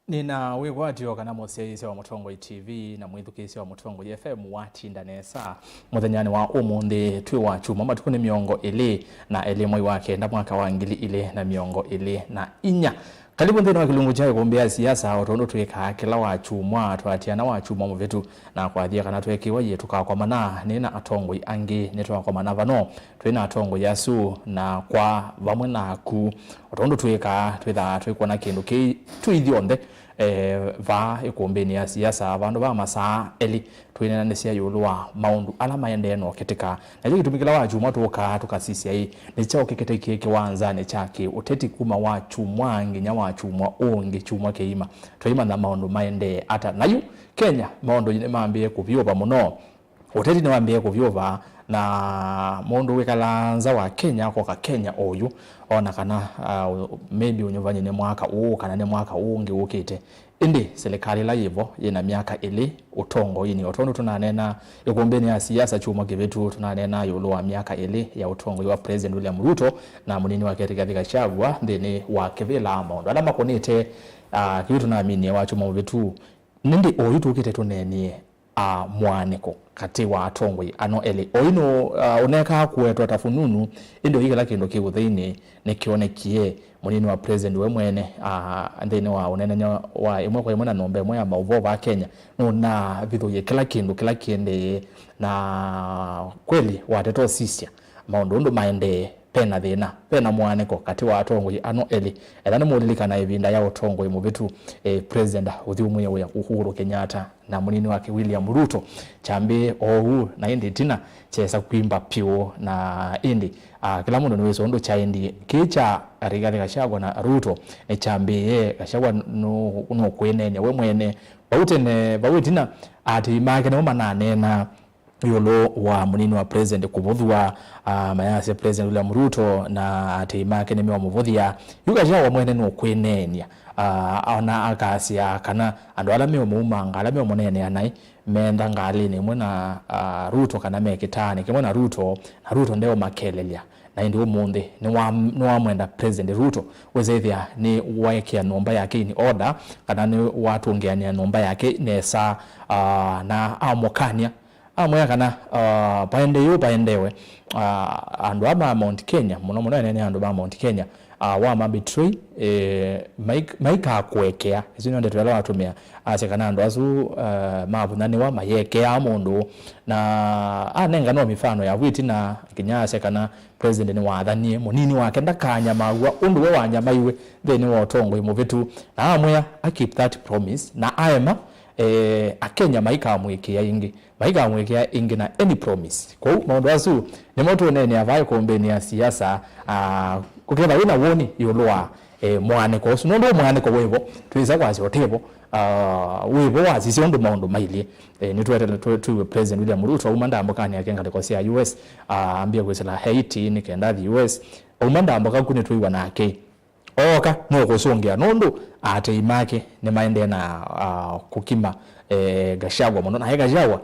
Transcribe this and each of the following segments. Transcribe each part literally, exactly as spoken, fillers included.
Nĩna wĩkwatyo kana mũsyaĩĩsya wa Mũtongoi T V na mwĩthukĩĩsya wa Mũtongoi F M watinda nesa mũthenyanĩ wa ũmũnthĩ. Twĩ wa kyumwa, matukũ nĩ mĩongo ĩlĩ na elĩ mwai wa kenda mwaka wa ngili ilĩ na mĩongo ĩlĩ na inya. Karibu nthĩnĩ wa kĩlungu kya ĩkũmbĩ ya siasa, o tondũ twĩkaa kĩla wa kyumwa, twaatiana wa kyumwa mũvĩtu na kwathie kana tweekĩwa yĩ tũkakomana nĩ na atongoi angĩ. Nĩtwakomana vano twĩ na atongoi asu na kwa vamwe naku. O tondũ twĩkaa, twĩthaa twĩkwona kĩndũ kĩĩ twĩ ithyonthe, eh, vaa ĩkũmbĩnĩ ya siasa, vandũ va masaa elĩ twĩneenanĩsya ĩũlũ wa maũndũ ala maendee na ũkĩtĩka. Nakyo kĩtumi kĩla wa kyumwa tũkaa tũkasisya ĩ, nĩ kyaũ kĩkĩte kĩĩ kĩwanzanĩ kya kĩ-ũteti kuma wa kyumwa nginya wa kyumwa ũngĩ, kyumwa kĩima? Twaimanya maũndũ maendee ata? Na yu Kenya, maũndũ nĩmambĩĩe kũvyũva mũno. Ũteti nĩwambĩĩe kũvyũva, na mũndũ wĩkalaa nza wa Kenya akoka Kenya oyu, ona kana, uh, maybe ũnyuvany'e nĩ mwaka ũũ kana nĩ mwaka ũũ ũngĩ ũkĩte. Ĩndĩ silikalĩ ĩla yĩvo yĩna myaka ĩlĩ ũtongoinĩ, o tondũ tũnaneena ĩkũmbĩnĩ ya siasa kyumwa kĩvĩtu, tũnaneena ĩũlũ wa myaka ĩlĩ ya ũtongoi wa President William Ruto na mũnini wake Rigathi Gachagua nthĩnĩ wa kĩvĩla maũndũ ala makũnĩte, uh, kĩu tũnaminie wa kyumwa mũvĩtu. Nĩndĩ oyu tũkĩte tũneenie, a, mũaanĩko katĩ wa atongoi ano elĩ. Oyu nũ, a, ũnekaa kũetwa ta fununu, ĩndĩ oyu kĩla kĩndũ kĩ ũtheinĩ nĩkyonekie. Mũnini wa president we mwene, a, nthĩnĩ wa ũneenany'a wa ĩmwe kwa ĩmwe na nyũmba ĩmwe ya maũvoo vaa Kenya, nũnavithũie kĩla kĩndũ kĩla kĩendee, na kweli wateta ũsisya maũndũ ũndũ maendee. Vena thĩna, vena mũaanĩko katĩ wa atongoi ano elĩ. Ethĩwa nĩmũũlilikana ĩvinda ya ũtongoi mũvĩtu, eh, President ũthyũmũĩe wĩa Uhuru Kenyatta na mũnini wake William Ruto, kyambĩĩe oou, na ĩndĩ ĩtina kyesa kwimba pyũ. Na ĩndĩ, ah, kĩla mũndũ nĩwĩsĩ ũndũ kyaendie. Kĩĩ kya Rigathi Gachagua na Ruto nĩkyambĩĩe, Gachagua nũ-, nũkwĩneenya we mwene. Vau tene, vau ĩtina, aatĩĩi make nĩmo mananeenaa ĩũlũ wa mũnini wa president kũvũthw'a, ah, mayasya President William Ruto na aatĩĩi make nĩmeũmũvũthya. Yu Gachagua mwene nũkwĩneenya, ah, ona akasya kana andũ ala meũmũumanga, ala meũmũneenea naĩ, meenda ngalĩnĩ ĩmwe na, ah, Ruto kana me kĩtaanĩ kĩmwe na Ruto, na Ruto ndeũmakelelya. Na ĩndĩ ũmũnthĩ nĩwa-, nĩwamwenda President Ruto, wĩsĩthĩa nĩwaekea nyũmba yake in order, kana nĩwatũngĩanĩa nyũmba yake nesa, ah, na amũkany'a. Amwĩa kana, ah, paende yu, paendewe, ah, andũ aa ma Mount Kenya, mũno mũno ene nĩ andũ ma Mount Kenya, ah, wa ma betray, eh, maik-, maikakũekea. Isu nĩo ndeto ĩla watũmĩa. Asya kana andũ asu, ah, mavũnyanĩwa mayekeaa mũndũ. Na anenganwa mĩfano ya vu ĩtina, nginya asya kana president nĩwathanie mũnini wake ndakanyamaaw'a ũndũ we wanyamaiwe nthĩnĩ wa ũtongoi mũvĩtu. Na amwĩa, a keep that promise, na aema, eh, Akenya maikamwĩkĩa ĩngĩ. Maikamwĩkĩa ĩngĩ na any promise. Kwoou maũndũ asu nĩmo tũũneenea vaa ĩkũmbĩnĩ ya siasa, ah, kũketha wĩna woni ĩũlũ wa, eh, mũaanĩko ũsu. Nũndũ mũaanĩko wĩvo, twĩsa kwasya ũtĩvo, ah, wĩvo wasisya ũndũ maũndũ mailyĩ. Eh, nĩtũetele tũ-, twĩw'e President William Ruto auma ndambũkanĩ yake ngalĩko sya U S, ah, ambie kwĩsĩla Haiti nĩ kenda athi U S. Auma ndambũka ku nĩtwĩw'a nake ooka nũkũsũngĩa nũndũ aatĩĩi make nĩmaendee na, ah, kũkima, eh, Gachagua mũno. Naye Gachagua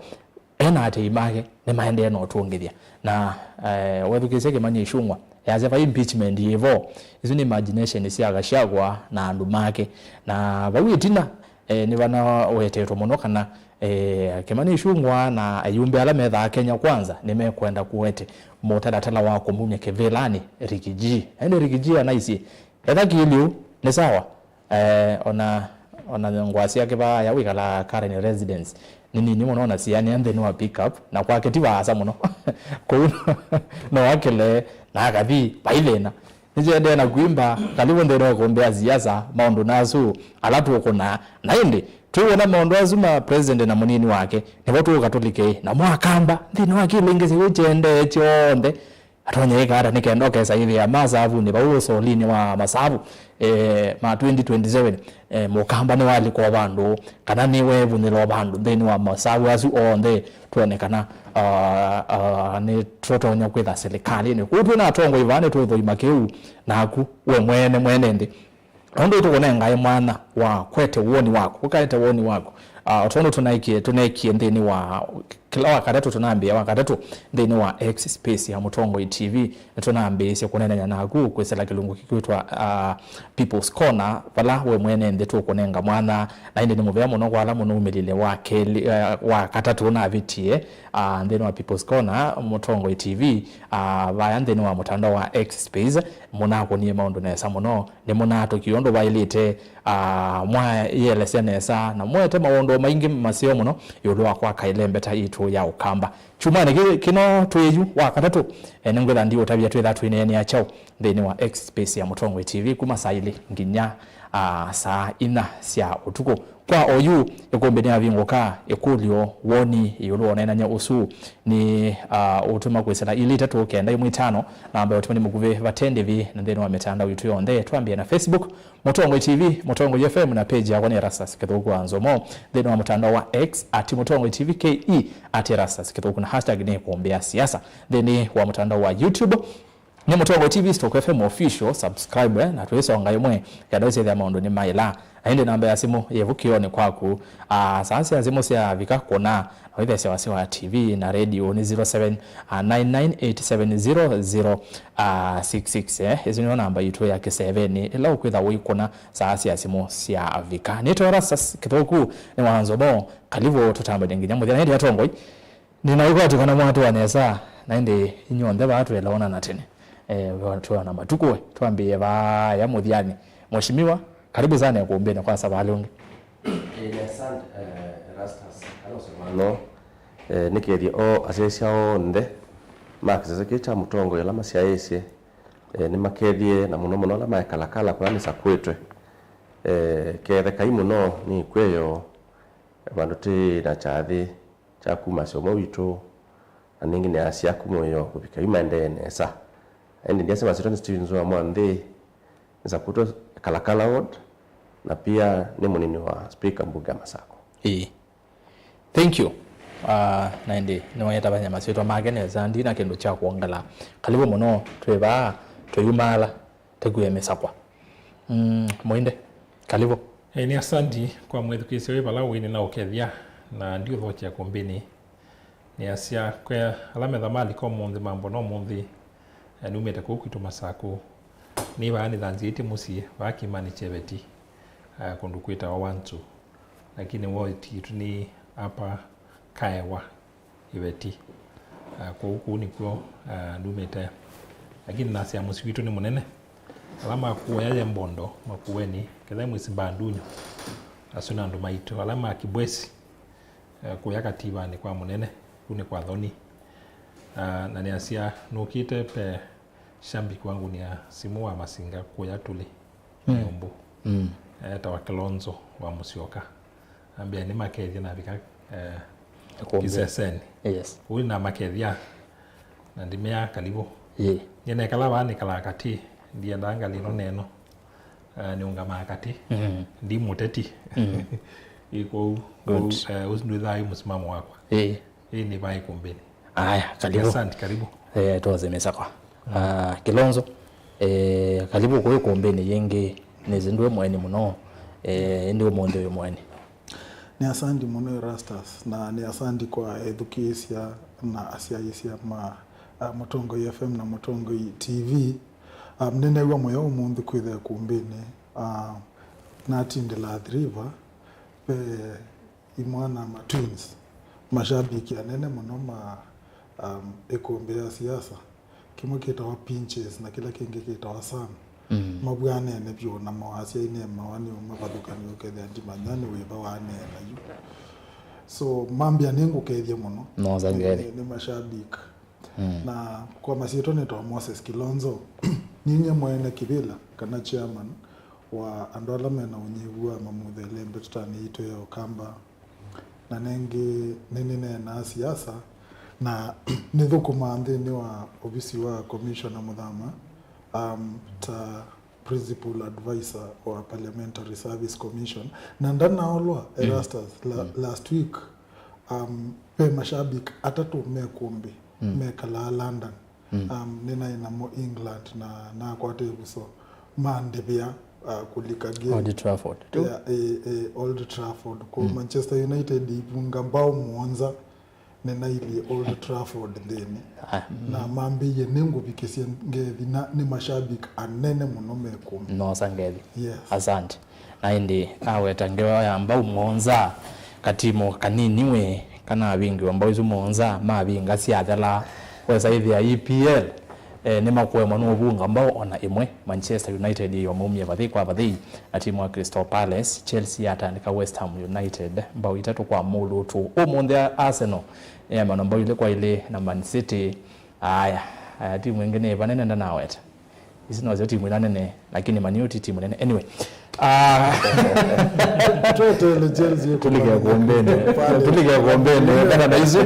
e na aatĩĩi make nĩmaendee na ũtũngĩthya. Na, eh, wethukĩĩsya Kĩmani Ichung'wa, yasya vai impeachment yĩvo. Isu nĩ imagination sya Gachagua na andũ make. Na vau ĩtina, eh, nĩvanawetetwe mũno kana, eh, Kĩmani Ichung'wa na ayumbe ala methaa Kenya Kwanza nĩmekwenda kũete mũtalatala wa kũmumya kĩvĩlanĩ Riggy G. Na ĩndĩ Riggy G anaisye, etha kĩlĩu, nĩ sawa. Eh, ona, ona ngwasya kĩvaa ya wĩkalaa Karen Residence nĩ nini mũno, na sianĩa nthĩnĩ wa pickup, na kwake ti vaasa mũno. Kwoou no akĩle na akathi, vai thĩna. Nĩkyendee na kwimba, kalivu nthĩnĩ wa ĩkũmbĩ ya siasa, maũndũ nasu ala tũkũnaa. Na ĩndĩ, twĩwona maũndũ asu ma president na mũnini wake, nĩvo tũũka tũlike, na mwakamba, nthĩnĩ wa kĩlĩngĩsĩ kĩu kyendee kyonthe, atonya ĩka ata nĩ kenda ũkesa ĩthĩa masavunĩ vau ũsolinĩ wa masavu, eh, ma twenty twenty-seven, eh, mũkamba nĩwalika o vandũ, kana nĩwevunyĩla o vandũ nthĩnĩ wa masavu asu onthe, twone kana, ah, ah, nĩtũtonya kwĩtha silikalĩnĩ. Kũu twĩ na atongoi vaa nĩtũũthũima kĩu, naku we mwene mwene nthĩ. Nũndũ tũkũnengae mwanya wa kwete woni waku, ũkaete woni waku, Ah, o tondũ tũneekie, tũneekie nthĩnĩ wa kĩla wa katatũ, tũnambĩĩa wa katatũ nthĩnĩ wa X space ya Mũtongoi T V, nĩtũnambĩĩsye kũneenany'a naku kwĩsĩla kĩlungu kĩkwĩtwa, ah, People's Corner, vala we mwene nthĩ tũkũnenga mwanya, na ĩndĩ nĩ mũvea mũno kwa ala mũnũmĩlile wa kelĩ, eh, wa katatũ ũnavĩtie, ah, nthĩnĩ wa People's Corner, Mũtongoi T V, ah, vaya nthĩnĩ wa mũtandao wa X space, mũnakũnie maũndũ nesa mũno, nĩmũnatũkie ũndũ vaĩlĩte, ah, mwayĩelesya nesa, na mwete maũndũ maingĩ maseo mũno ĩũlũ wa kwaka ĩlembeta yitũ ya Ũkamba. Kyumwanĩ kĩ-, kĩno twĩ yu wa katatũ, eh, nĩngwĩtha ndiũtavya twĩtha twĩneenea kyaũ nthĩnĩ wa X space ya Mũtongoi T V kuma saa ilĩ nginya, ah, saa inya sya ũtukũ. Kwa oyu, ĩkũmbĩ nĩyavingũka, ĩkũlyo, woni ĩũlũ wa ũneenany'a ũsu nĩ, ah, ũtũma kwĩsĩla ilĩ itatũ kenda ĩmwe itano, namba ya ũtũmani mũkuvĩ vate ndĩvi, na nthĩnĩ wa mĩtandao itũ yonthe, twambĩe na Facebook, Mũtongoi T V, Mũtongoi F M, na page yakwa nĩ Erastus Kĩthũku wa Nzomo. Nthĩnĩ wa mũtandao wa X, at Mũtongoi T V K E, at Erastus Kĩthũku, na hashtag nĩ kũmbĩa siasa. Nthĩnĩ wa mũtandao wa YouTube, nĩ Mũtongoi T V Stock F M Official, subscribe, eh, na twĩsonga ĩmwe, ya ndau syĩthĩa maũndũ nĩ maĩla. Na ĩndĩ namba ya simũ yĩ vukĩonĩ kwaku. Ah, saa sya simũ syavika kũna, na wĩthesya wasya wa T V na radio nĩ zero seven nine nine eight seven zero zero six six, eh. Ĩsu nĩyo namba yitũ ya kĩsevenĩ, ĩla ũkwĩtha ũikũna saa sya simũ syavika. Nĩtwa Erastus Kĩthũku, nĩ wa Nzomo, kalivu tũtambane nginya mũthya. Na ĩndĩ atongoi, nĩnaĩkwatĩ kana mwatũa nesa, na ĩndĩ inyw'onthe vaa twĩlaona na tene. Eh, twĩona matukũ, twambĩĩe vaya mũthyanĩ. Mheshimiwa, karibu sana ĩkũmbĩnĩ kwa savalĩ ũngĩ. Eh, nĩ asante, eh, Erastus, kana ũsemano, eh, nĩkethye o asyaĩĩsya onthe ma kĩsese kĩĩ kya Mũtongoi ala masyaĩĩsye, eh, nĩmakethye, na mũno mũno ala maĩ Kalakala kũla nĩsakwĩtwe. Eh, kethekai mũno nĩ ikw'ĩyo vandũ tĩ na kyathĩ kya kumasya ũmwe witũ, na nĩngĩ nĩasya kuma ĩyoo kũvika yu maendee nesa. Ĩndĩ ndyasya masyĩtwa nĩ Stevens wa Mwanthĩ, nĩsakwĩtwe Kalakala Ward, na pia nĩ mũnini wa speaker mbunge ya Masako. Ĩĩ. Thank you. Ah, na ĩndĩ nĩwaetavany'a masyĩtwa make nesa, ndina kĩndũ kya kwongela. Kalivu mũno, twĩ vaa, twĩyumaala. Tũkue mĩsakwa. Mm, Mũinde, kalivu. Eh, nĩ asanti kwa mwĩthukĩĩsya wĩ vala ũĩ, nĩnaũkethya na ndiũthokya kũmbĩnĩ. Nĩasya, kwĩ ala metha malika ũmũnthĩ, mambona ũmũnthĩ, eh, numĩte kũu kwitũ Masakũ. Nĩ vaa nĩthanzĩĩtye mũsyĩ, vaa kĩmanĩ kya Ĩveti, eh, kũndũ kwĩtawa Wanzu. Lakini woti yitũ nĩ apa Kaewa. Ĩveti. Ah, kwoou kũu nĩkw'o, ah, ndumĩte. Lakini nasya mũsyĩ witũ nĩ mũnene. Ala ma kũya ye Mbondo, Makueni, kethĩa mwĩsĩ Mbandunyo, asu nĩ andũ maitũ. Ala ma Kibwesi, eh, kũya Kativanĩ kwa mũnene, kũu nĩ kwa Thoni. Ah, na nĩasya nũkĩte pe shambiki wangu nĩ ya simũ wa Masinga kũya tũlĩ. Mm. Nyũmbũ. Mm. Etawa Kilonzo wa Mũsyoka. Ambĩa nĩmakethya navika, eh, Ĩkũmbĩ. Kĩsesenĩ. Yes. Ũu namakethya, na ndimea kalivu. Ĩĩ. Nyie nekala vaa nĩkalaa katĩ, ndiendaa ngalĩ ĩno neno. Eh, nĩũngamaa katĩ. Mm. Ndi mũteti. Mm. Ĩ kwoou, kwoou, good, eh, ũsu nĩwĩthaa wĩ mũsimamo wakwa. Ĩĩ. Ĩĩ, nĩ vaa ĩkũmbĩnĩ. Aya, karibu. Asante, karibu. Eh, tuanze misakwa. Mm. Ah, Kilonzo, eh, karibu kwa ĩkũmbĩnĩ yĩngĩ, nĩsĩ ndwĩ mũeni mũno, eh, ĩndĩ ũmũnthĩ wĩ mũeni. Nĩ asanti mũno Erastus, na nĩ asanti kwa ethukĩĩsya na asyaĩĩsya ma, ah, Mũtongoi F M na Mũtongoi T V. Ah, nĩneew'a mũyo ũmũnthĩ kwĩtha ĩkũmbĩnĩ. Ah, natindĩla Athi River, ve imwana ma twins, mashabiki anene mũno ma, um, ĩkũmbĩ ya siasa, kĩmwe kĩtawa Pinches na kĩla kĩngĩ kĩtawa Sam. Mm. Mavw'anene vyũ na mawasya inemawa nĩ mavathũkany'o ũkethĩa ndimanya nĩ wĩva waneena yu. So, mambĩa nĩngũkethya mũno. Nosa ngethi. Nĩ, nĩ mashabiki. Mm. Na kwa masyĩtwa nĩtawa Moses Kilonzo. Ninyie mwene kĩvĩla kana chairman wa andũ ala mena ũnyivu wa mamutha ĩlembetũtanĩ yitũ ya Ũkamba. Na nengĩ nĩnĩneenaa siasa na nĩthũkũmaa nthĩnĩ wa ovisi wa Commissioner Mũthama, um, ta principal advisor wa Parliamentary Service Commission. Na ndanaolwa, mm, Erastus, la-, mm, last week, um, ve mashabiki atatũ me kũmbĩ, mm, mekalaa London. Mm. Um, nĩnaĩ namo England na nakwata ĩvuso. Mandĩvĩa, uh, kũlika game. Old Trafford. Tu. Yeah, eh, eh, Old Trafford. Kwa Manchester United ivunga mbao mũonza nĩnailyĩ Old Trafford nthĩnĩ. Ah, na mambĩie nĩngũvikĩsye ngethi, na nĩ mashabiki anene mũno me kũu. Nosa ngethi. Yes. Asante. Na ĩndĩ aweta ngewa ya mbau mũonza, katimu kanini we, kana avingĩwa mbau isu mũonza, mavinga syathela, wesa ĩthĩa E P L, eh, nĩmakũemwa nũvunga mbau ona ĩmwe. Manchester United ĩyo maumie vathei kwa vathei na timu wa Crystal Palace. Chelsea yatandĩka West Ham United mbau itatũ kwa mũlũtũ. Ũmũnthĩ Arsenal yamana mbau ilĩ kwa ilĩ na Man City. Aya, aya, timu ĩngĩ nĩ ĩva nene ndanaweta. Ici nosyo timu ila nene, lakini Man U ti timu nene. Anyway, ah, Tweteele Chelsea ĩkũmane. Tulike kuombene, tulike kuombene, kana na isu.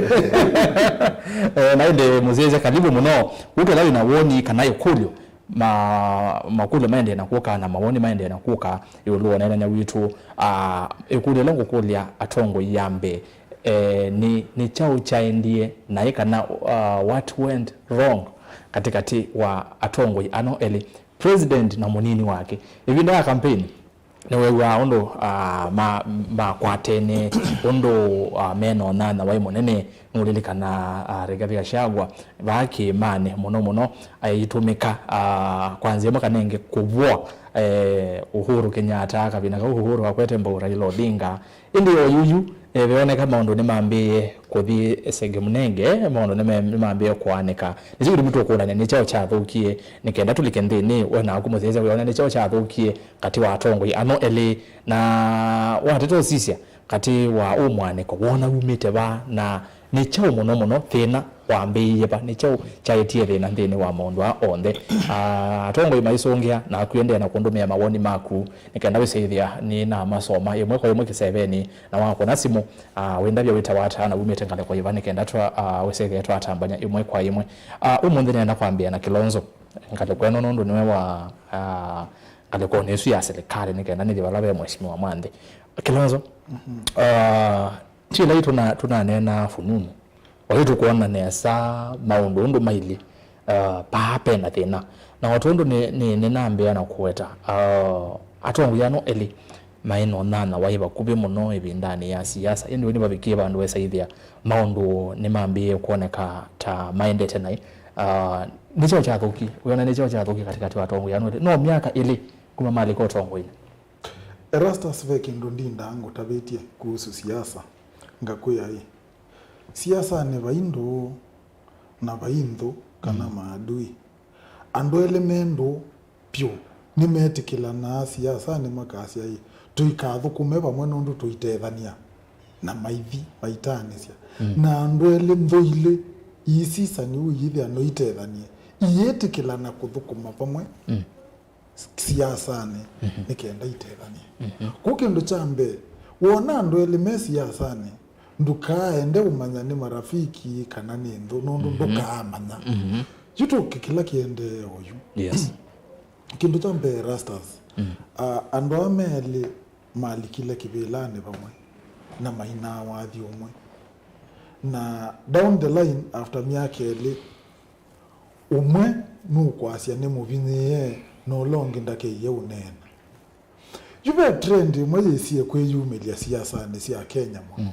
Eh, na ĩndĩ mũsyaĩĩsya karibu mũno. Ũtũla wĩna woni kana ĩkũlyo, ma, makũlyo maendee na kũka na mawoni maendee na kũka ĩũlũ wa ũneenany'a witũ. Ah, ĩkũlyo ĩla ngũkũlya atongoi ya mbee, eh, nĩ, nĩ kyaũ kyaendie naĩ kana, ah, what went wrong katĩkatĩ wa atongoi ano elĩ, president na mũnini wake? Ĩvinda ya kampeni, nĩwew'aa ũndũ, ah, ma, makwatene, ũndũ, ah, mena ũnyanya waĩ mũnene. Nũlilikana, ah, Rigathi Gachagua vaa kĩĩmanĩ mũno mũno aitũmĩka, ah, kwa nzĩa ĩmwe kana ĩngĩ kũvũa, eh, Uhuru Kenyatta, kavinda kau Uhuru akwete mbau Raila Odinga. Ĩndĩ o yuyu, eh, veoneka maũndũ nĩmambĩĩe kũthi senge mũnenge, maũndũ nĩme-, nĩmambĩĩe kũanĩka. Nĩkyo kĩtumi tũkũlany'a nĩ kyaũ kyathũkie, nĩ kenda tũlike nthĩnĩ, we naku mũsyaĩĩsya wĩona nĩ kyaũ kyathũkie katĩ wa atongoi ano elĩ, na wateta ũsisya katĩ wa ũ mwanĩko, wona wumĩte va, na nĩ kyaũ mũno mũno thĩna wambĩĩie va? Nĩ kyaũ kyaetie thĩna nthĩnĩ wa maũndũ aa onthe? Ah, atongoi maisũngĩa, naku endeea na kũndũmĩa mawoni maku, nĩ kenda wĩsĩthĩa nĩnamasoma ĩmwe kwa ĩmwe kĩsevenĩ, na wakũna simũ, ah, wĩndavya wĩtawa ata na wumĩte ngalĩko yĩva, nĩ kenda twa, ah, wĩsĩthĩa twatambany'a ĩmwe kwa ĩmwe. Ah, ũmũnthĩ nĩenda kwambĩa na Kilonzo ngalĩko ĩno, nũndũ nĩwe wa, ah, ngalĩkonĩ ĩsu ya silikalĩ, nĩ kenda nĩthĩ vala ve mheshimiwa mwa nthĩ. Kilonzo, ah, ti ĩla tũna-, tũnaneenaa fununu, o yu tũkwona nesa maũndũ ũndũ mailyĩ, ah, paa pena thĩna. Na o tondũ nĩ, nĩ, nĩnambĩĩa na kũweta, ah, atongoi ano elĩ maĩ na ũnyanya waĩ vakuvĩ mũno ĩvindanĩ ya siasa, ĩndĩ nĩvavikie vandũ wesaĩthĩa maũndũ nĩmambĩĩe kwoneka ta maendete naĩ. Ah, nĩ kyaũ kyathũkie? Wĩona nĩ kyaũ kyathũkie katĩkatĩ wa atongoi ano elĩ? No myaka ĩlĩ kuma malika ũtongoinĩ. Erastus, ve kĩndũ ndindaa ngũtavĩtye kuhusu siasa, ngakwĩa ĩ, siasanĩ vai ndũũ na vai nthũ kana maadui. Andũ elĩ me ndũũ vyũ nĩmetĩkĩlanaa siasanĩ, makasya ĩ, tũikathũkũme vamwe nũndũ tũitethany'a, na maithi maitanĩsya. Na andũ elĩ, nthũ ilĩ iisisani ũu iithĩa no itethany'e, iĩtĩkĩlana kũthũkũma vamwe siasanĩ nĩ kenda itethany'e. Kũu kĩndũ kya mbee, wona andũ elĩ me siasanĩ, ndũkaende ũmanya nĩ marafiki kana nĩ nthũ, nũndũ ndũkaamanya. Yu tũke kĩla kĩendee oyu. Yes. Kĩndũ kya mbee, Erastus, ah, andũ aa me elĩ malikile kĩvĩlanĩ vamwe na mainaa wathi ũmwe, na down the line, after myaka ĩlĩ, ũmwe nũkwasya nĩmũvinyĩĩe na ũla ũngĩ ndakeiye ũneena. Yu ve trend ĩmwe yĩsie kwĩyumĩlya siasanĩ sya Kenya mũno.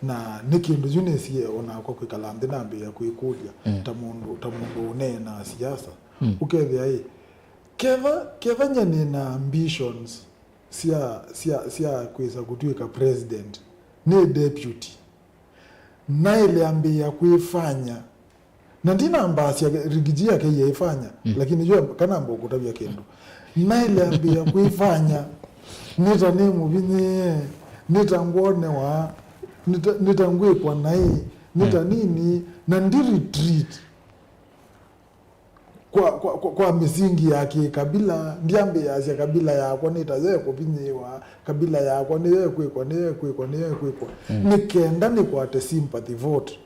Na nĩ kĩndũ yu nĩsie onakwa kwĩkala nthĩ nambĩĩa kwĩkũlya, ta mũndũ, ta mũndũ ũneenaa siasa, ũkethĩa ĩ, ketha, ketha nye nĩna ambitions sya, sya, sya kwĩsa kũtw'ĩka president, nĩ deputy, naĩle ambĩĩa kwĩfanya. Na ndinambasya Rigiji akeiye ĩfanya, lakini yu kanamba ũkũtavya kĩndũ. Naĩle ambĩĩa kwĩfanya, nĩta nĩmũvinyĩĩe, nĩta ngwonewa, nĩta, nĩta ngwĩkwa naĩ, nĩta nini, na ndi retreat kwa, kwa, kwa, kwa mĩsingi ya kĩkabila, ndyambĩĩasya kabila yakwa nĩta yo ĩkũvinyĩĩwa, kabila yakwa nĩyo ĩkwĩkwa, nĩyo ĩkwĩkwa, nĩyo ĩkwĩkwa. Nĩ kenda nĩkwate sympathy vote.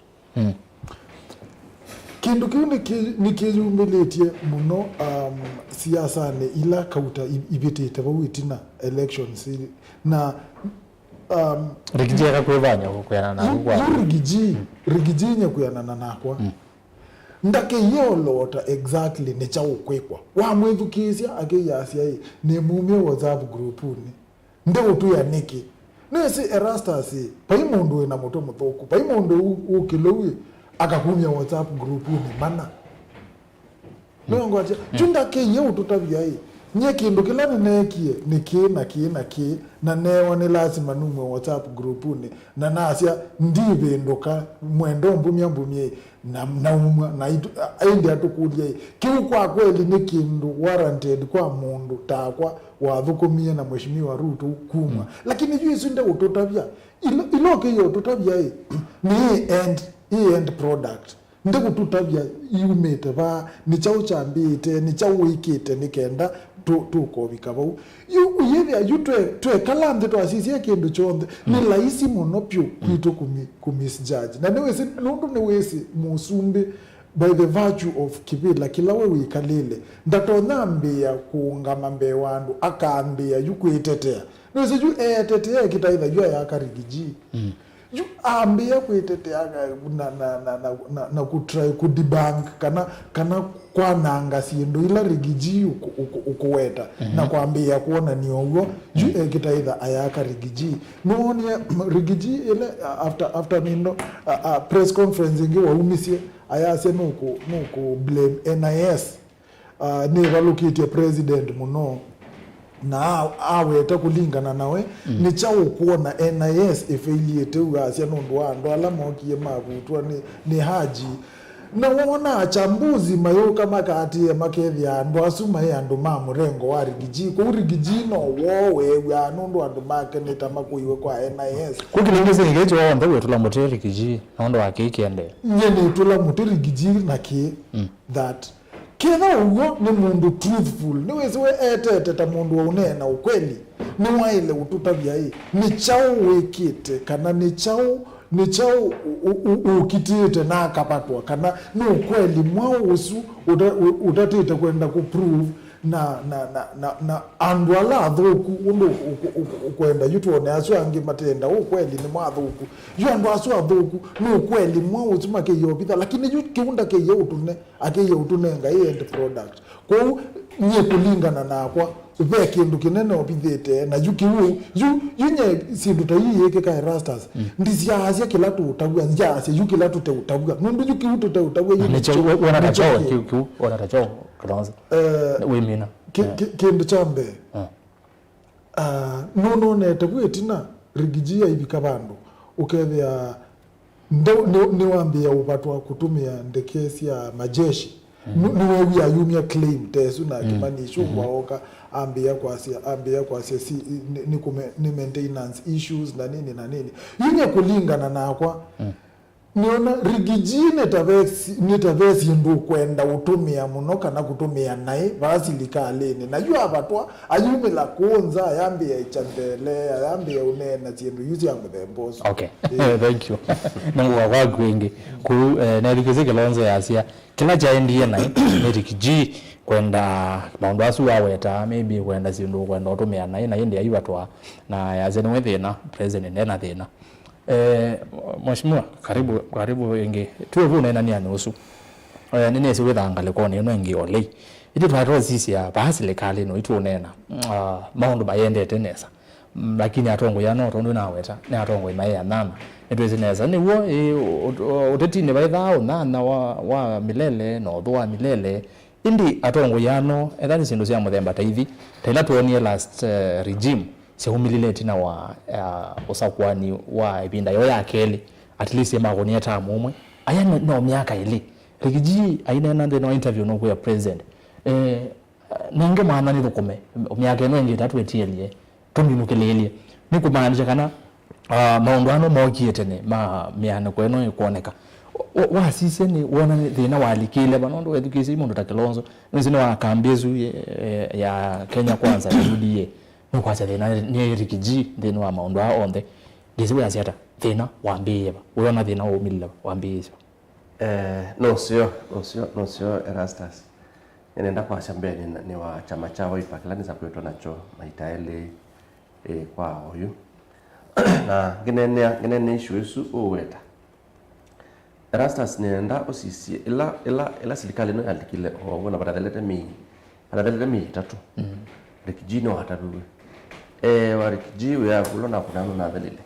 Kĩndũ kĩu nĩkĩ-, nĩkĩyumĩlĩtye mũno, um, siasanĩ ila kauta i-, ivĩtĩte vau ĩtina elections i-, na, um, Rigiji eka kwĩvany'a kwĩanana naku kwa yu Rigiji, Rigiji nye kwĩanana nakwa. Ndakĩie ũloota exactly nĩ kyaũ ũkwĩkwa. Wamwĩthukĩĩsya akĩyasya ĩ, nĩmumie WhatsApp groupinĩ. Ndĩũtwĩa nĩkĩ? Nĩwĩsĩ Erastus ĩ, vai mũndũ wĩ na mũtwe mũthũku, vai mũndũ ũ-, ũkĩlou ĩ, akakumya WhatsApp groupinĩ mana. Nĩwangwatya, yu ndakĩie ũtũtavya ĩ, nyie kĩndũ kĩla nĩneekie nĩ kĩĩ na kĩĩ na kĩĩ, na neewa nĩ lasima numwe WhatsApp groupinĩ, na nasya, ndivĩndũka, mwenda ũmbumya mbumye ĩ, na naumwa, na itu-, a-, ĩndĩ atũkũlya ĩ, kĩu kwa kweli nĩ kĩndũ warranted kwa mũndũ takwa wathũkũmie na Mheshimiwa Ruto kumwa? Lakini yu isu ndeũtũtavya, ilo, ilo kĩie ũtũtavya ĩ, nĩ ĩ end, ĩ end product. Ndĩkũtũtavya yumĩte vaa, nĩ kyaũ kyambĩĩte, nĩ kyaũ wĩkĩte nĩ kenda tũ-, tũkovika vau. Yu ũyĩthĩa yu twe-, twekala nthĩ twasisya kĩndũ kyonthe, nĩ laisi mũno pyũ kwitũ kũmi-, kũmisjudge. Na nĩwĩsĩ, nũndũ nĩwĩsĩ mũsumbĩ, by the virtue of kĩvĩla kĩla we wĩkalĩle, ndatonya ambĩĩa kũũngama mbee wa andũ, akambĩĩa yu kwĩtetea. Nĩwĩsĩ yu eetetea ekĩtaitha yu ayaka Rigiji. Yu ambĩĩa kwĩtetea na, na, na, na, na, na kũtry kũdebunk kana, kana kwananga syĩndũ ila Rigiji ũkũ-, ũkũ-, ũkũweta, na kwambĩĩa kwonany'a ũw'o yu ekĩtaitha ayaka Rigiji. Nĩwoonie Rigiji ile, a-, after, after nĩndo, a, a, press conference ĩngĩ waumisye, ayasya nũkũ, nũkũ blame N I S. Ah, nĩvalũkĩtye president mũno, na a-, aweta kũlingana nawe, nĩ kyaũ ũkwona N I S ĩfeiliĩte ũasya nũndũ wa andũ ala mokie mavutwa nĩ, nĩ Haji? Na woona achambuzi mayũka makaatĩĩe makethĩa andũ asu maĩ andũ ma mũrengo wa Rigiji, kũu Rigiji no woo weew'aa nũndũ andũ make nĩ ta makũiwe kwa N I S. Kwĩ kĩlungu kĩngĩ kyonthe wĩtũla mũtĩ Rigiji nũndũ wa kĩĩ kĩendee? Nyie nĩtũla mũtĩ Rigiji na kĩĩ that Ketha ũw'o nĩ mũndũ truthful, nĩwĩsĩ we etete ta mũndũ wa ũneena ũkweli, nĩwaĩle ũtũtavya ĩ, nĩ kyaũ wĩkĩte, kana nĩ kyaũ, nĩ kyaũ ũ-, ũ-, ũ-, ũkitĩte na akavatwa, kana nĩ ũkweli mwaũ ũsu ũta-, ũ-, ũtatĩte kwenda kũ prove na, na, na, na, na andũ ala athũku, ũndũ ũ-, ũ-, ũ-, ũkwenda yu twone asu angĩ matenda ũkweli nĩmo athũku. Yu andũ asu athũku, nĩ ũkweli mwaũ ũsu makĩie ũvitha, lakini yu kĩu ndakĩie ũtũne. Akĩie ũtũnenga ĩ end product. Kwoou, nyie kũlingana nakwa, ve kĩndũ kĩnene ũvithĩte, na yu kĩu, yu, yu nye syĩndũ ta ii yĩkĩka Erastus, ndisyaasya kĩla tũũtavw'a, nzyaasya yu kĩla tũteũtavw'a. Nũndũ yu kĩu tũteũtavw'a, yu nĩkyo, nĩkyo, wona ta nĩkyo kyo kĩu. Kĩu, wona ta kyo, Kalonzo. Eh, wĩmina. Kĩ-, kĩ-, kĩndũ kya mbee, Ah, nũnonete vu ĩtina, Rigiji aivika vandũ, ũkethĩa nde-, nĩ-, nĩwambĩĩa ũvatwa kũtũmĩa ndeke sya majeshi. Nũ-, nĩweew'ie ayumya claim ta ĩsu na akĩmanyĩsya ũmwe ooka ambĩĩa kwasya, ambĩĩa kwasya si, nĩ, nĩ kũme-, nĩ maintenance issues na nini na nini. Yu nyie kũlingana nakwa, Nĩona Rigiji nĩ ta ve si-, nĩ ta ve syĩndũ ũkwenda ũtũmĩa mũno kana kũtũmĩa naĩ vaa silikalĩnĩ. Na yu avatwa, ayumĩla kũũ nza, ayambĩĩa ĩkya nthele, ayambĩĩa ũneena syĩndũ iu sya mũthemba ũsu. Okay. Ĩĩ. Thank you. Nĩngũka kwaku ĩngĩ. Kũu, eh, nethukĩsye Kilonzo yasya, kĩla kyaendie naĩ nĩ Rigiji kwenda maũndũ asu waweta, maybe kwenda syĩndũ ũkwenda ũtũmĩa naĩ, na ĩndĩ aivatwa, na yasya nĩwe thĩna, president ena thĩna. Eh, Mheshimiwa, karibu, karibu ĩngĩ. Twĩ vu ũneenanĩanĩ ũsu. Eh, nĩnĩsĩ wĩthaa ngalĩkonĩ ĩno ĩngĩ o lei. Ithyĩ twatosisya vaa silikalĩ no itũũneena, ah, maũndũ mayendete nesa. Mm, lakini atongoi ano tondũ naweta, nĩ atongoi maĩ anana. Nĩtwĩsĩ nesa. Nĩw'o, ĩ, ũ-, ũ-, ũtetinĩ vaithaa ũnana wa, wa milele, na ũthũ wa milele. Ĩndĩ atongoi ano, ethwa nĩ syĩndũ sya mũthemba ta ithi, ta ila twoonie last, eh, regime, syaumĩlile ĩtina wa, ah, ũsakũani wa ĩvinda yoo ya kelĩ, at least makũnie term ũmwe. Aya no, no myaka ĩlĩ. Rigiji aineena nthĩnĩ wa interview nũkwĩa president, eh, nenge mwana nĩthũkũme, myaka ĩno ĩngĩ ĩtatũ ĩtielye. Tũminũkĩlĩĩlye. Nĩ kũmaanisha kana, ah, maũndũ ano mookie tene ma mĩanĩko ĩno ĩkwoneka. Wa-, wasisya nĩ wona nĩ thĩna walikĩle va, nũndũ wethukĩĩsye mũndũ ta Kilonzo, nĩwĩsĩ nĩ wa kambi ĩsu ye-, ya Kenya Kwanza, ya U D A. Nũkwasya thĩna nĩ Rigiji nthĩnĩ wa maũndũ aa onthe. Ngĩsĩ wĩasya ata? Thĩna wambĩĩe va? Wĩona thĩna waumĩlile va? Wambĩĩsye va? Eh, nũseo, nũseo, nũseo Erastus. Nĩnenda kwasya mbee nĩ, nĩ wa kyama kya Wiper kĩla nĩsakwĩtwe nakyo maita elĩ, eh, kwa oyu. Na ngĩneenea, ngĩneenea issue ĩsu ũweta. Erastus, nĩenda ũsisye, ĩla, ĩla, ĩla silikalĩ ĩno yalikile o ũu na vatathelete mĩi, vatathelete mĩi ĩtatũ, Rigiji nĩwataviw'e. Eewa Rigiji wĩa kũla nakũna nũnathelile.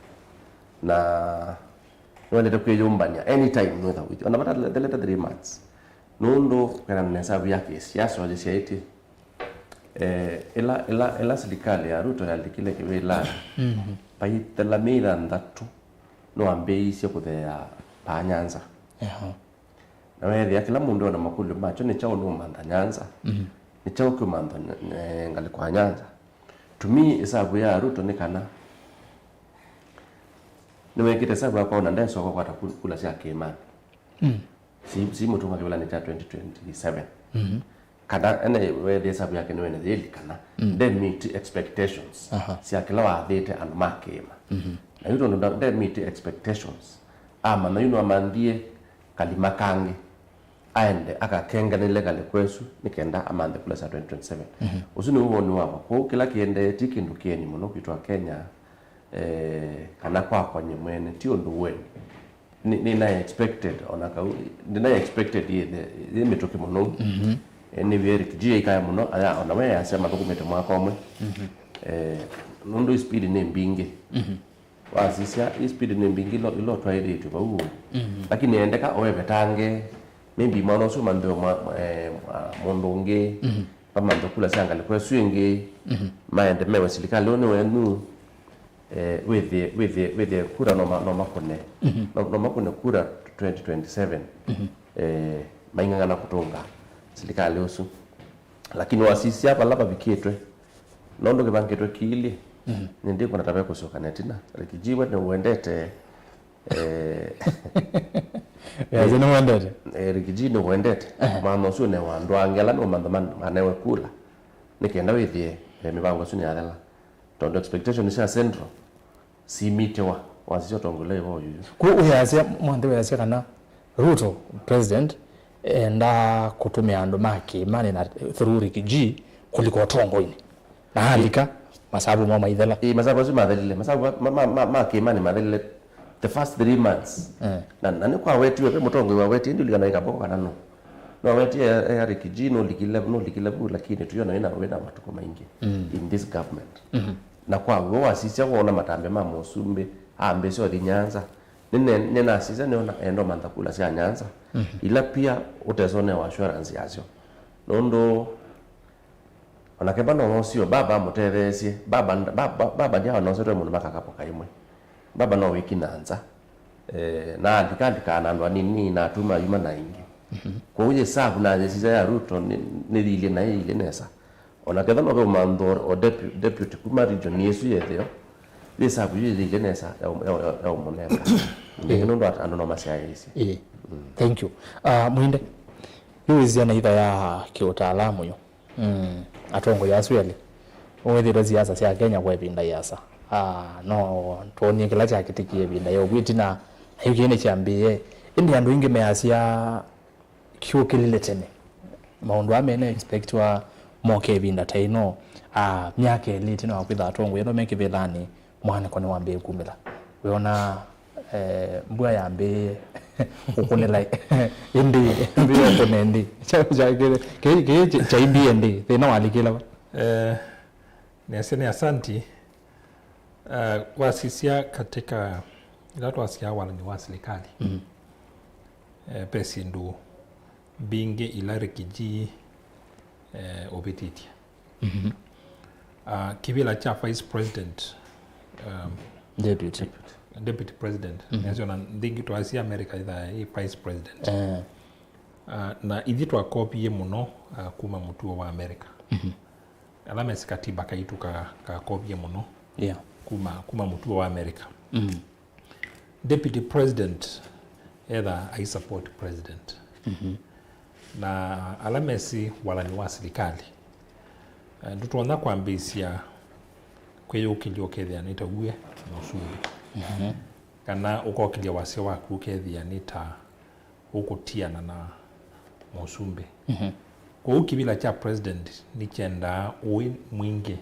Na nĩwendete kwĩyũmbany'a anytime nũĩtha wĩthi. Ona vatathelete three months. Nũndũ kwĩanana na ĩsavu ya kĩsiasa wasyaĩtye, eh, ĩla, ĩla, ĩla silikalĩ ya Ruto yalikile kĩvĩlanĩ, vaithela mĩi thanthatũ nĩwambĩĩisye kũtheea paa Nyanza. Eho. Na weethĩa kĩla mũndũ ena makũlyo makyo, nĩ kyaũ nũmantha Nyanza? Nĩ kyaũ kĩũmantha ngalĩko ya Nyanza? To me, ĩsavu ya Ruto nĩ kana nĩwekĩte ĩsavu akona ndesũka kũkwata ku-, kula sya kĩĩmanĩ. Si, si mũtũnga kĩvĩlanĩ kya twenty twenty-seven. Kana ene weethĩa ĩsavu yake nĩwene yĩli kana nde meet expectations sya kĩla wathĩte andũ ma kĩĩma. Na yu tondũ nda-, nde meet expectations, amantha yu nĩwamanthie kalima kangĩ, aende akakenganĩle ngalĩko ĩsu nĩ kenda amanthe kula sya twenty twenty-seven. Ũsu nĩw'o woni wakwa. Kwoou kĩla kĩendee ti kĩndũ kĩeni mũno kwitũ Akenya, eh, kana kwakwa nyie mwene, ti ũndũ w'eni. Nĩ, nĩnaĩ expected, ona kau, nĩnaĩ expected yĩthe, yĩ mĩtũkĩ mũno. Eh, nĩw'e Rigiji aikaya mũno, aya, ona we yasya mathũkũmĩte mwaka ũmwe. Eh, nũndũ speed nĩ mbingĩ. Wasisya, ĩ speed nĩ mbingĩ ilo, ilo twaĩlĩtwe vau ũu. Lakini endeka oevetange, maybe mwana ũsu manthe mwa, mwa, eh, mwa, mũndũ ũngĩ, vamanthe kula sya ngalĩko ĩsu ĩngĩ, maende mewe silikalĩ ũũ nĩ wenu, eh, wĩthĩe, wĩthĩe, wĩthĩe kura no ma-, no makũne. No, no makũne kura twenty twenty-seven. Eh, maing'ang'ana kũtũnga silikalĩ ũsu. Lakini wasisya vala vavikĩtwe, nũndũ kĩvangĩtwe kĩilye, nĩndĩkwona ta vekũsyoka na ĩtina. Ricky G we nĩwendete, eh, Wĩasya nĩwendete? Eh, Ricky G nĩwendete. Mwana ũsu ũnewa andũ angĩ ala nĩũmantha man-, manewe kula. Nĩ kenda wĩthĩe, eh, mĩvango ĩsu nĩyathela. Tondũ expectation sya Central simitiwa, wasisya ũtongoi ũla wĩ vo yuyu. Kwoou wĩasya, Mwanthe wĩasya kana Ruto, president, endaa kũtũmĩa andũ ma kĩĩmanĩ na through Ricky G kũlika ũtongoinĩ. Na alika, masavu moo maithela. Ĩĩ, masavu asu mathelile. Masavu ma, ma, ma, ma, ma kĩĩmanĩ mathelile the first three months. Eh. Na, na nĩkwawetiwe, ve mũtongoi wawetie, ndiũlikana ĩ Kaboko kana no. Nĩwawetie, eh, Ricky G nũlikile, nũlikile vu, lakini tuiona wĩna, wĩna matukũ maingĩ in this government. Na kwa w'o wasisya wona matambya ma mũsumbĩ, ambĩĩsya ũthi Nyanza. Nĩne-, nĩnasisya nĩona enda ũmantha kula sya Nyanza. Ila pia ũtesonewa assurance yasyo. Nũndũ ona kemba no wosio, baba amũtetheesye. Baba, baba, baba ndyaonosetwe mũndũ makakapo kaimwe. Baba no wĩki na nza. Eh, na alika, alikaa na andũ anini na atuma yuma na aingĩ. Kwoou yĩsavu na yĩsisya ya Ruto nĩ, nĩyilye na yĩilye nesa. Ona ketha no ve ũmantho o depu-, deputy kuma region ĩsu yetheo, yĩsavu yu yĩilye nesa ya ũ-, ya ũ-, ya ũmũnenga. Nĩngĩ nũndũ at-, andũ no masyaĩĩsye. Ĩĩ. Thank you. Ah, Mwinde, yu wĩsisya na itha ya kĩũtaalamu yu. Mm, atongoi asu elĩ. Ũwĩthĩtwe siasa sya Kenya kwa ĩvinda ĩasa. Ah, no twonie kĩla kyakĩtĩkie ĩvinda ya ũvu ĩtina, na yu kĩĩ nĩkyambĩĩe. Ĩndĩ andũ aingĩ measya kyũkĩlile tene. Maũndũ aa mene expectwa moke ĩvinda ta ĩno. Ah, myaka ĩlĩ ĩtina wa kwĩtha atongoi ĩno me kĩvĩlanĩ, mwanĩko nĩwambĩĩe kumĩla. Wĩona, eh, mbua yambĩĩe kũkũnĩla ĩndĩ, ĩndĩ ĩkũne ĩndĩ. Kya, kya, kĩ, kĩ, kĩ, kya imbie ĩndĩ, thĩna walikĩla va? Eh, nĩasya nĩ asanti. Eh, wasisya katika, ĩla twasya walani wa serikali, eh, ve syĩndũ mbingĩ ila Ricky G, eh, ũvĩtĩtye. Ah, kĩvĩla kya vice president, um, deputy, deputy president, nĩsyo na nthĩngĩ twasya America ithaa ĩ vice president. Eh. Ah, na ithyĩ twakopie mũno, ah, kuma mũtuo wa America. Ala mesi katiba kaitũ ka, kakopie mũno. Yeah. Kuma, kuma mũtuo wa America. Deputy president etha ai support president. Na ala mesĩ walani wa silikalĩ, eh, ndũtonya kwambĩĩsya kwĩyũkĩlya ũkethĩa nĩ ta uwe mũsumbĩ. Kana ũkokĩlya wasya waku ũkethĩa nĩ ta ũkũtiana na mũsumbĩ. Kwoou kĩvĩla kya president nĩkyendaa ũĩ mwingĩ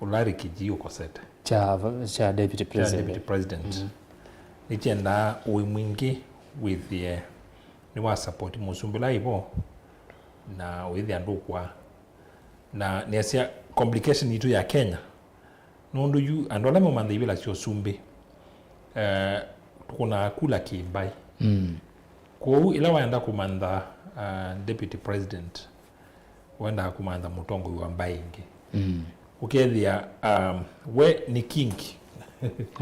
ũla Ricky G ũkosete. Kya, kya deputy president. Kya deputy president. Nĩkyendaa ũĩ mwingĩ wĩthĩe nĩwa support mũsumbĩ ũla ĩvo, na wĩthĩa ndũkwa. Na nĩasya complication yitũ ya Kenya, nũndũ yu andũ ala maũmantha ivĩla sya ũsumbĩ, eh, tũkũnaa kula kĩ-mbaĩ. Mm. Kwoou ĩla waenda kũmantha, uh, deputy president, wendaa kũmantha mũtongoi wa mbaĩ ĩngĩ. Mm. Ũkethĩa, um, we nĩ king.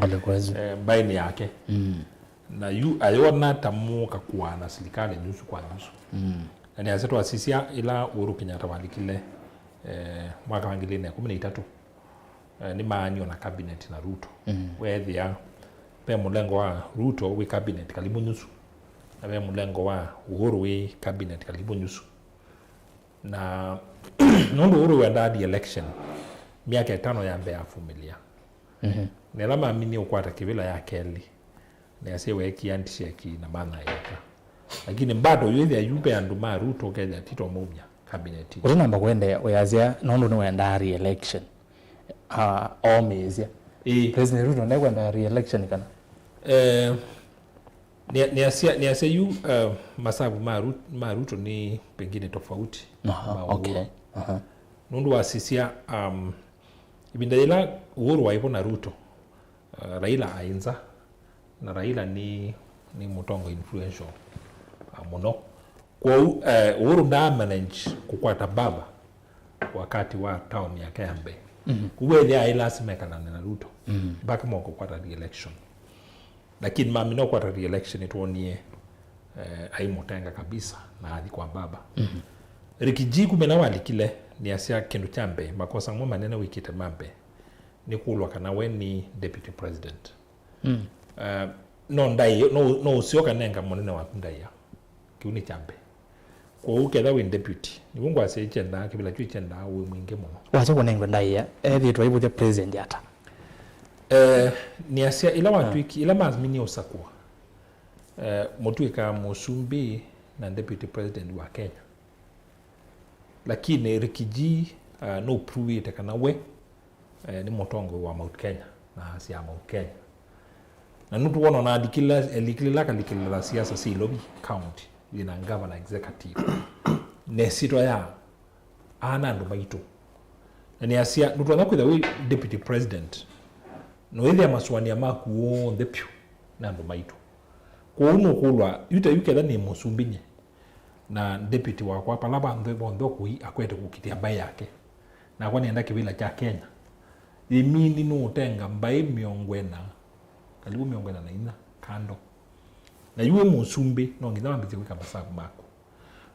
Alekwezu. Eh, mbaĩnĩ yake. Mm. Na yu ayona ta mũka kũaana silikalĩ nyusu kwa nyusu. Mm. Na nĩasya twasisya ĩla Uhuru Kenyatta walikile, eh, mwaka wa ngili ilĩ na ĩkũmi na itatũ, eh, nĩmaanio na cabinet na Ruto. Mm. Weethĩa ve mũlengo wa Ruto wĩ cabinet kalibu nyusu, na ve mũlengo wa Uhuru wĩ cabinet kalibu nyusu. Na nũndũ Uhuru wendaa re-election, myaka ĩtano ya mbee avumilia. Mhm. Na ĩla maminie ũkwata kĩvĩla ya kelĩ, nĩasya weekie handshake na manyaĩĩka. Lakini bado yu ĩthĩa yu ve andũ ma Ruto ũkethĩa tito maumya cabinet. Ũtanamba kũendeea, ũyasya nũndũ nĩwendaa re-election, ah, omĩĩsya. Ĩĩ. President Ruto nĩkwenda re-election kana? Eh, nĩa-, nĩasya, nĩasya yu, eh, masavu ma Ru-, ma Ruto nĩ pengine tofauti. Aha, ma Uhuru. Okay. Aha. Nũndũ wasisya, um, ĩvinda yĩla Uhuru waĩ vo na Ruto, uh, Raila aĩ nza, na Raila nĩ, nĩ mũtongoi influential, uh, mũno. Kwoou, uh, Uhuru ndaa manage kũkwata baba wakati wa term yake ya mbee. Mhm. Kwoou ethĩa aĩ lasima ekalane na Ruto. Mhm. Mpaka mokũkwata re-election. Lakini mamina ũkwata re-election nĩtwonie, eh, aimũtenga kabisa na athi kwa baba. Mhm. Ricky kuma ĩla walikile, nĩasya kĩndũ kya mbee, makosa amwe manene wĩkĩte ma mbee nĩ kũlwa kana we nĩ deputy president. Mm. Eh, no ndaĩ, no, no ũsyoka nenga mũnene waku ndaĩa. Kĩu nĩ kya mbee. Kwoou ketha wĩ deputy, nĩw'o ngwasya ĩkyendaa, kĩvĩla kyu ĩkyendaa ũĩ mwingĩ mũno. Wasya kũnengwe ndaĩa, ethĩĩtwe aivũthya president ata? Eh, nĩasya ĩla watw'ĩki-, ĩla maminie ũsakũa, eh, mũtw'ĩkaa mũsumbĩ na deputy president wa Kenya. Lakini Ricky, uh, nũpruvĩte kana we, eh, nĩ mũtongoi wa Mount Kenya na asyaa Mount Kenya. Na nũtũwona ona alikĩla, alikĩlĩla kalikĩlĩla siasa sya Ilovi County yĩna governor executive. Na ĩsyĩtwa ya ana andũ maitũ. Na nĩasya, nũtonya kwĩtha wĩ deputy president, na wĩthĩa masũanĩa maku onthe pyũ na andũ maitũ. Kwoou nũkũlwa, yu ta yu ketha nĩ mũsumbĩ nye, na deputy wakwa, pala vanthe vonthe ũkũi akwete kũkitĩa mbaĩ yake. Nakwa nĩenda kĩvĩla kya Kenya. Yĩmini nũũtenga mbaĩ mĩongo ĩna, kalivu mĩongo ĩna na inya kando. Na yu wĩ mũsumbĩ, no nginya wambĩĩsye kwĩka masavu maku.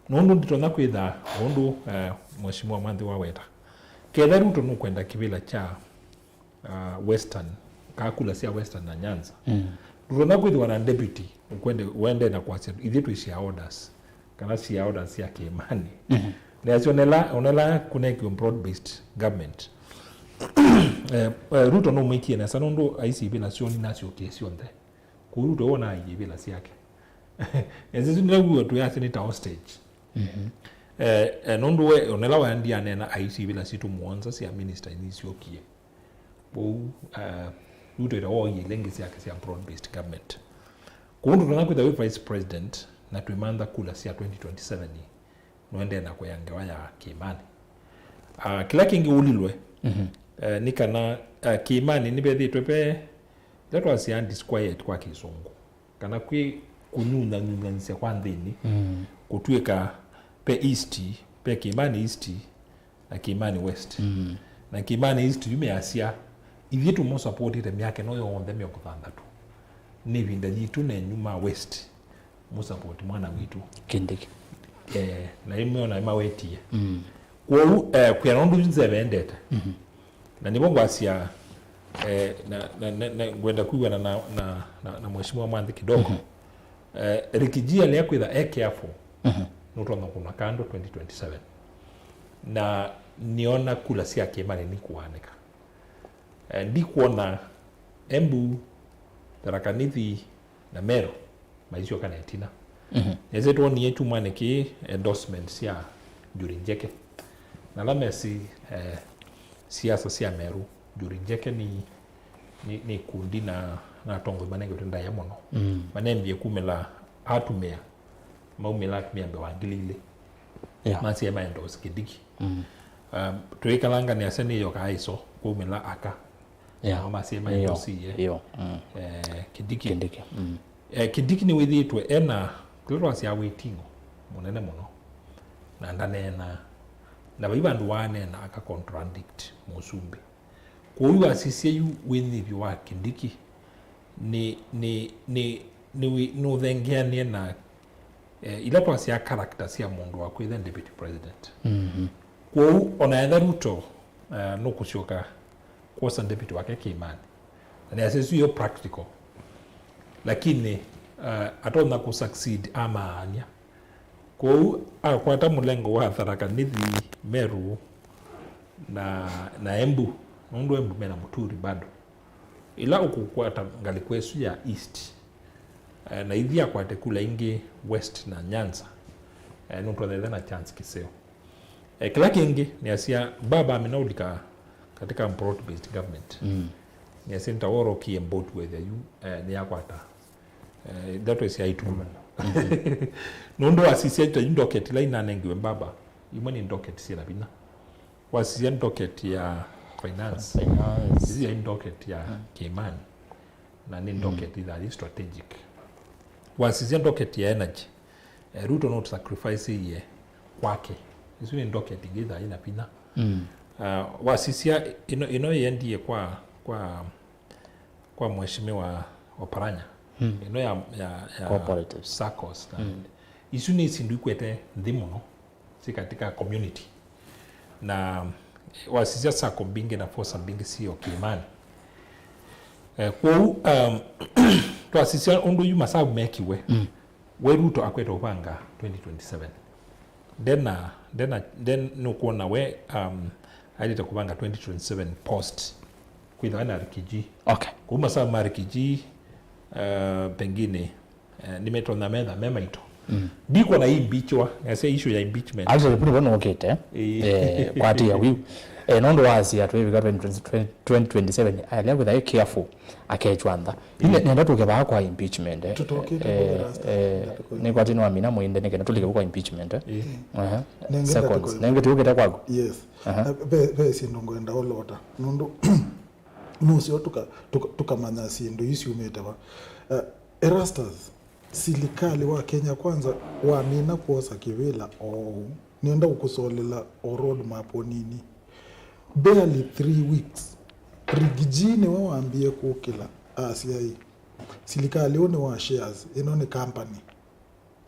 Nũndũ nditonya kwĩtha ũndũ, eh, Mheshimiwa Mwanthi waweta. Ketha Ruto nũkwenda kĩvĩla kya uh, Western, kaa kula sya Western na Nyanza. Mm. Ndũtonya kwĩthĩwa na deputy ũkwende, wende na kwasya, ithyĩ twĩ shareholders, kana shareholders sya Kĩmani. Mhm. Nĩasya onela, onela kũnekiwe broad-based government. Eh, eh, Ruto nũmwĩkie nesa nũndũ aisi ivĩla syoo nĩnasyokie syonthe. Kũu Ruto wona aie ivĩla syake. Nesa isu nĩla wĩwa twĩasya nĩ ta hostage. Mhm. Eh, eh, nũndũ we, onela waendie anena aisi ivĩla sitũ mũonza sya minister nĩsyokie. Ũu, uh, Ruto ĩla woie ila ingĩ syake sya broad-based government. Kwoou ndũtonya kwĩtha wĩ vice president na twĩmantha kula sya twenty twenty-seven nũendee na kũya ngewa ya Kĩmani. Uh, kĩla kĩngĩ ũlilwe, mhm, eh, nĩ kana, uh, Kĩmani nĩvethĩtwe ve ĩla twasyaa disquiet kwa Kĩsũngũ, kana kwĩ kũnyunyanyunyanisya kwa nthĩnĩ, mm, kũtw'ĩka ve East, ve Kĩmani East, na Kĩmani West. Mm. Na Kĩmani East yu measya, ithyĩ tũmũsapotĩte myaka ĩno yonthe mĩongo thanthatũ. Nĩ ĩvinda yitũ nenyu ma West mũsapoti mwana witũ. Kindiki. Eh, na imwe ona mawetie. Mm. Kwoou, eh, kwĩana ũndũ nzeve endete. Mhm. Na nĩvo ngwasya, eh, na, na, na, na ngwenda kwĩw'ana na, na, na, na Mheshimiwa Mwanthi kidogo. Mhm. Eh, Ricky G alea kwĩtha e careful, mhm, nũtonya kũnwa kando twenty twenty-seven. Na nĩona kula sya Kĩmani nikũanĩka. Eh, ndikwona Embu, Tharaka Nithi na Meru maisyoka na ĩtina. Mhm. Nĩsĩ twonie kyumwanĩ kĩĩ endorsement sya Njuri Njeke. Na ala mesĩ, eh, siasa sya Meru, Njuri Njeke nĩ, nĩ, nĩ ikundi na, na atongoi manengetwe ndaĩa mũno. Mm. Manembie kumĩla atumĩa maumĩla atumĩa mbee wa ngili ilĩ. Yeah. Masie ma endorse Kindiki. Mm. Um, tũikalanga nĩasya nĩyokaa ĩso kwaumĩla aka. Yeah. Nao masie ma endorse ye. Yo. Mm. Eh, Kindiki. Kindiki. Mm. Eh, Kindiki nĩwĩthĩĩtwe ena kĩla twasya wĩting'o mũnene mũno, na ndaneenaa. Na vai vandũ waneena aka contradict mũsumbĩ. Kwoou wasisya yu wĩnyivyo wa Kindiki nĩ, nĩ, nĩ, nĩ, nũthengeanie na eh, ila twasyaa character sya mũndũ wa kwĩtha deputy president. Mhm. Kwoou ona etha Ruto eh, nũkũsyoka kwosa deputy wake Kĩmani, na nĩasya ĩsu yo practical, lakini eh, atonya kũ succeed amaany'a. Kwoou akwata mũlengo wa Tharaka Nithi, Meru na, na Embu, nũndũ Embu mena Muturi bado. Ĩla ũkũkwata ngalĩko ĩsu ya East, eh, na ithi akwate kula ingĩ West na Nyanza, eh, nũtwethete na chance kĩseo. Eh, kĩla kĩngĩ nĩasya baba amina ũlika katika broad based government. Mm. Nĩasya nĩtaworokie mbũtu wethĩa yu, eh, nĩyakwata. Eh, that was ya ituma. Nũndũ wasisya ta yu docket ila inanengiwe baba, imwe nĩ docket syĩna vinya. Wasisya docket ya finance. Finance. Ĩsu yaĩ docket ya Kĩmani. Na nĩ docket ithaĩ strategic. Wasisya docket ya energy. Eh, Ruto no sacrifice iye kwake. Ĩsu nĩ docket ingĩ ithaĩ na vinya. Mm. Uh, wasisya ĩno, ĩno yendie kwa, kwa, kwa mheshimiwa Oparanya. Mm. Ĩno ya, ya, ya cooperatives, saccos na isu nĩ sindu ikwete nthĩ mũno. Syĩ katika community. Na wasisya sacco mbingĩ na fosa mbingĩ sio Kĩmani. Eh, kwoou, um, twasisya ũndũ yu masavu mekiwe, mm, we Ruto akwete ũvanga twenty twenty-seven. Ndena, ndena, then nũkwona we, um, ailĩte kũvanga twenty twenty-seven post. Kwĩthawa na Rikiji. Okay. Kwoou masavu ma Rikiji, uh, pengine Eh, nĩmetonya metha me maito. Mm. Ndikwona impeachwa, nĩasya issue ya impeachment. Actually, puni bono okite. Eh, kwati ya wiu. Eh, nondo wasia twivika twenty twenty, twenty twenty-seven, alia kwitha careful, akechwa ntha. Ine, nenda tuke baa kwa impeachment, eh. Tutokite eh, kwa rasta, eh, nenda tuko- nĩ kwati nwa mina mwinde nĩ kana tulike kwa impeachment, eh. Eh. Aha. Nengenda seconds. Tuko- Nenge tukite kwaku. Yes. Aha. Eh, ve, ve sindu ngwenda olota. Nundu nusio tuka, tuka, tukamanya sindu isu umite va. Eh, Erastus, silikalĩ wa Kenya Kwanza wamina kwosa kĩvĩla oou, nĩenda ũkũsolela o road map o nini. Barely three weeks, Rigiji nĩwe wambie kũkĩla, asya ĩ, silikalĩ ũũ nĩ wa shares, ĩno nĩ company.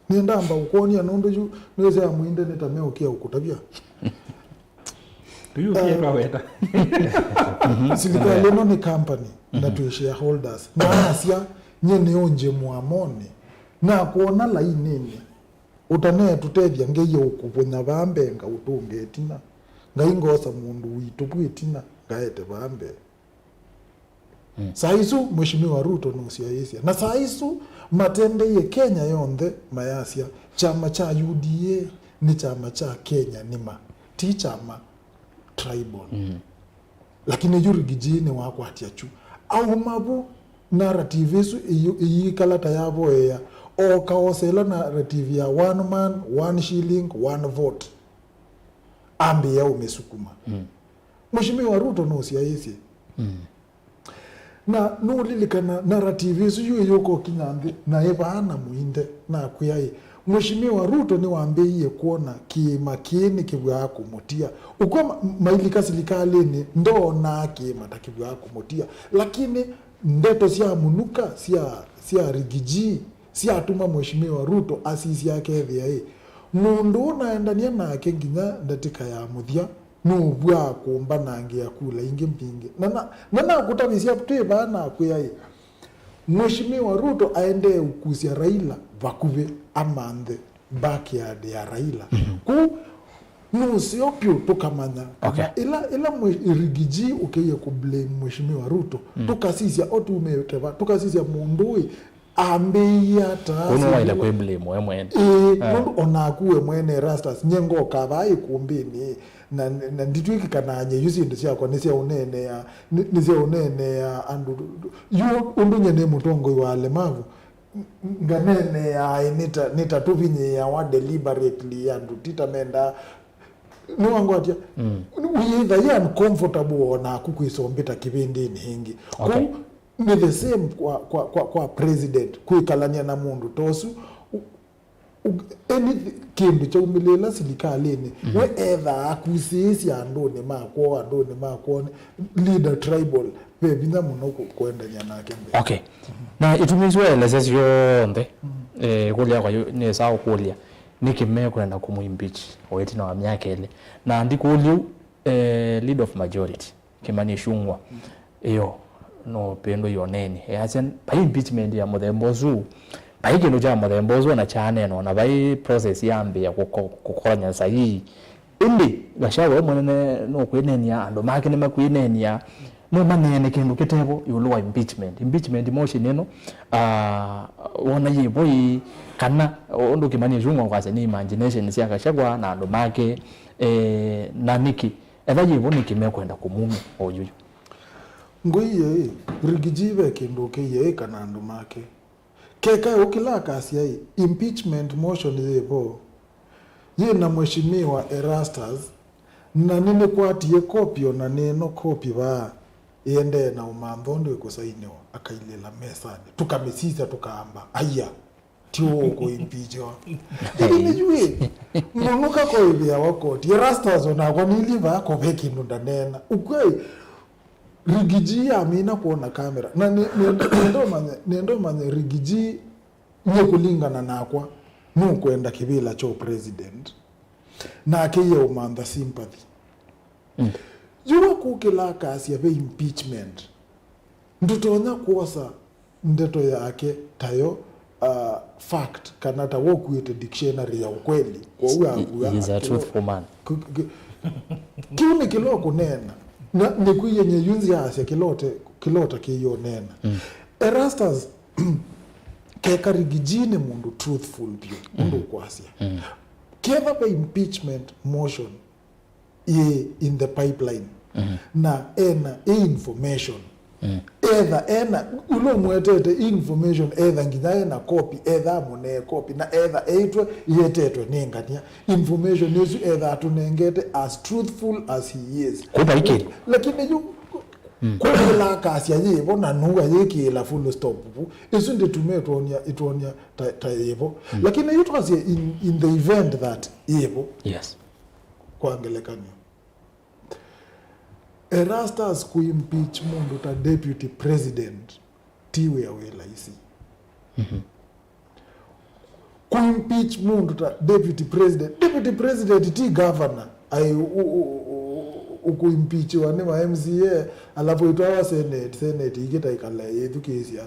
Nĩenda amba ũkwony'a nũndũ yu nĩwĩsĩ amwinde nĩ ta meũkĩa ũkũtavya. Tũyũkie twaweta. Silikalĩ ĩno nĩ company na twĩ shareholders. Na asya, nyie nĩũngye mũamonĩ. Na kwona lainĩnĩ. Ũtanetũtethya ngeye ũkũvũnya vaa mbee ngaũtũnge ĩtina. Ngai ngosa mũndũ witũ vu ĩtina ngaete vaa mbee. Mm. Saa isu Mheshimiwa Ruto nũsyaĩĩsye. Na saa isu matendeie Kenya yonthe mayasya kyama kya U D A nĩ kyama kya Kenya nima, ti kyama tribal. Mm. Lakini yu Rigiji nĩwakwatya kyu. Auma vu narrative ĩsu ĩyũ-, ĩyĩkala ta yavoea, oka osela narrative ya one man, one shilling, one vote. Ambĩĩa ũmĩsukuma. Mm. Mheshimiwa Ruto nũsyaĩĩsye. Mm. Na nũlilikana narrative ĩsu yu ĩyũka ũkinya nthĩ, na ĩvaa na mũinde, nakwĩa ĩ, Mheshimiwa Ruto nĩwambĩĩie kwona kĩĩma kĩĩ nĩkĩvw'aa kũmũtia. Ũkw'a ma-, mailika silikalĩnĩ, ndoonaa kĩĩma ta kĩvw'aa kũmũtia. Lakini ndeto sya mũnuka sya, sya Rigiji syatuma Mheshimiwa Ruto asisya akethĩa ĩ, mũndũ ũũ naendanie nake nginya ndatĩka ya mũthya, nũvw'aa kũmbanangĩa kula ingĩ mbingĩ. Na, na, na nakũtavĩsya twĩ vaa nakwĩa ĩ, Mheshimiwa Ruto aendee ũkusya Raila vakuvĩ amanthe backyard ya Raila. Mhm. Kũu nũseo pyũ tũkamanya kana, okay, ĩla, ĩla mwe-, Rigiji ũkĩie kũblame Mheshimiwa Ruto, mm, tũkasisya o tumĩte va, tũkasisya mũndũ ũĩ ambĩĩie ata. Kũu nĩwaĩle kwĩ blame we mwene. Ĩĩ, ah, nũndũ onaku we mwene Erastus, nye ngoka vaa ĩkũmbĩnĩ, na, na nditw'ĩkĩkanaa nye yu syĩndũ syakwa nĩsyaũneenea, nĩ, nĩsyaũneenea andũ. Yu ũndũ nye nĩ mũtongoi wa alemavu, nganeeneaa nĩ ta, nĩ ta tũvinyĩĩawa deliberately andũ, ti ta mendaa. Nĩwangwatya? Mm. Wĩĩtha yĩ uncomfortable o naku kwĩsa ũmbĩta kĩvĩndĩnĩ ĩngĩ. Okay. Kwoou, nĩ the same kwa, kwa, kwa, kwa president kwĩkalany'a na mũndũ ta ũsu. U-, u-, any kĩndũ kyaumĩlĩĩla silikalĩnĩ, mm, we ethaa akusĩĩsya andũnĩ ma kwoo, andũnĩ ma kwoo, leader tribal, ve vinya mũno kũ-, kũendany'a nake mbee. Okay. Na itumi isu waelesya syonthe, mm, eh, ĩkũlyo yakwa yu-, nĩsaa ũkũlya, nĩkĩ mekwenda kũmũimpeach o ĩtina wa myaka ĩlĩ? Na ndikũlya ũu, eh, leader of majority, Kimani Ichung'wa, ĩyo, nũpĩndũie ũneeni. Easya, vai impeachment ya mũthemba ũsu, vai kĩndũ kya mũthemba ũsu ona kyaneenwa, na vai process yambĩĩa kũko-, kũkolany'a sahihi. Ĩndĩ Gachagua we mwene nũkwĩneenia, andũ make nĩmakwĩneenia, no maneene kĩndũ kĩtevo ĩũlũ wa impeachment. Impeachment motion ĩno, ah, wona yĩvo ĩĩ, kana ũndũ Kimani Ichung'wa ũkwasya nĩ imagination sya Gachagua na andũ make, eh, na nĩkĩ? Etha yĩvo, nĩkĩ mekwenda kũmumya oyuyu? Ngũie ĩ, Rigiji ve kĩndũ ũkĩie ĩ kana andũ make? Keka ũkĩla akasya ĩ, impeachment motion yĩvo, yĩ na Mheshimiwa Erastus, na nĩnĩkwatie kopi, o na nĩ ĩno kopi vaa, ĩendee na ũmantha ũndũ ĩkũsainĩwa, akailĩla mesanĩ. Tũkamĩsisya, tũkaamba, aya, ti ũũ ũkũimpichiwa. Ĩndĩ nĩyuĩ, mũnũka koĩvĩawa koti. Erastus o nakwa nĩilyĩ vaa ko ve kĩndũ ndaneena. Ũkw'ai, Rigiji amina kwona kamera. Na nĩ-, nĩ-, nĩenda ũmanye, nĩenda ũmanye Rigiji, nyie kũlingana nakwa, nũkwenda kĩvĩla kya president, nake ye ũmantha sympathy. Mm. Yu wakũkĩla akasya ve impeachment, ndũtonya kwosa ndeto yake tayo, uh, fact, kana ta wokuĩte dictionary ya ukweli. Kwoou akua, he is a truthful man. Kĩu nĩ kĩla ũkũneena. Na nĩkwĩie nyie yu nzyaasya kĩla ũte-, kĩla ũtakĩie ũneena. Mm. Erastus, keka Rigiji nĩ mũndũ truthful vyũ, ũndũ, mm, ũkwasya. Mm. Ketha ve impeachment motion yĩ in the pipeline. Mhm. Na ena ĩ information. Mm. Etha ena, ũla ũmwetete information, etha nginya ena copy, etha amũnee copy, na etha eĩtwe yetetwe nĩ ngania. Information ĩsu etha atũnengete as truthful as he is. Kũu vai kĩndũ. Lakini yu, mm, kwĩla akasya yĩvo na nũu ayĩkĩĩla full stop vu. Ĩsu ndĩtume ĩtwonia, ĩtwonia ta, ta yĩvo. Mm. Lakini yu twasye in, in the event that yĩvo. Yes. Kwa ngelekany'o, Erastus kũimpeach mũndũ ta deputy president ti wĩa wĩ laisi. Mhm. Kũimpeach mũndũ ta deputy president, deputy president ti governor. Ai, ũ-, ũ-, ũ-, ũ-, ũkũimpeachiwa nĩ ma M C A, alafu ĩtwawa senate, senate ĩngĩ ta ĩkala yĩthukĩĩsya.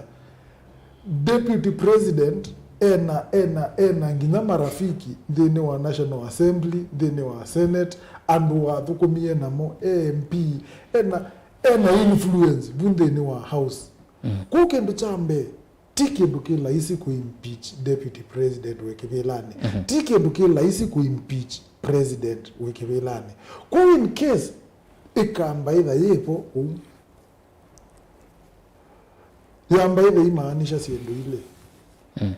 Deputy president ena, ena, ena nginya marafiki nthĩnĩ wa National Assembly, nthĩnĩ wa Senate, andũ wathũkũmie namo, M P, ena, ena influence vu nthĩnĩ wa House. Mm. Kwoou kĩndũ kya mbee, ti kĩndũ kĩ laisi kũimpeach deputy president wĩ kĩvĩlanĩ. Mhm. Ti kĩndũ kĩ laisi kũimpeach president wĩ kĩvĩlanĩ. Kwoou in case ĩkamba ĩtha yĩvo ũu, yamba ĩtha imaanisha syĩndũ ilĩ. Mm.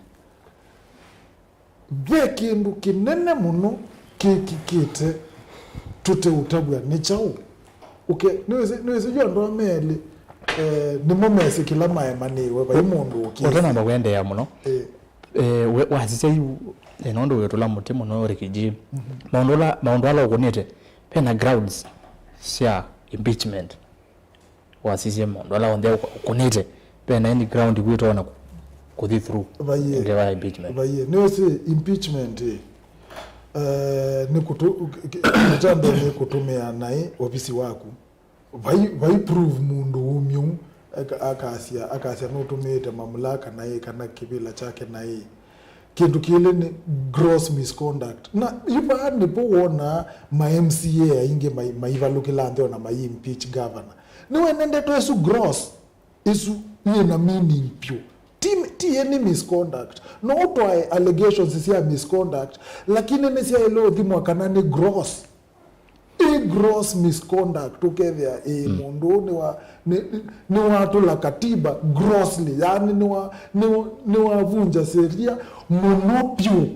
Ve kĩndũ kĩnene mũno kĩkĩkĩte tũteũtavw'a nĩ kyaũ. Ũke, nĩwĩsĩ, nĩwĩsĩ yu andũ aa me elĩ, eh, nĩmo mesĩ kĩla maemanĩwe, vai mũndũ ũkĩsĩ. Ũtanamba kũendeea mũno, eh, eh, we-, wasisya yu, eh, nũndũ wĩtũla mũtĩ mũno Rigiji. Mhm. Maũndũ ala, maũndũ ala ũkũnĩte, vena grounds sya impeachment. Wasisye maũndũ ala onthe ũkũnĩte, ve na any ground kwĩtwa na kũthi through. Vaiĩ. Ngewa ya impeachment. Vaiĩ. Nĩwĩsĩ impeachment, eh, nĩ kũtũ-, mĩtambo nĩ kũtũmĩa naĩ ovisi waku. Vai, vai prove mũndũ wumyũ, aka-, akasya, akasya nũtũmĩĩte mamlaka naĩ kana kĩvĩla kyake naĩ. Kĩndũ kĩlĩ nĩ gross misconduct. Na yu vaa nĩvo wonaa ma M C A aingĩ mai-, maivalũkĩla nthĩ ona mai impeach governor. Nĩwene ndeto ĩsu gross, ĩsu yĩ na meaning vyũ. Ti, ti any misconduct. No ũtwae allegations sya misconduct, lakini nĩsyaĩle ũthimwa kana nĩ gross. Ĩ gross misconduct, ũkethĩa ĩ mũndũ ũũ nĩwa-, nĩ-, nĩ-, nĩwatũla katiba grossly, yani nĩwa-, nĩwa-, nĩwavunja sheria mũno vyũ.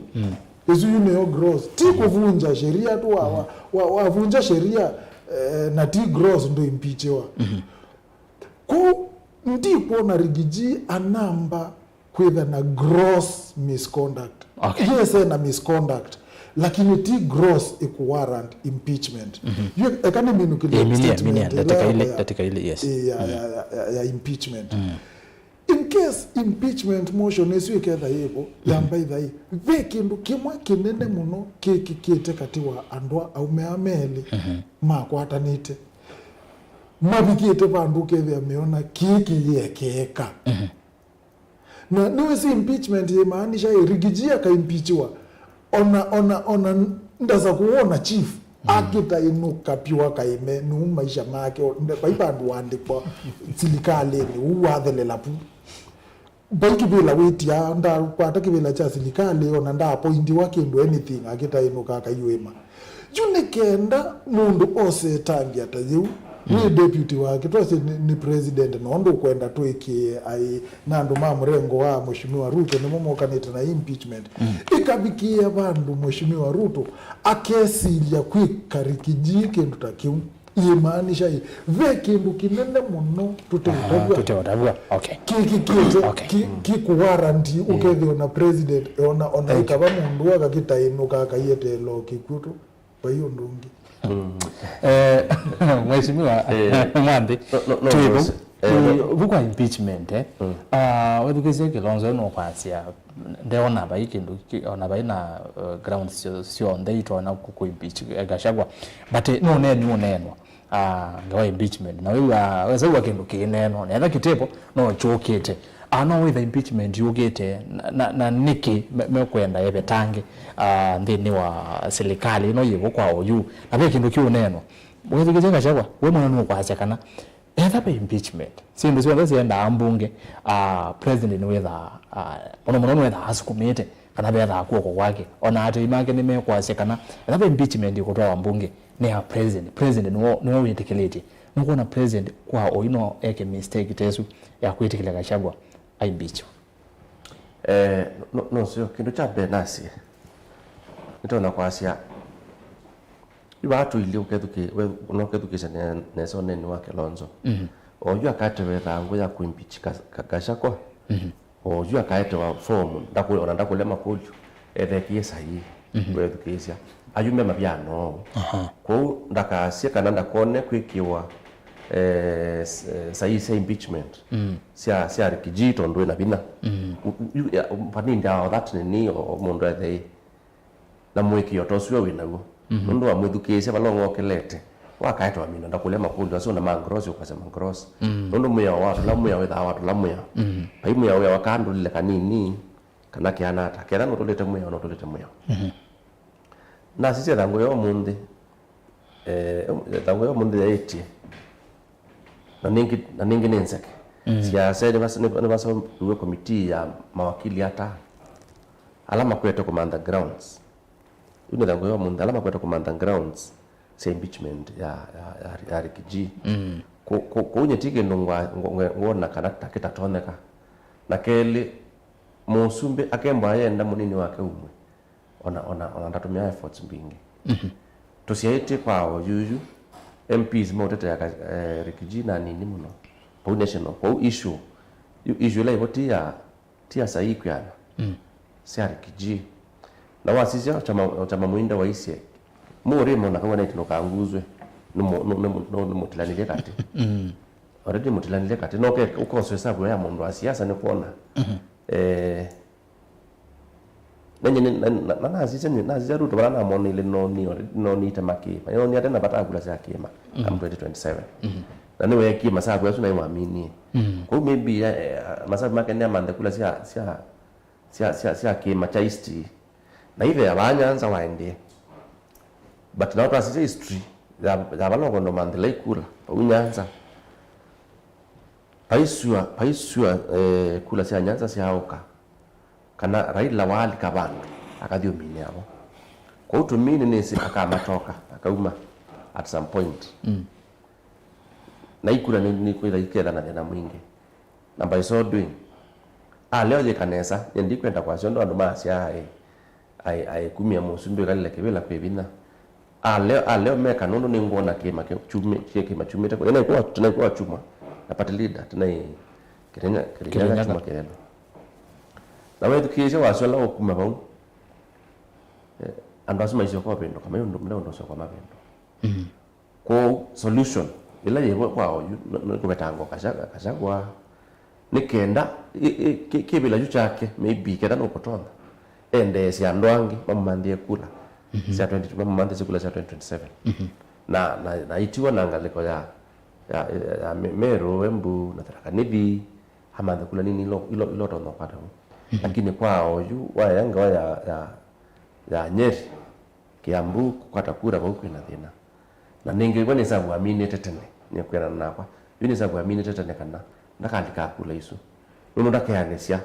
Ĩsu yu nĩyo gross. Ti kũvunja sheria tu, wa-, wa-, wa-, wavunja sheria, eh, na ti gross, ndũimpichiwa. Kwoou ndikwona Rigiji anamba kwĩtha na gross misconduct. Okay. Yes, ena misconduct, lakini ti gross ĩkũwarrant impeachment. Yu, eka nĩminũkĩlye Ĩĩ, minia, statement minia, ĩla ndatĩka ilĩ, yakwa ya, ndatĩka ilĩ, yes. ĩĩ, ya, ya, ya, ya, ya impeachment. In case impeachment motion ĩsu ĩketha yĩvo, ya mbaitha ĩ, ve kĩndũ kĩmwe kĩnene mũno kĩkĩkĩte katĩ wa andũ a aume aa melĩ makwatanĩte. Mavikĩte vandũ ũkethĩa meona kĩĩ kĩyĩekeeka. Na nĩwĩsĩ impeachment yĩmaanisha ĩ, Rigiji akaimpichiwa, ona, ona, ona ndasa kũwona chief, akĩtaĩnũka piwa kaime nũu maisha make, o-, nde-, vai vandũ waandĩkwa silikalĩnĩ, ũu wathelela pu. Vai kĩvĩla wĩtia, ndakwata kĩvĩla kya silikalĩ, ona ndaapointiwa kĩndũ, anything, akĩtaĩnũka akaiũĩma. Yu nĩ kenda mũndũ ose ĩtambya ta yĩu, wĩ deputy wake, twasye nĩ, nĩ president, na ũndũ ũkwenda twĩkĩe aĩ na andũ ma mũrengo wa Mheshimiwa Ruto nĩmo mokanĩte na impeachment. Ĩkavikĩĩa vandũ Mheshimiwa Ruto akesilya kwĩka Rigiji kĩndũ ta kĩu. Yĩmaanisha ĩ, ve kĩndũ kĩnene mũno tũteũtavw'a. Tũteũtavw'a. Okay. Kĩkĩkĩte, okay, kĩ-, kĩkũwaranti ũkethĩa ona president, ona, ona ĩkava mũndũ akakĩtaĩnũka akaietela o kĩkw'ũ tu. Vai ũndũ ũngĩ. Eh, Mheshimiwa Mwanthi, no, no, twĩvo, no, eh, twĩ vu kwa impeachment, eh. Ah, wethukĩsye Kilonzo nũkwasya, ndeona vai kĩndũ ki-, ona vai na, uh, grounds syo-, syonthe itonya ku-, ku impeach, eh, Gachagua. But, eh, nũneenwa, ũneenwa, ah, ngewa impeachment. Na wĩw'a, wesa wĩw'a kĩndũ kĩneenwa. Na etha kĩtevo, no kyũkĩte. Ah, no wĩtha impeachment yũkĩte, na, na, na nĩkĩ me-, mekwenda evetange, ah, nthĩnĩ wa silikalĩ ĩno yĩvo kwa oyu? Na ve kĩndũ kĩũneenwa. Wethukĩsye Gachagua, we mwene nũkwasya kana etha ve impeachment, syĩndũ syonthe syendaa mbunge, ah, president nĩwĩthaa, ah, mũno mũno nĩwĩthaa asukumĩte, kana vethaa kw'oko kwake. Ona atei make nĩmekwasya kana etha ve impeachment ĩkũtwawa mbunge, nĩ ya president. President nĩwe, nĩwe wĩtĩkĩlĩtye. Nũkwona president kwa oyu no eke mistake ta ĩsu ya kwĩtĩkĩlya Gachagua aimpeachwe? Eh, no, no sio, kĩndũ kya mbee nasye, nĩtonya kwasya, yu vaa tũilyĩ ũkethukĩ-, we, ona ũkethukĩĩsya ne-, nesa ũneeni wa Kilonzo. Oyu akaetewe ĩthangũ ya kuimpeach Ga-, Ga-, Gachagua. Oyu akaetewa form, ndakũ-, ona ndakũlya makũlyo, ethekie saii, wethukĩĩsya. Ayu me mavyano. Kwoou ndakasye kana ndakone kwĩkĩwa, eh, s-, eh, saii sya impeachment sya, sya Rigiji tondũ ĩna vinya. U-, u-, yu-, ya, vanindi ao that nini o, o mũndũ ethei na mũĩkĩĩo ta ũsu we wĩ naw'o. Nũndũ wamwĩthukĩĩsya vala ũng'okelete, wakaetwa mina ndakũlya makũlyo asu na ma Gross, ũkwasya ma Gross. Nũndũ mwĩao watũla mwĩao wĩthaa watũla mwĩao. Vai mwĩao wĩawa kaa ndũlile kanini, kana kĩana ata. Ketha nũtũlĩte mwĩao, nũtũlĩte mwĩao. Nasisya ĩthangũ ya ũmũnthĩ, eh, ĩthangũ ya ũmũnthĩ yaĩtye. Na nĩngĩ, na nĩngĩ nĩ nzeke. Siasa nĩvas-, nĩv-, nĩvaseũviw'e komitii ya mawakili ata ala makwete kũmantha grounds. Yu nĩ ĩthangũ ya ũmũnthĩ, ala makwete kũmantha grounds sya impeachment ya, ya, ya, ya Rigiji. Kũ-, kũ-, kũu nyie ti kĩndũ ngwa-, ngwa-, ngwa-, ngwona kana ta kĩtatonyeka. Na kelĩ, mũsumbĩ akembwa ayenda mũnini wake umwe. Ona, ona, ona ndatũmĩa efforts mbingĩ. Tũsyaĩtye kwa oyuyu, M Ps maũtetea ka-, eh, Rigiji na nini mũno. Vau national, kwoou issue, yu-, issue ĩla ĩvo ti ya, ti ya saii kwĩana. Sya Rigiji. Na wasisya Chama, Chama Muinda waisye, mũũrĩma ona kau anaitĩ ndũkanguzwe, nĩ mũ-, nĩ, nĩ, nĩ, nĩ mũtilanĩlye katĩ. Already mũtilanĩlye katĩ. No ũke, ũkoswe savu ya mũndũ wa siasa nĩ kwona. Eh, Nenye nĩ, na, na, na nasisya nĩ, nasisya Ruto vala namoneile noni, noniite makĩĩma. Noni ate na vata kula sya kĩĩma come twenty twenty-seven. Na nĩweekie masavu asu naĩ waminie. Kwoou maybe, eh, masavu make nĩamanthe kula sya, sya, sya, sya, sya kĩĩma kya East. Na ithe ya vaa Nyanza waendie. But nao twasisya history ya, ya vala ũkwenda ũmanthĩla ikula, vau Nyanza. Paisua, paisua, eh, kula sya Nyanza syaaũka. Kana Raila waalika vandũ, akathi ũminĩa vo. Kwoou tũmini nĩsĩ akamatoka, akauma. at some point. Mm. Na ikura nĩ, nĩ kwĩtha iketha na thĩna mwingĩ. Na by so doing, alea ũyĩka nesa, nĩ ndikwenda kwasya ũndũ andũ masya aĩ, aĩ, aĩ kumia mũsumbĩ ũkalile kĩvĩla kwĩ vinya. Alea, alea meka nũndũ nĩngwona kĩma kĩ-, kyumĩ-, kĩ-, kĩma kyumĩte kũ-, naikuwa, naikuwa chuma, na party leader, tena Kĩrĩnya-, Kĩrĩnyaga. Kĩrĩnyaga chuma kĩthelo. Na wethukĩĩsya wasya ũla ũkuma vau, eh, andũ asu maisyoka ũvĩndũka, mai ũndũ mũla ũndũ ũsyoka mavĩndũka. Mm. Kwoou, solution ĩla yĩvo kwa oyu, nĩ, nĩ kũvetangwa Kasha-, Kashagwa, nĩ kenda, ĩ, ĩ, kĩ-, kĩvĩla kyu kyake, maybe, kenda nũkũtonya, endeesya andũ angĩ, mamũmanthĩe kula, mhm, sya twenty, mamũmanthĩsye kula sya twenty twenty-seven. Mhm. Na, na, na itiwa na ngalĩko ya, ya, ya Me-, Meru, Embu, na Tharaka Nithi, amanthe kula nini ilo, ilo, ilo tonya kwata vu. Mhm. Lakini kwa oyu, waya ngawa ya, ya, ya Nyeri, Kiambu kũkwata kura vau kwĩna thĩna. Na nĩngĩ we nĩsavũ aminĩte tene, nĩkwĩanana nakwa. Yu nĩsavũ aminĩte tene kana ndakalikaa kula isu. Nũndũ ndakeanĩsya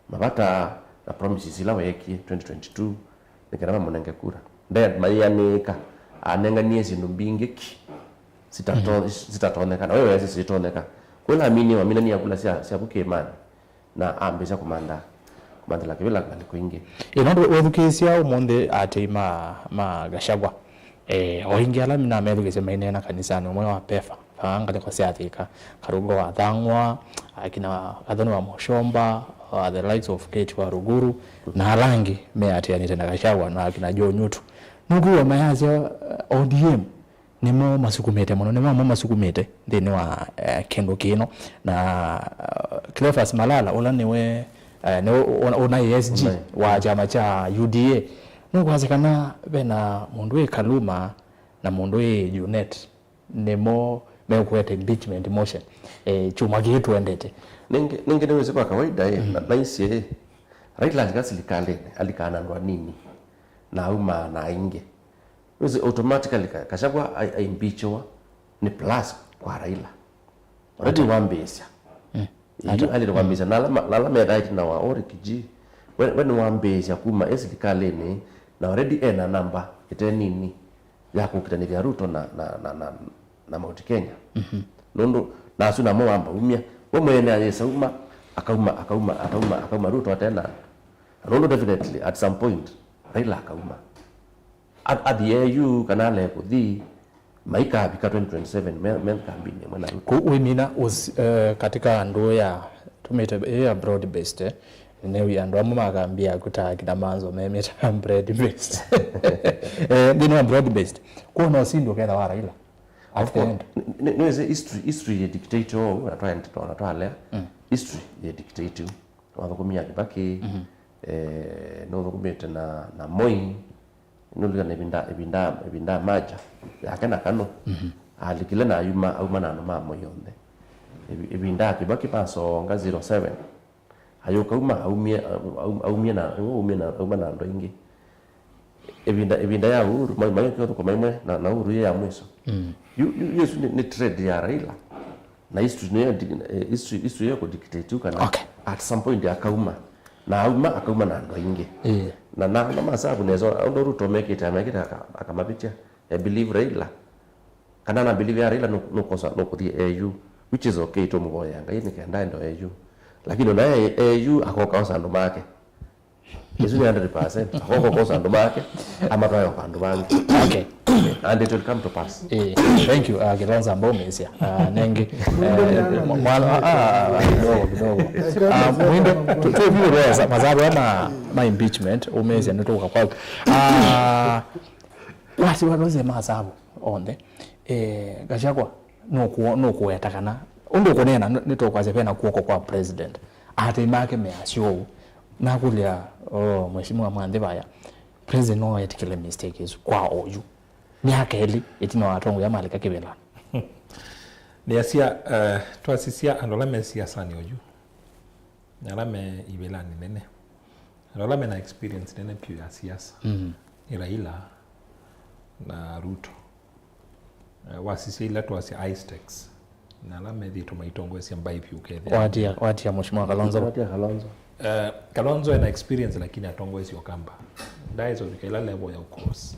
mavata na promises ila weekie twenty twenty-two, nĩ kana mamũnenge kura. Nde mayĩanĩĩka, anenganie syĩndũ mbingĩ ki sitato-, mm, sitatonyeka. Na we weesĩ sitonyeka. Kwĩla amini, aminania kula sya, sya vu kĩĩmanĩ. Na ambĩsya kũmantha, kũmanthĩla kĩvĩla ngalĩko ingĩ. Ĩ, nũndũ wethukĩĩsya ũmũnthĩ aatĩĩi ma, ma Gachagua, eh, o aingĩ ala namethukĩĩsye maineena kanisanĩ ũmwe wa PEFA, vaa ngalĩko sya Thika, Karungo wa Thang'wa, akina Gathoni wa Mũchomba, uh, the likes of Kate wa Ruguru, na ala angĩ meatĩanĩte na Gachagua na akina Joe Nyutu. Nũkwĩw'a mayasya, uh, O D M nĩmo masukumĩte mũno, nĩmo amwe masukumĩte nthĩnĩ wa, eh, kĩndũ kĩno. Na, uh, Cleophas Malala, ũla nĩwe, eh, nĩwe ũna, ũna A S G, ũna, wa, mm, kyama kya U D A, nũkwasya kana vena mũndũ wĩ Kaluma na mũndũ wĩ Junet, nĩmo mekũete impeachment motion, eh, kyumwa kĩĩ tũendete. Nĩngĩ, nĩngĩ nĩwĩsĩ kwa kawaida, eh, mm, na, naisye, eh, Raila alika silikalĩnĩ, alikaa na andũ anini, na aumaa na aingĩ. Nĩwĩsĩ automatically Ka-, Gachagua ai-, aimpeachiwa nĩ plus kwa Raila. Already wambĩĩsya. Mm. Yu already wambĩĩsya. Na ala ma-, na ala methaa ĩtina wa Orick G, we, we nĩwambĩĩsya kuma e silikalĩnĩ, na already ena namba ĩte nini ya kũkitanĩthya Ruto na, na, na, na, na Mount Kenya. Mhm. Nũndũ na asu namo wamba umya. We mwene ayĩsa uma, akauma, akauma, akauma, akauma Ruto atena. Nũndũ definitely at some point Raila akauma. Athi A U kana ale kũthi, maikavika twenty twenty-seven me, me kambini ĩmwe na Ruto. Kũu wĩmina ũs-, eh, katika ndũũ ya tũmĩte ĩ ya broad based, eh, nĩw'e andũ amwe makambia kũtaa kina manzo memĩta broad based. Eh, nthĩnĩ wa broad based, kuona ũsindi ũketha wa Raila at the end. Nĩwĩsĩ history, history yĩ dictate ũu, na twaenda, na twalea. Mm. History yĩ dictate ũu. Wathũkũmia Kibaki, mhm, eh, nũthũkũmĩte na, na Moi, nũlikana ĩvinda, ĩvinda, ĩvinda ya merger yake na Kanu. Mhm. Alikile na ayuma, auma na andũ ma Moi onthe. Ĩvi-, ĩvinda ya Kibaki masonga zero seven. Ayũka auma, aumie, aum-, aumie na, aumie na, auma na andũ aingĩ. Ĩvinda, ĩvinda ya Uhuru, mai, mayũkie ũthũkũma ĩmwe na, na Uhuru yĩ ya mwiso. Mm. Yu, yu, yu ĩsu nĩ, nĩ trend ya Raila. Na history nĩyo di-, eh, history, history yo kũdictate yu kana, okay, at some point akauma. Na auma, akauma na andũ aingĩ. Ĩĩ. Na, na, na masavu nesa, ũndũ Ruto mekĩte, amekĩte aka-, akamavĩtya. I believe Raila. Kana na believe ya Raila nũ-, nũkosa, nũkũthi A U, which is okay, tũmũvoyea Ngai nĩ kenda ende A U. Lakini ona A U akoka osa andũ make. Ĩsu nĩ hundred percent. Akoka okosa andũ make, amatwae kwa andũ mangĩ. Okay. And it will come to pass. Eh, thank you, uh, Kilonzo ambao umesia. Uh, nengi, eh, mwa-, mwa-, ah, ah, kidogo, kidogo. Ah, Mwindo, tu-, tu-, tu-, masabu ama ma impeachment, umesia nĩ tuka kwa. Ah, wasi waloze masabu onthe. Eh, Gachagua, nũkũ-, nũkũweta kana, ũndũ ũkũneena, nĩ, nĩtũkwasya vena kw'oko kwa president. Aatĩĩi make measya ũu. Nakũlya, oh, Mheshimiwa Mwanthi vaya, president no etĩkĩle mistake ĩsu kwa oyu. Myaka ĩlĩ ĩtina wa atongoia malika kĩvĩlanĩ. Nĩasya, eh, twasisya andũ ala me siasanĩ oyu, na ala me ivĩlanĩ nene, andũ ala mena experience nene vyũ ya siasa, mm, nĩ Raila na Ruto. Eh, wasisya ila twasya high stakes, na ala methĩĩtwe maitongoesya mbaĩ vyũ ũkethĩa. Watia, watia Mheshimiwa Kalonzo. Watia Kalonzo. Eh, Kalonzo ena experience lakini atongoesya Ukamba. Ndaĩsa ũvika ila level ya ucross.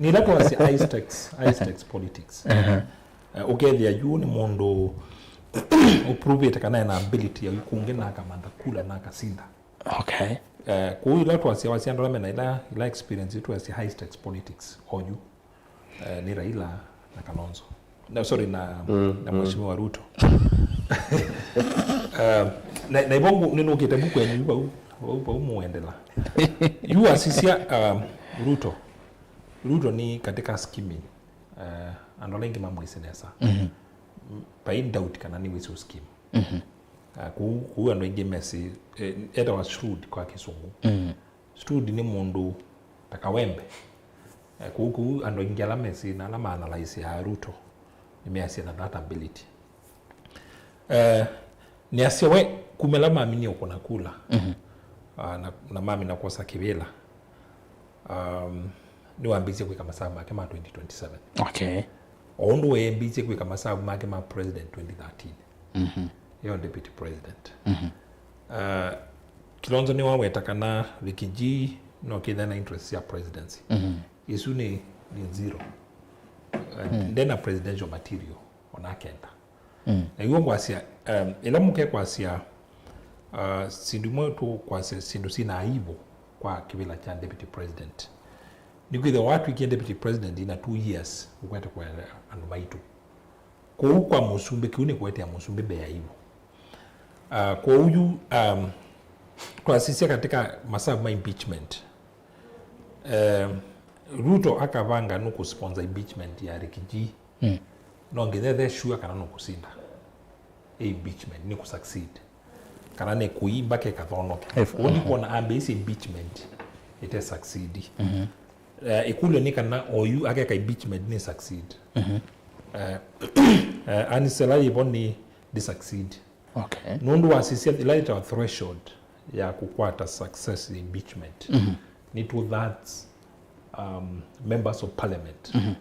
Nĩ ĩla twasya high stakes, high stakes politics. Eh, ũkethĩa yu nĩ mũndũ ũprovĩte kana ena ability ya kũngĩ na akamantha kula na akasinda. Okay. Eh, kũu ĩla twasya, wasya andũ ala mena ila, ila experience ĩtwasya high stakes politics oyu. Eh, nĩ Raila na Kalonzo. No, sorry, na, mm, na mm. Mheshimiwa Ruto. Eh, na, na ivo ngu- nĩnũkĩte mbuku yenyu vau, vau, vau mũendela. Yu asisya, um, Ruto. Ruto ni katika skimming. Eh, andũ ala aingĩ mamwĩsĩ nesa. Mhm. M- Vai doubt kana nĩ wĩsĩ scheme. Mhm. Ah, kũu, kũu andũ aingĩ mesĩ, eh, etawa shrewd kwa Kĩsũngũ. Mm. Shrewd nĩ mũndũ ta kawembe. Eh, kũu, kũu andũ aingĩ ala mesĩ na ala maanalyseaa Ruto nĩmeasya na that ability. Eh, nĩasya we kumĩla maminie ũkũna kula. Mhm. Ah, na, na mamina kwosa kĩvĩla. Um, nĩwambĩĩsye kwĩka masavu make ma twenty twenty-seven. Okay. O ũndũ weembĩĩsye kwĩka masavu make ma president twenty thirteen. Mhm. Ĩyo deputy president. Mhm. Uh, Kilonzo nĩwaweta kana Ricky G no kĩthe na interest ya presidency. Mhm. Isu nĩ, nĩ zero. Uh, mm. Ndena presidential material ona kenda. Mm. Na iw'o ngwasya, um, ĩla mũke kwasya, uh, sindu imwe tũkwasya sindu syina aibu kwa kĩvĩla kya deputy president. Nĩkwĩthĩwa watwĩkie deputy president ina two years ũkwete kwa andũ maitũ. Kwoou kwa mũsumbĩ, kĩu nĩ kũetea mũsumbĩ mbee aibu. Uh, kwoou yu, um, twasisya katika masavu ma impeachment. Um, Ruto akavanga nũkũsponsor impeachment ya Ricky G. Mm. No nginya ethe sure kana nũkũsinda. Ĩ impeachment, nĩ kũsucceed. Kana nĩ kũi mpaka ĩkathonoke. If- Kũu nĩkwona ambĩĩsye impeachment ĩte succeed. Mhm. Eh, ĩkũlyo nĩ kana oyu akeka impeachment nĩ succeed. Mhm. Eh, eh, anisela yĩvo nĩ ndi succeed. Okay. Nũndũ wasisya ĩla yĩtawa threshold ya kũkwata success ya impeachment, mhm, nĩ two thirds, um, members of parliament. Mhm.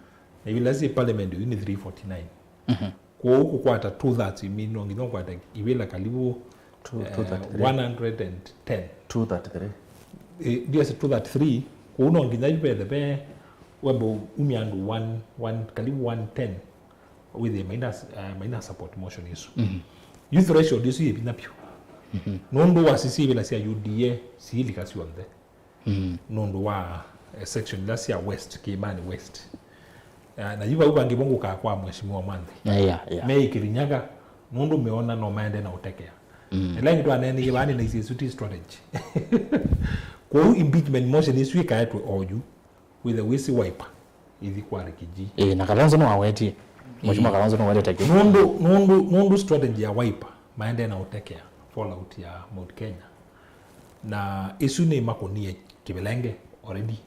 Na ila syĩ parliament yu nĩ three forty-nine. Mhm. Kwoou kũkwata two thirds, you mean, no nginya ũkwate ivĩla kalivu, two, eh, two thirty-three. One hundred and ten. Two thirty-three. Eh, ndiasya two thirty-three, kwoou no nginya yu vethe ve wembe umya andũ one, one, kalivu one ten. Wĩthĩe maina, eh, maina support motion ĩsu. Mhm. Yu threshold ĩsu yĩ vinya vyũ. Mhm. Nũndũ wasisya ivĩla sya U D A siilika syonthe. Mm. Nũndũ wa, eh, section ila sya West, Kiimani West. Eh, na yu vau vangĩ vo ngũkaa kwa Mheshimiwa Mwanthi. Yeah, yeah. Me Kirinyaga, nũndũ meona no maende na ũtekea. Mm. Ĩla ĩngĩ twaneeneie vaa nĩ na isi ĩsu ti strategy. Kwoou impeachment motion ĩsu ĩkaetwe oyu. Wĩthe wĩsĩ Wiper ĩthi kwa Ricky G. Ĩĩ, na Kalonzo nĩwawetie. Mheshimiwa Kalonzo nĩwetete kĩu. Nũndũ, nũndũ, nũndũ strategy ya Wiper maendee na ũtekea fallout ya Mount Kenya. Na ĩsu nĩmakũnie kĩvelenge already.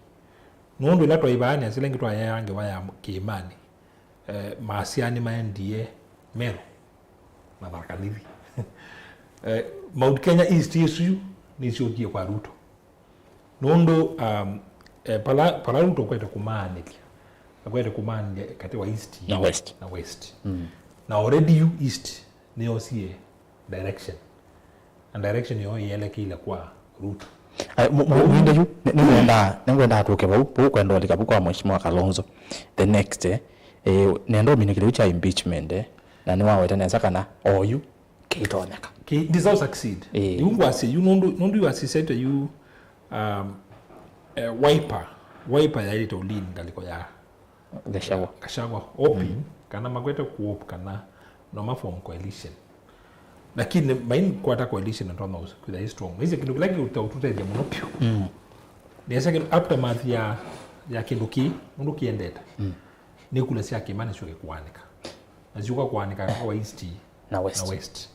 Nũndũ ĩla twaĩ vaa nĩ asila ĩngĩ twayaea ngewa ya Kiimani, eh, maasya nĩmaendie Meru na Tharaka Nithi. Eh, Mount Kenya East ĩsu yu nĩsyokie kwa Ruto. Nũndũ, um, eh, pala, pala Ruto ũkwete kũmaanĩlya, akwete kũmaanĩlya katĩ wa East na West. Na West. Mm. Na already yu East nĩyosie direction. Na direction yoo ĩelekeile kwa Ruto. Ai, mu-, mu-, Mwende yu, nĩ-, nĩngwendaa, nĩngwendaa tũke vau, vau kwenda ũlika vau kwa Mheshimiwa Kalonzo. The next, eh, eh, nenda ũmine kĩlĩu kya impeachment, eh, na nĩwaweta nesa kana oyu kĩitonyeka. Kĩ-, ndisa succeed. Ĩĩ. Yu ngwasya yu nũndũ, nũndũ yu asisete yu, um, eh, Wiper, Wiper yaĩlĩte ũlini ngalĩko ya Gachagua. Gachagua, hoping, mm, kana makwete kũhope kana no ma form coalition. Lakini mainkwata coalition na tona kwĩtha ĩ strong. Ĩsĩ kĩndũ kĩla kĩũtethya mũno piũ. Mm. Nĩasya kĩndũ aftermath ya, ya kĩndũ kĩ, mũndũ kĩendete. Mm. Nĩ kula sya Kiimani syoke kũanĩka. Na syũka kũanĩka kwa East na West. Na West.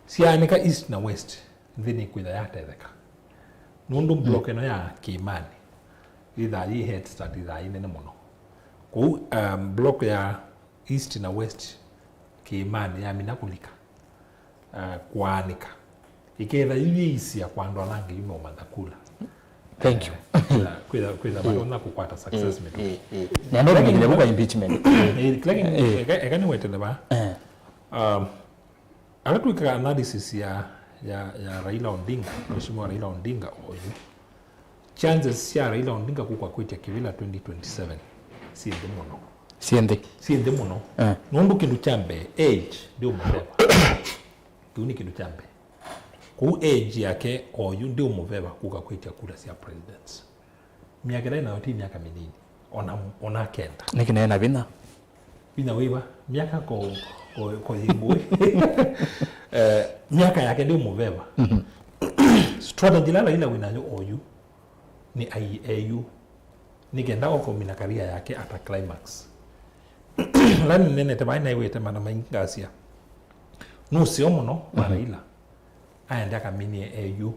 Syaanĩka East na West, nthĩ nĩkwĩtha yatetheka. Nũndũ, mm, block ĩno ya Kiimani, yĩthaa yĩ head start, yĩthaa yĩ nene mũno. Kwoou, um, block ya East na West Kiimani yamina kũlika, uh, kũaanĩka. Ĩketha yu yĩisya kwa andũ ala angĩ yu meũmantha kula. Thank you. Eh, kwĩtha, kwĩtha, kwĩtha matonya kũkwata success mĩtũkĩ. Eh, eh. Na ndio ndio kwa impeachment. Eh, lakini, eh, eka, eka nĩwetele vaa. Eh. Um, ala twĩkaa analysis ya, ya, ya Raila Odinga, Mheshimiwa Raila Odinga oyu, chances sya Raila Odinga kũka kwĩtya kĩvĩla twenty twenty-seven syĩ nthĩ mũno. Syĩ nthĩ. Syĩ nthĩ mũno. Eh. Nũndũ kĩndũ kya mbee, age ndĩũmũveva. Kĩu nĩ kĩndũ kya mbee. Kũu age yake oyu ndĩũmũveva kũka kwĩtya kura sya presidents. Myaka ĩla ĩnayo ti myaka mĩnini, ona, ona kenda. Nĩkĩ naĩ na vinya? Vinya wĩva? Myaka ko, ko, ko yĩngũĩ. Eh, myaka yake ndĩũmũveva. Mhm. Strategy ĩla Raila wĩ nayo oyu nĩ ai eyu, nĩ kenda okomina career yake at a climax. Ĩla nĩnenete vai naiwĩte mana maingĩ ngasya, nũseo mũno wa Mhm. Raila aende akaminie eyu.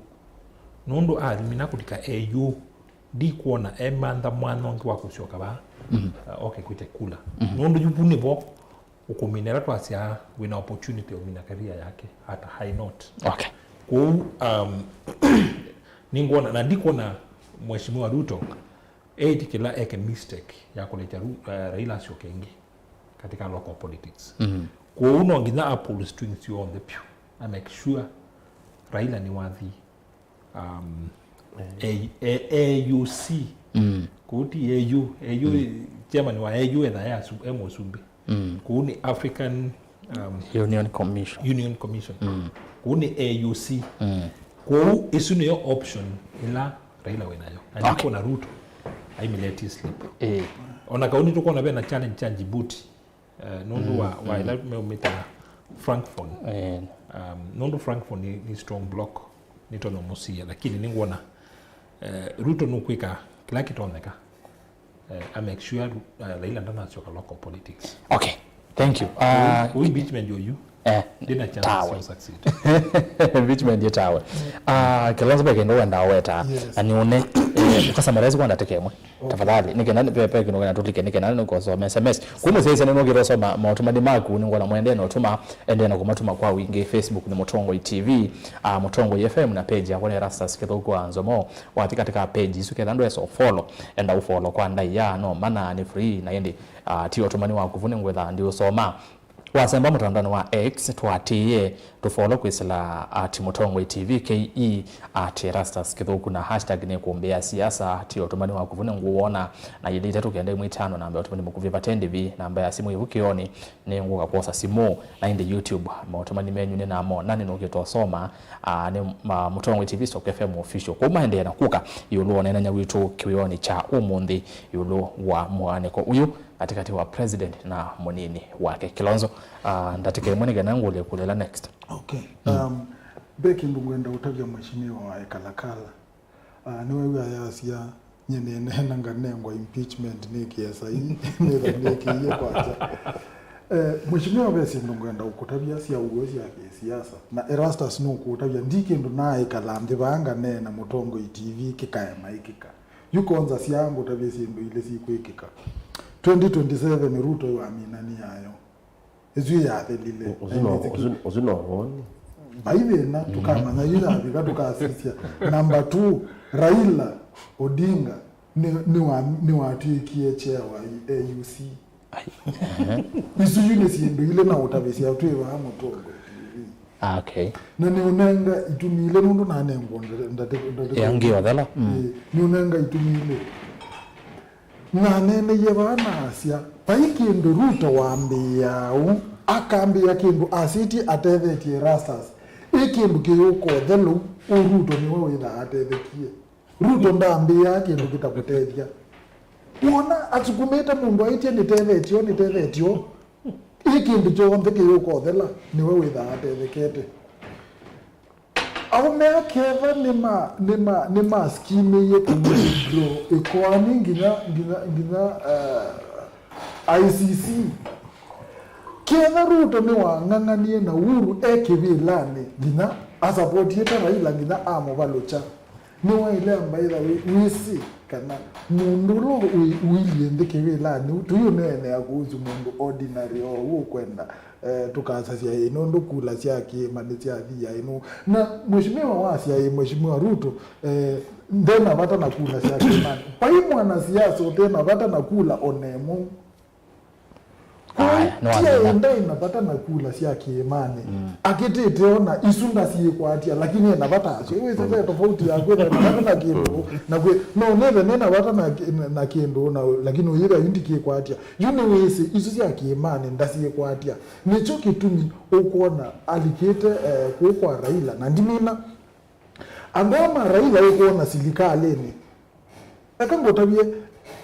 Nũndũ amina kũlika eyu, ndikwona emantha mwanya ũngĩ wa kũsyoka vaa, Mhm. uh, oke kwĩtya kula. Mhm. Nũndũ yu vu nĩvo ũkũmina ĩla twasyaa wĩna opportunity ya ũmina career yake at a high note. Okay. Kwoou, um, nĩngwona, na ndikwona Mheshimiwa Ruto eĩtĩkĩla eke mistake ya kũlekya Ru-, uh, Raila asyoke ĩngĩ katika local politics. Mhm. Kwoou no nginya a pull strings yonthe pyũ. A make sure Raila nĩwathi, um, Eh. A-, A-, A U C. Mm. Kũu ti A U, A U, Mm. chairman wa A U etha e asu-, e mũsumbĩ. Mm. Kũu nĩ African, um, Union Commission. Union Commission. Mm. Kũu nĩ A U C. Mm. Kwoou ĩsu nĩyo option ĩla Raila wĩ nayo. Na Okay. ndikwona Ruto aimĩleti slip. Eh. Ona kau nĩtũkwona vena challenge cha Djibouti. Eh, nũndũ wa, Mm, wa mm. ĩla meũmĩta Francophone. Eh. Um, nũndũ Francophone nĩ, nĩ strong bloc, nĩtonya mũsie, lakini nĩngwona, eh, Ruto nũkwĩka kĩla kĩtonyeka, eh, a make sure, eh, Raila ndanasyoka local politics. Okay, thank you. Ah, Ũu impeachment yoyu, eh, ndĩna chance tawe. Cia succeed. Impeachment yĩ tawe. Ah, Kilonzo, ve kĩndũ wenda weta, Yes. na nĩũne, eh, ũkasamaraisi kwa ndatĩka ĩmwe. Okay. Tafadhali, nĩ kenda nĩ ve, ve kĩndũ kenda tũlike, nĩ kenda nĩ kũsoma S M S. Kuma sasa nĩ nũkĩrosoma maũtũmani maku, nĩ ngona mwende na ũtũma, ende na kũmatũma kwa wingĩ. Facebook nĩ Mũtongoi T V, ah, Mũtongoi F M, na page yakwa nĩ Erastus Kĩthũku wa Nzomo. Wathi katika page isu ketha ndwesa follow, enda u follow kwa ndaĩa, no mana nĩ free, na ĩndĩ, ah, ti ũtũmani waku vu nĩ ngwĩtha ndi ũsoma. Wasemba mũtandaonĩ wa X, tũatĩĩe, tũfollow kwĩsĩla at Mũtongoi T V K E, at Erastus Kĩthũku, na hashtag nĩ kũmbĩa siasa. Ti ũtũmani waku vu nĩ ngũwona, na yĩlĩ itatũ kenda ĩmwe itano, namba ya ũtũmani mũkuvĩ vate ndĩvi, namba ya simũ ĩvu kĩonĩ, nĩ ngũka kwosa simũ, na ĩndĩ YouTube, maũtũmani menyu nĩ namo, na nĩ nũkĩtosoma, ah, nĩ ma-, Mũtongoi T V stroke F M official. Kwoou maendeea na kũka ĩũlũ wa ũneenany'a witũ kĩwĩonĩ kya ũmũnthĩ ĩũlũ wa mũaanĩko ũyũ katĩkatĩ wa president na mũnini wake. Kilonzo, ah, ndatĩka ĩmwe nĩ kenda ngũlye kũlya ĩla next. Okay. Mm. Um, ve kĩndũ ngwenda ũtavya mheshimiwa wa Ekalakala. Ah, nĩwew'a yasya, "Nyie nĩneena nganengwa impeachment nĩkĩe sai, nĩtha nĩkĩie kwakya." Eh, mheshimiwa, ve syĩndũ ngwenda ũkũtavya sya ũw'o sya kĩsiasa. Na Erastus nũkũtavya, ndi kĩndũ naaĩkala nthĩ vaa nganeena Mũtongoi T V kĩkaema ĩkĩka. Yu kwanza syaa ngũtavye syĩndũ ilĩ sikwĩkĩka. Twenty twenty-seven Ruto ĩwamina nĩ yayo. Ĩsu yathelile. Ũsu no, ũsu, ũsu no woni. Vai thĩna, tũkamanya yu yavika, tũkasisya. Number two, Raila Odinga nĩ, nĩwa-, nĩwatw'ĩkie chair wa A U C. Ai. Isu yu nĩ syĩndũ ilĩ na ũtavĩsya twĩ vaa Mũtongoi T V. Ah, okay. Na nĩũnenga itumi ilĩ nũndũ nanengwa ndate-, ndate-, ndate-, Ĩangĩ othela. Mm. Ĩĩ, nĩũnenga itumi ilĩ. Naneeneie vaa na asya, vai kĩndũ Ruto wambĩĩaa ũu, akambĩĩa kĩndũ asĩtye atethetye Erastus. Ĩ kĩndũ kĩyũka ũthelũ, ũu Ruto nĩwe wĩthaa atethekie. Ruto ndambĩĩaa kĩndũ kĩtakũtethya. Wona asukumĩte mũndũ aĩtye nĩtethetye ũũ, nĩtethetye ũũ, ĩ kĩndũ kyonthe kĩyũka ũthela, nĩwe wĩthaa atethekete. Aũme aketha nĩma-, nĩma-, nĩmaskimĩie kũwithdraw ĩkoani nginya, nginya, nginya, eh, I C C. Ketha Ruto nĩwang'ang'anie na Uhuru e kĩvĩlanĩ nginya asapotiĩte Raila nginya amũvalũkya. Nĩwaĩle amba ĩtha wĩ-, wĩsĩ kana mũndũ ũla wĩ-, ũilyĩ nthĩ kĩvĩlanĩ, tũiũneenea kuhusu mũndũ ordinary o ũu ũkwenda, eh, tũkasasya ĩ nũndũ kula sya kĩĩma nĩsyathia ĩ nũ. Na mheshimiwa wasya ĩ mheshimiwa Ruto, eh, ndena vata na kula sya kĩĩmanĩ. Vai mwanasiasa ũtena vata na kula ona ĩmwe. Kwoou Ti aĩ ndaĩ na vata na kula sya kĩĩmanĩ. Akĩtĩte ona isu ndasiĩkwatya, lakini ena vata asyo. Wĩsĩ ve tofauti ya kwĩtha na vata na kĩndũ na kwĩ, no nĩthe nĩ na vata na, na, na kĩndũ na, lakini ũyĩthĩa yu ndikĩkwatya. Yu nĩwĩsĩ isu sya kĩĩmanĩ ndasiĩkwatya. Nĩkyo kĩtumi ũkwona alikĩte, eh, kũũ kwa Raila, na ndimina andũ aa ma Raila ũkwona silikalĩnĩ. Eka ngũtavye,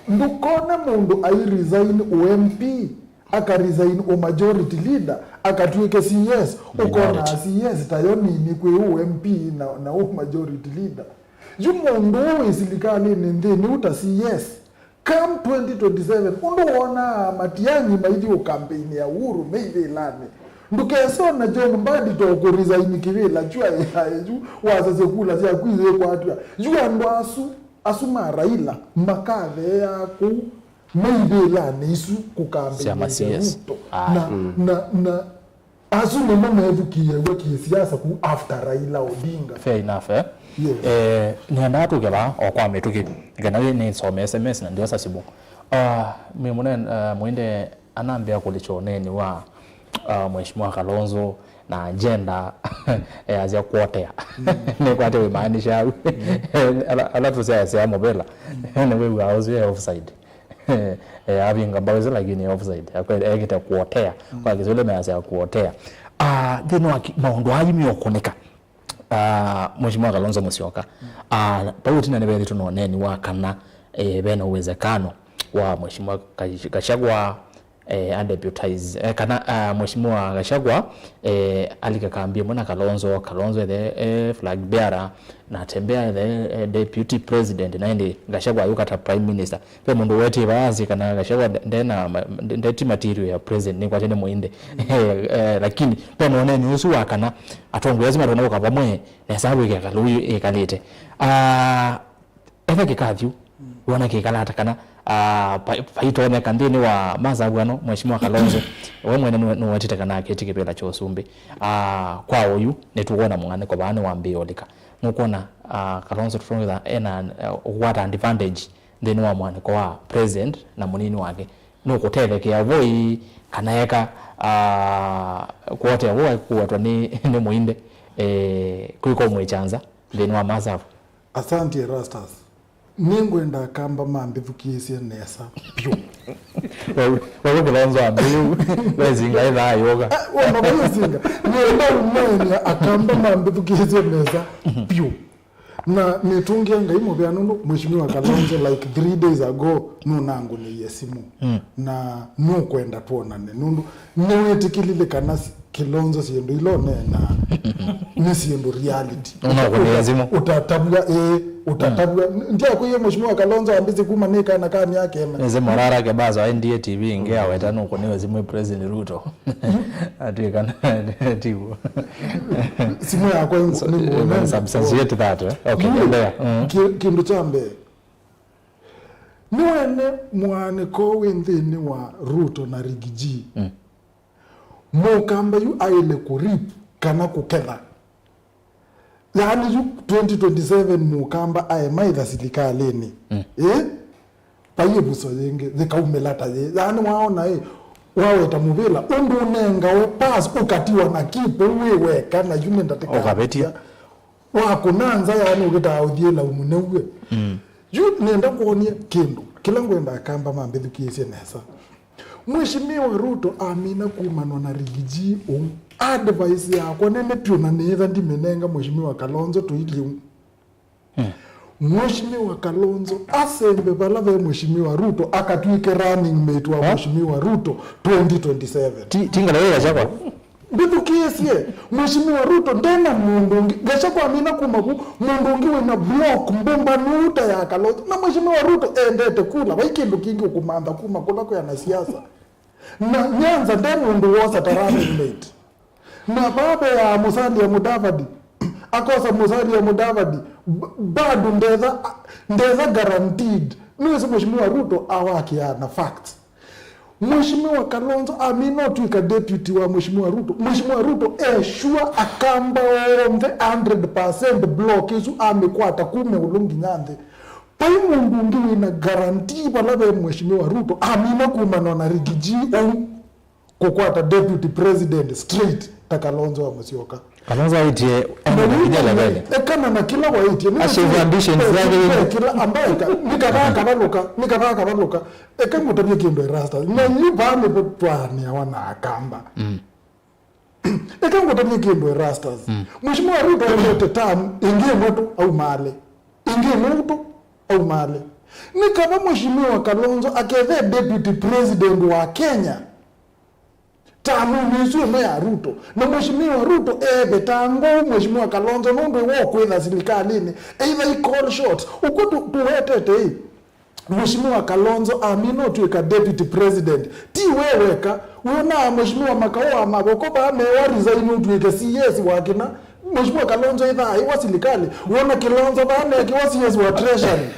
ndũkone mũndũ ai resign ũ M P, aka resign ũ majority leader, akatw'ĩke C S, ũkona C S tayo nini kwĩ ũ M P na, na ũ majority leader. Yu mũndũ ũũ wĩ silikalĩnĩ nthĩnĩ ũta C S, come twenty twenty-seven, ũndũ wonaa Matiang'i maithi ũkampeini ya Uhuru me ivĩlanĩ. Ndũkese ona John Mbadi to kũ resign kĩvĩla kyu aĩ yu wasasya kula syaku iyĩkwatw'a. Yu andũ asu, asu ma Raila makatheea kũu me ivĩlanĩ isu kũkampeini ya Ruto. Na, na, na Asu nĩmo methukĩĩaw'a kĩsiasa ku after Raila Odinga. Fair enough, eh? Yes. Eh, nĩendaa tũke vaa o kwa mĩtũkĩ, kana nĩsome S M S na ndiosa simũ. Ah, mĩ mũnene, ah, Mwende anambĩa kũlikya ũneeni wa, ah, Mheshimiwa Kalonzo na agenda easya kuotea. Nĩkwate wĩmaanisha au. Ala, ala tũsyaasya mũvĩla. Nĩwĩw'aa ũsu e offside. Eh, avinga mbao isu lakini offside. Akwe-, ekĩte kuotea. Kwa Kiswahili measya kuotea. Ah, nthĩnĩ wa ki-, maũndũ aa yu meũkũnĩka. Ah, Mheshimiwa Kalonzo Musyoka. Ah, vau ĩtina nĩvethĩtwe na ũneeni wa kana, eh, vena uwezekano wa Mheshimiwa Gash-, Gachagua, eh, a deputize, eh, kana, ah, Mheshimiwa Gachagua, eh, alike kambi ĩmwe na Kalonzo, Kalonzo ethe, eh, flag bearer, na Tembea ethe, eh, deputy president, na ĩndĩ Gachagua ayũka ta prime minister. Ve mũndũ wetie vaa asye kana Gachagua nde-, ndena ma-, nde-, nde ti material ya president, nĩkwasya nĩ mũinde. Eh, lakini ve na ũneeni ũsu wa kana atongoi asu matonya kũka vamwe nesa wĩke kalũ ĩkalĩte. Ah, etha kĩkathyu, wona kĩkalata kana, ah, va-, vaitonyeka nthĩnĩ wa masavu ano, Mheshimiwa Kalonzo we mwene nĩwe-, nĩwetĩte kana akĩtĩ kĩvĩla kya ũsumbĩ. Ah, kwa ũyu nĩtũkwona mũng'anĩko vaa nĩwambĩĩa ũlika. Nũkwona, ah, Kalonzo tũtongethya ena, eh, ũkwata advantage nthĩnĩ wa mũanĩko wa president na mũnini wake. Nũkũtethekea voi kana eka, ah, kuotea vo kũwetwa nĩ, nĩ mũinde, eh, kwĩka ũmwĩkya nza nthĩnĩ wa masavu. Asante Erastus. Nĩngwenda Akamba mambĩthukĩĩsye nesa vyũ. Wewe, wewe Kalonzo ambĩu, wezinga ithaa yoga. Ah, wona vayo zinga. Nĩenda umaenia Akamba mambĩthukĩĩsye nesa vyũ. Na nĩtũngĩa Ngai mũvea nũndũ Mheshimiwa Kalonzo, like, three days ago, nũnangũnĩie simũ. Na nũkwenda twonane. Nũndũ nĩwĩtĩkĩlile kana s-, Kilonzo syĩndũ ila ũneenaa nĩ syĩndũ reality. Ũnakũnĩa simũ. Ũtatavw'a, ĩĩ, ũtatavw'a. Ndiakwĩie Mheshimiwa Kalonzo ambĩsye kuma nĩ kana ka myaka ĩna. Nĩsĩ Morara Kebaso aendie T V ĩngĩ aweta nũkũnĩwe simũ nĩ President Ruto. Atwĩka na tiw'o. Simũ yakwa ĩngũ-, so, nĩ ngũnene. Substantiate that, eh? Okay, endelea. Ki-, kĩndũ kya mbee. Nĩwene mũaanĩko wĩ nthĩnĩ wa Ruto na Riggy G. Mũkamba yu aĩle kũrip kana kũketha. Yaani yu twenty twenty-seven Mũkamba aemaitha silikalĩnĩ. Ĩ? Vai ĩvuso yĩngĩ yĩkaumĩla ta yĩĩ. Yaani waona ĩ, waweta mũvĩla, ũndũ ũnengawe pass, ũkatiwa na kipu wĩ weka, na yu nĩ ndatĩka. Ũkavĩtya. Wakũna nza, yaani ũkĩtaa ũthiĩ laumu nĩw'e. Yu nenda kwonie kĩndũ kĩla ngwenda Akamba mambĩthukĩĩsye nesa. Mheshimiwa Ruto amina kumanwa na Riggy G ũu. Advice yakwa nene vyũ na nĩĩtha ndimĩnenga Mheshimiwa Kalonzo tũilyĩ ũu. Mheshimiwa Kalonzo asembe vala ve Mheshimiwa Ruto akatw'ĩke running mate wa Mheshimiwa Ruto twenty twenty-seven. Ti, ti ngalĩ ya Gachagua. Mbĩthukĩĩsye, Mheshimiwa Ruto ndena mũndũ ũngĩ. Gachagua amina kuma vu, mũndũ ũngĩ wĩna block mbũmbanu ta ya Kalonzo. Na Mheshimiwa Ruto endete kula, vai kĩndũ kĩngĩ ũkũmantha kuma kũla kwĩ anasiasa. Na Nyanza nde mũndũ wosa ta running mate. Na vaa ve ya Musalia Mudavadi, akosa Musalia Mudavadi, b-, bado ndetha, ndetha guaranteed. Nĩwĩsĩ Mheshimiwa Ruto awakiaa na facts. Mheshimiwa Kalonzo amina ũtw'ĩka deputy wa Mheshimiwa Ruto. Mheshimiwa Ruto e sure Akamba onthe hundred percent block ĩsu amĩkwata kuma ĩũlũ nginya nthĩ. Vai mũndũ ũngĩ wĩna guarantee vala ve Mheshimiwa Ruto amina kumanwa na Riggy G ũu. kũkwata deputy president straight ta Kalonzo wa Musyoka. Kalonzo aitie ende na kinya level. Ekana na kila waitie. Achieve ambitions zake. Kila ambaye nikatha kavaluka, nikatha kavaluka. Eka ngũtavye kĩndũ Erastus. Na yu vaa nĩvo twaanĩawa na Akamba. Mm. Eka ngũtavye kĩndũ Erastus. Mm. Mheshimiwa Ruto endete term ĩngĩ ĩmwe tu aumale. Ĩngĩ ĩmwe tu aumale. Nĩ kava Mheshimiwa Kalonzo akethe deputy president wa Kenya. Tamunĩ ĩsu ĩmwe ya Ruto. Na Mheshimiwa Ruto eevetangwa ũu Mheshimiwa Kalonzo nũndũ ĩwe ũkwĩtha silikalĩnĩ. Either i call shots. Ũkw'o tu- tũwetete ĩ. Mheshimiwa Kalonzo amina ũtw'ĩka deputy president. Ti we weka. Wĩonaa Mheshimiwa Makau wa Mavoko vaa mewa resign ũtw'ĩke C S wa kĩna. Mheshimiwa Kalonzo ĩthaa ĩwa silikalĩ. Wona Kilonzo vaa nekiwa C S wa treasury.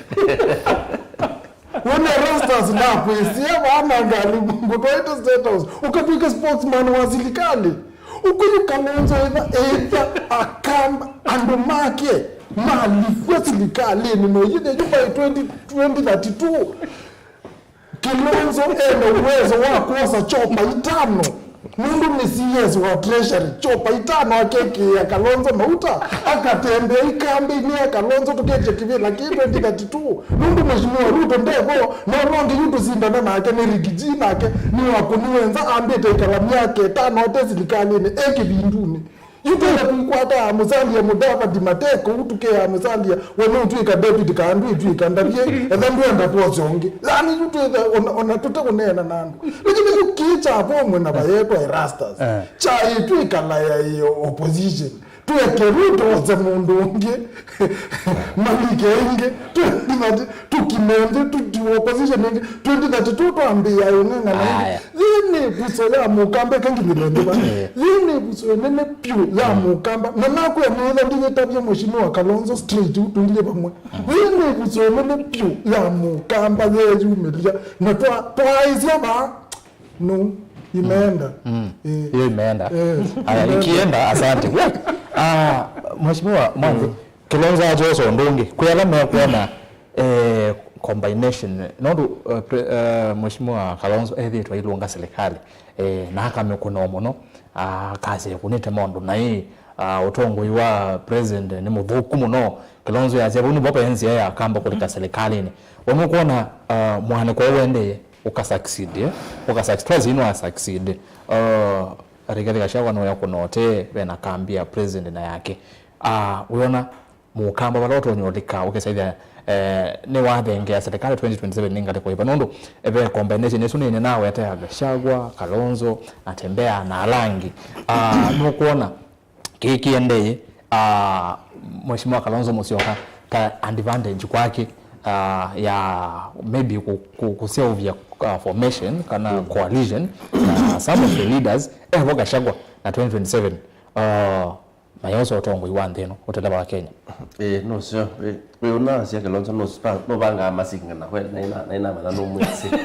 Wona Erastus ndakwĩsĩa vaa na ngalĩ ngũtwaĩte State House. Ũkatw'ĩke spokesman wa silikalĩ. Ũkũyũ Kalonzo etha etha Akamba andũ make malipwa silikalĩnĩ no yĩthe yu by twenty, twenty thirty-two. Kilonzo ena uwezo wa kwosa chopa itano nũndũ nĩ C S wa treasury. Chopa itano akekĩĩa Kalonzo mauta akatembea ikambĩnĩ ya Kalonzo tũketye kĩvĩla kĩ twenty thirty-two. Nũndũ Mheshimiwa Ruto ndevo, na ũla ũngĩ yu tũsindana nake nĩ Riggy G, nake nĩ wa kũniwenza ambĩte ĩkala myaka ĩtano ate silikalĩnĩ e kĩvindunĩ. Yu twenda kwĩkwata Musalia Mudavadi mateko, ũu tũkea Musalia, we nũtw'ĩka David kana ndwĩtw'ĩka, ndavye, etha ndwenda kwosa ũngĩ. Yaani yu twĩtha, ona, ona tũte kũneena na andũ. Lakini yu kĩĩ kya vomwe na vayetwa Erastus. Eh. Kyaĩ twĩkala ya opposition. Tweke Ruto ose mũndũ ũngĩ. Malike ĩngĩ. Twenty thirty, tũkime nthĩ, tũtiwe opposition ĩngĩ. Twenty thirty-two twambĩĩa ĩng'ang'ana ĩngĩ. Aya. Yĩĩ nĩ ĩvuso ya Mũkamba, eka nginyĩle nthĩ va. Eh. Yĩĩ nĩ ĩvuso ĩnene vyũ ya Mũkamba. Na nakwĩa nĩtha ndiyĩtavya Mheshimiwa Kalonzo straight, ũtũilye vamwe. Yĩĩ nĩ ĩvuso ĩnene vyũ ya Mũkamba yeyumĩlya. Na twa-, twaaĩsya vaa. No, imeenda. Mm. Eh. Hiyo imeenda. Eh, haya, imeenda. Ikienda, asante. Ah, Mheshimiwa Mwangi, mm. Kilonzo ajoso ndungi. Kwĩ ala mekwona eh, combination. Nondu eh, pre- eh, Mheshimiwa Kalonzo ethĩtwe ailũnga serikali eh, na akamĩkũnwa mũno, ah, akasya ĩkũnĩte maũndũ naĩ, ah, ũtongoi wa president nĩ mũthũku mũno. Kilonzo yasya vau nĩvo ve nzĩa ya Akamba kũlika serikalini. We nũkwona ah, mwanĩko ũũ ũendee ũka succeed, eh? Ũka succeed, twasĩ nwa succeed. Uh, Rigathi Gachagua nũya kũnote vena kambi ya president na yake. Ah, wĩona Mũkamba vala ũtonya ũlika ũkĩsaithya eh, nĩwathengea serikali twenty twenty-seven nĩ ngalĩko ĩva nũndũ ve combination ĩsu nĩnĩ nawete ya Gachagua, Kalonzo, Natembeya na ala angĩ. Ah, nũkwona kĩĩ kĩendee ah, Mheshimiwa Kalonzo Musyoka ta advantage kwake ah, ya maybe ku- ku- kuseũvya ah, formation kana coalition na some of the leaders evo Gachagua na twenty twenty-seven ah, mayosa ũtongoi wa nthĩ ĩno ũteleva wa Kenya. Ĩĩ, nũseo. Wĩ- wĩ ũnaasya Kilonzo nũs- nũvangaa masinga na kweli naina- nainamanya nũmwĩsĩ.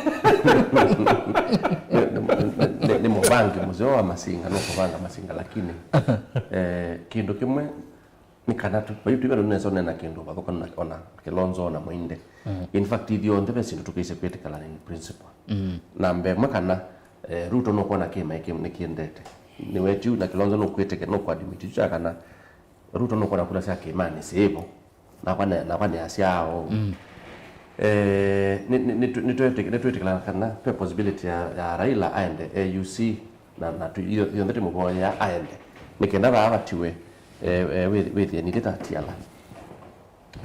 Nĩ- nĩ- nĩ- nĩ mũvangi mũseo wa masinga, nũkũvanga masinga, lakini eh, kĩndũ kĩmwe nĩ kana tu- vai tuiva tũnesa ũnena kĩndũ vathũkanu na ona Kilonzo na Mũinde. In fact, ithyonthe ve syĩndũ tũkĩsĩ kwĩtĩkĩlana in principle. Na mbee mwe kana eh, Ruto nũkwona kĩma ĩkĩ nĩkĩendete. Nĩwetiu na Kilonzo nũkwĩtĩkĩla nũkũadmit kyu kya kana Ruto nũkwona kula sya kĩmanĩ syĩvo. Nakwa nĩ- nakwa nĩasyaa ũu. Eh, nĩ- nĩ- nĩtwĩ- nĩtwĩtĩkĩla kana ve possibility ya, ya Raila aende A U C na, na tu- iyo- ithyonthe tũmũvoyea aende nĩ kenda vaa vatiwe eh, eh, wĩ- wĩthĩe nithĩ ta tiala.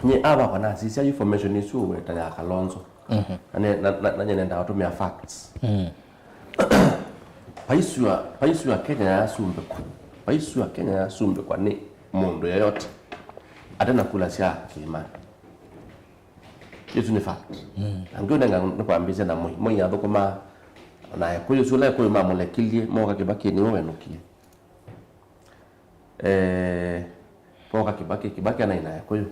Nyie avakwa nasisya information ĩsu ũweta ya Kalonzo. Na ne- na- na- na nyie nendaa ũtũmĩa facts. Paisua paisua Kenya yasumbĩkwa, paisua Kenya yasumbĩkwa nĩ mũndũ yoyote ate na kula sya kĩĩmanĩ. Ĩsu nĩ fact. Na ngĩũnenga nĩkwambĩĩsya na Moi. Moi athũkũmaa na Ekũyũ, ũsu ũla Ekũyũ mamũlekilie mooka Kĩbakĩ nĩwe wenũkie. Eh, pooka Kĩbakĩ, Kĩbakĩ anaĩ na Ekũyũ.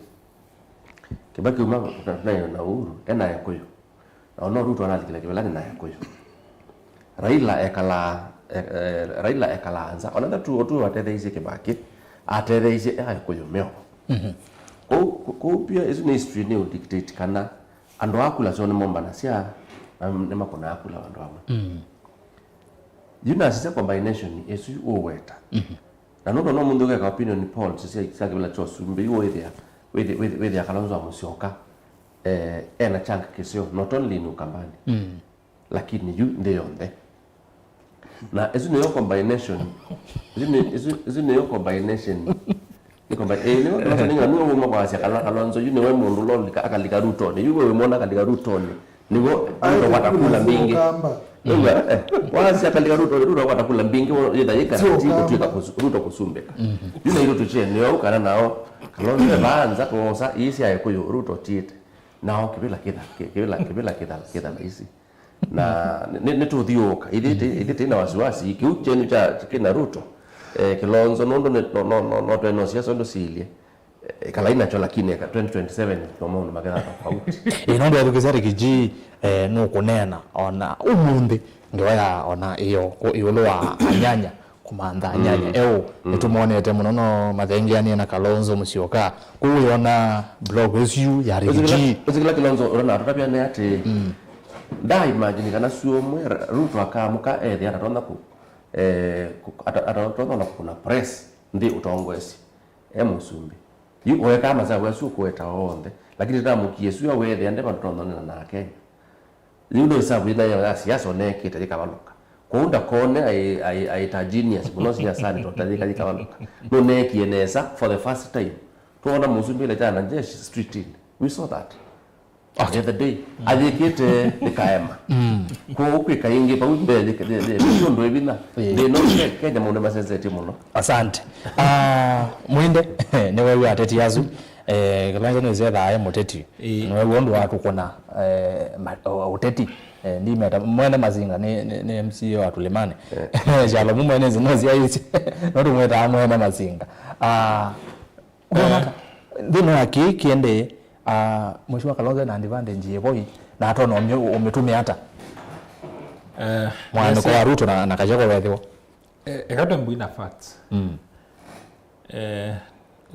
Kĩbakĩ uma naĩ na Uhuru ena Ekũyũ. Na ona Ruto analikile kĩvĩlanĩ na Ekũyũ. Raila ekalaa e- e- Raila ekalaa nza. Ona nda tu otu atetheisye Kĩbakĩ, atetheisye e Ekũyũ meo. Kũu kũu pia ĩsu nĩ history nĩ dictate kana andũ a kula syo nĩmombanasya na nĩmakũnaa kula vandũ vamwe. Yu nasisya combination ĩsu ũweta. Na nũndũ no mũndũ ũkeka opinion polls sya, sya kĩvĩla kya ũsumbĩ, yu wĩthĩa, wĩthĩa, wĩthĩa, wĩthĩa Kalonzo wa Musyoka, eh, ena chunk kĩseo, not only in Ukambani, lakini yu nthĩ yonthe. Na ĩsu nĩyo combination, ĩsu nĩ, ĩsu, ĩsu nĩyo combination. Nĩ komba, eh, nĩwe Kalonzo nĩwe, nĩwe wuma kwasya kana Kalonzo, yu nĩwe mũndũ ũlolika akalika Rutonĩ. Yu we wĩmwona akalika Rutonĩ. Nĩguo Ruto kwata kula mbingĩ. Nĩguo, eh, wasya akalika Rutonĩ, Ruto kwata kula mbingĩ, wo, yĩtha yĩka, ti kũtwĩka kũsu-, Ruto kũsumbĩka. Yu na itũ tũkyene ũu kana nao, Kalonzo evanza kwosa, ii sya Ekũyũ, Ruto tiĩte. Nao kĩvĩla kĩtha, kĩ-, kĩvĩla, kĩvĩla kĩtha, kĩtha laisi. Na nĩ, nĩ, nĩtũthiũũka. Ithyĩ tĩ-, ithyĩ tĩ na wasiwasi, kĩu kyenyu kya, kĩna Ruto. Eh, Kilonzo, nũndũ nĩ, no, no, no, no twene siasa ũndũ siilye. Eh, ĩkalai nakyo, lakini eka twenty twenty-seven no maũndũ maketha tofauti. Ĩ, nũndũ ethukĩsya Ricky G, eh, nũkũneena ona ũmũnthĩ ngewa ya ona ĩyo kũ-, ĩũlũ wa anyanya kũmantha anyanya eũ. Nĩtũmonete mũno no mathengeanie na Kalonzo Musyoka. Kũu wĩona blog ĩsu ya Ricky G. Ũsikĩla Kilonzo ũrĩa natũtavya nĩ atĩ, nda imagine kana syũmwe Ruto akamũka ethĩa atatonya kũ-, eh, kũ-, ata-, atatonya ona kũkũna press nthĩ ũtongoesye e mũsumbĩ. Yu oekaa masavu asu ũkũweta onthe, lakini tũtamũkie sua wethĩa nde vandũ tonthonena na Akenya. Yu no isavu yĩna ya siasa onekĩte yĩkavalũka. Kwoou ndakone ai, ai, aita genius mũno siasani tondũ yĩka yĩkavalũka. Nũneekie nesa for the first time. Twona mũsumbĩ ile jana jeshi street in. We saw that. Okay. The other day. Ayĩkĩte ĩkaema. Kwoou kwĩka ĩngĩ vau mbee yĩke-, yĩ-, yĩ-, yĩ ũndũ ĩvinya. Ĩĩ. Thĩna ũcio Kenya maũndũ masenzetie mũno. Asante. Ah, Mwinde, nĩwe wĩ ateti asu. Eh, Kalonzo nĩwĩsĩ ethaa e mũteti. Ĩĩ. Nĩwe w'o ũndũ wa kũkũna, eh, ma-, o-, ũteti. Eh, ndimeta, Mwene Masinga nĩ, nĩ, nĩ M C A wa Tulimani. Eh. Kyalo mu mwene nzi no syaisye. No tũmwĩtaa Mwene Masinga. Ah, wona ata? Nthĩnĩ wa kĩĩ kĩendee, ah, Mheshimiwa Kalonzo ena advantage yĩvoi, na atona ũmĩ-, ũmĩtũmĩa ata? Eh, mwandĩko wa Ruto na, na Kachako wethĩwa. Eh, eka twambie na facts. Mm. Eh,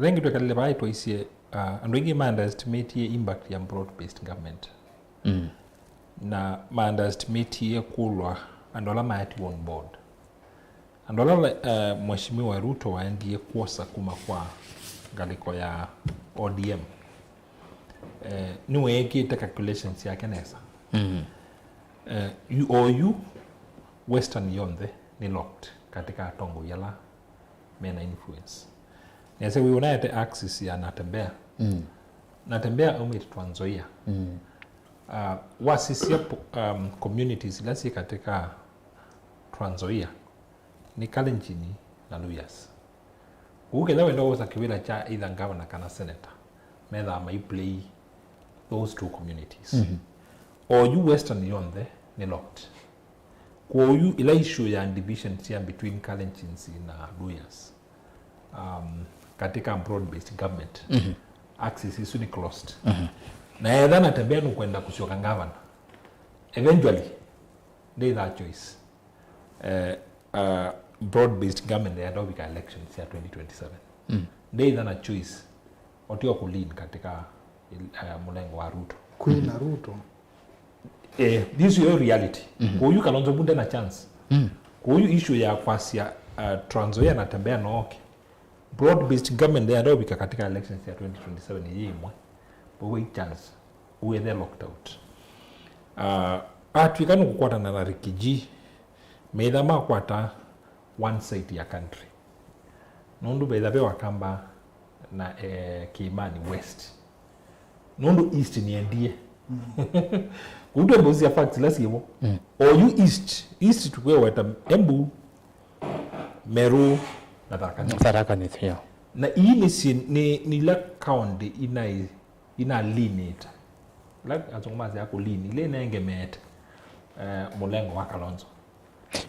thengi twekalile vaa twaisye, ah, andũ aingĩ ma underestimatie impact ya broad based government. Mm. Na ma underestimatie kũlwa andũ ala maetiwe on board. Andũ ala, eh, Mheshimiwa Ruto waendie kwosa kuma kwa ngalĩko ya O D M, eh, nĩweekĩte calculations yake nesa. Mm. Eh, yu, oyu Western yonthe nĩ locked katika atongoi ala mena influence. Nese wĩ ũnaete axis ya Natembeya. Mm. Natembeya aumĩte Trans Nzoia. Mm. Uh, wasisya po-, um, communities ila syĩ katika Trans Nzoia nĩ Kalenjin na Luyas. Ũu kethwa wenda wosa kĩvĩla kya either governor kana senator, methaa mai play those two communities. Mhm. Oyu Western yonthe nĩ locked. Kwoou ila issue ya division sya between Kalenjins na Luyas, um, katika broad based government, mhm, axis isu nĩ closed. Mhm. Na etha Natembeya nũkwenda kũsyoka governor, eventually, ndĩthaa choice. Eh, uh, broad based government yaenda ũvika elections ya twenty twenty-seven. Mm. Ndĩitha na choice, otio kũlean katika, eh, mũlengo wa Ruto. Kwĩna Ruto. Eh, this is your reality. Mhm. Kwoyu Kalonzo Bunde na chance. Mm. Kwoyu issue ya kwasya, uh, Trans Nzoia na Natembeya nooke, broad based government yaenda ũvika katika elections ya twenty twenty-seven ĩyĩ ĩmwe, but wait chance, wĩthe locked out. Uh, atw'ĩka nũkũkwatana na Ricky G, meitha makwata one side ya country. Nũndũ veitha ve Wakamba na, eh, Kiimani West. Nũndũ East nĩendie. Mm. Kũu twembe ũsya facts ila syĩvo. Mm. Oyu East, East tukweweta Embu, Meru na Tharaka Nithi. Tharaka Nithi, yeah. Na ii nĩ si-, nĩ, nĩ ila county inai ina leanĩte. Ila asũngũ masya kũ lean, ila inengemeete, eh, mũlengo wa Kalonzo.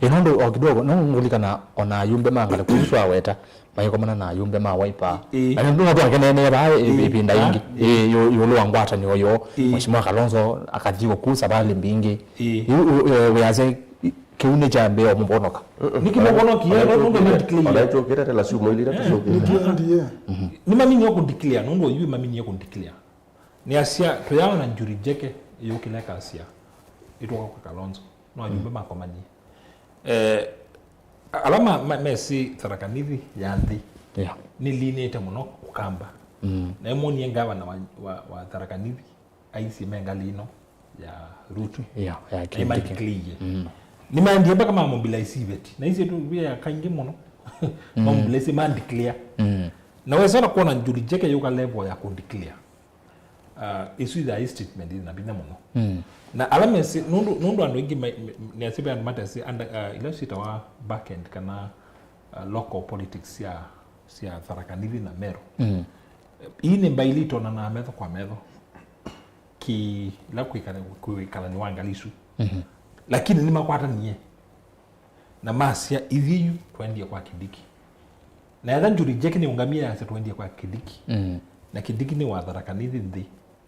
Ĩ, nũndũ o kidogo, no ngũlikana ona ayumbe ma ngalĩko isu twaweta, maikomana na ayumbe ma Wiper. Ĩ. Na nĩ nũndũ twakeneenee vaa ĩ-, ĩ-, ĩvinda yĩngĩ. Ĩ, ĩ, yu-, ĩũlũ wa ngwatanĩo yoo, ĩ, Mheshimiwa Kalonzo akathi kũu savalĩ mbingĩ. Ĩ. Yu, yu, ĩ, wĩasya, ĩ, Kĩu nĩkyambĩĩa ũmũvonoka. Nĩkĩmũvonokie, nũndũ ma declare. Ona ĩtũkĩte tela syumwa ilĩ itatũ syũkĩte. Nĩkĩendie. Nĩmaminie kũ declare, nũndũ oyu maminie kũ declare. Nĩasya, tũyaona njuri njeke yũkĩle kasya, ĩtũka kwa Kalonzo. No ayumbe makomanie. Eh, Ala ma, ma, mesĩ Tharaka Nithi ya nthĩ, yeah, nĩlinĩte mũno Ũkamba. Mm. Na ĩmwonie ngavana wa, wa, wa Tharaka Nithi aisye me ngalĩ ĩno ya Ruto. Yeah, ya Kindiki. Nĩmandeclare. Mm. Nĩmaendie mpaka mamobilize iveti. Na icio tũvia kaingĩ mũno. Mm. Mamobilize, mandeclare. Mm. Na wesa ona kuona Njuri Jeke yũka level ya kũdeclare. Uh, isu ithaa i statement ina vinya mũno. Mm. Na ala mesĩ, nũndũ, nũndũ andũ aingĩ ma, me, nĩasĩ ve andũ matesĩ, anda, uh, ila syĩtawa back end kana, uh, local politics sya, sya Tharaka Nithi na Meru. Mm. Ii nĩ mbaili itonanaa metho kwa metho. Kĩla kwĩkala, kwĩkalani wa ngalĩ isu. Mhm. Lakini nĩmakwatanie. Na masya, "Ithyĩ yu twendie kwa Kindiki." Na etha Njuri Jeke nĩũngamie yasya, "Twendie kwa Kindiki." Mm. Na Kindiki nĩ wa Tharaka Nithi nthĩ.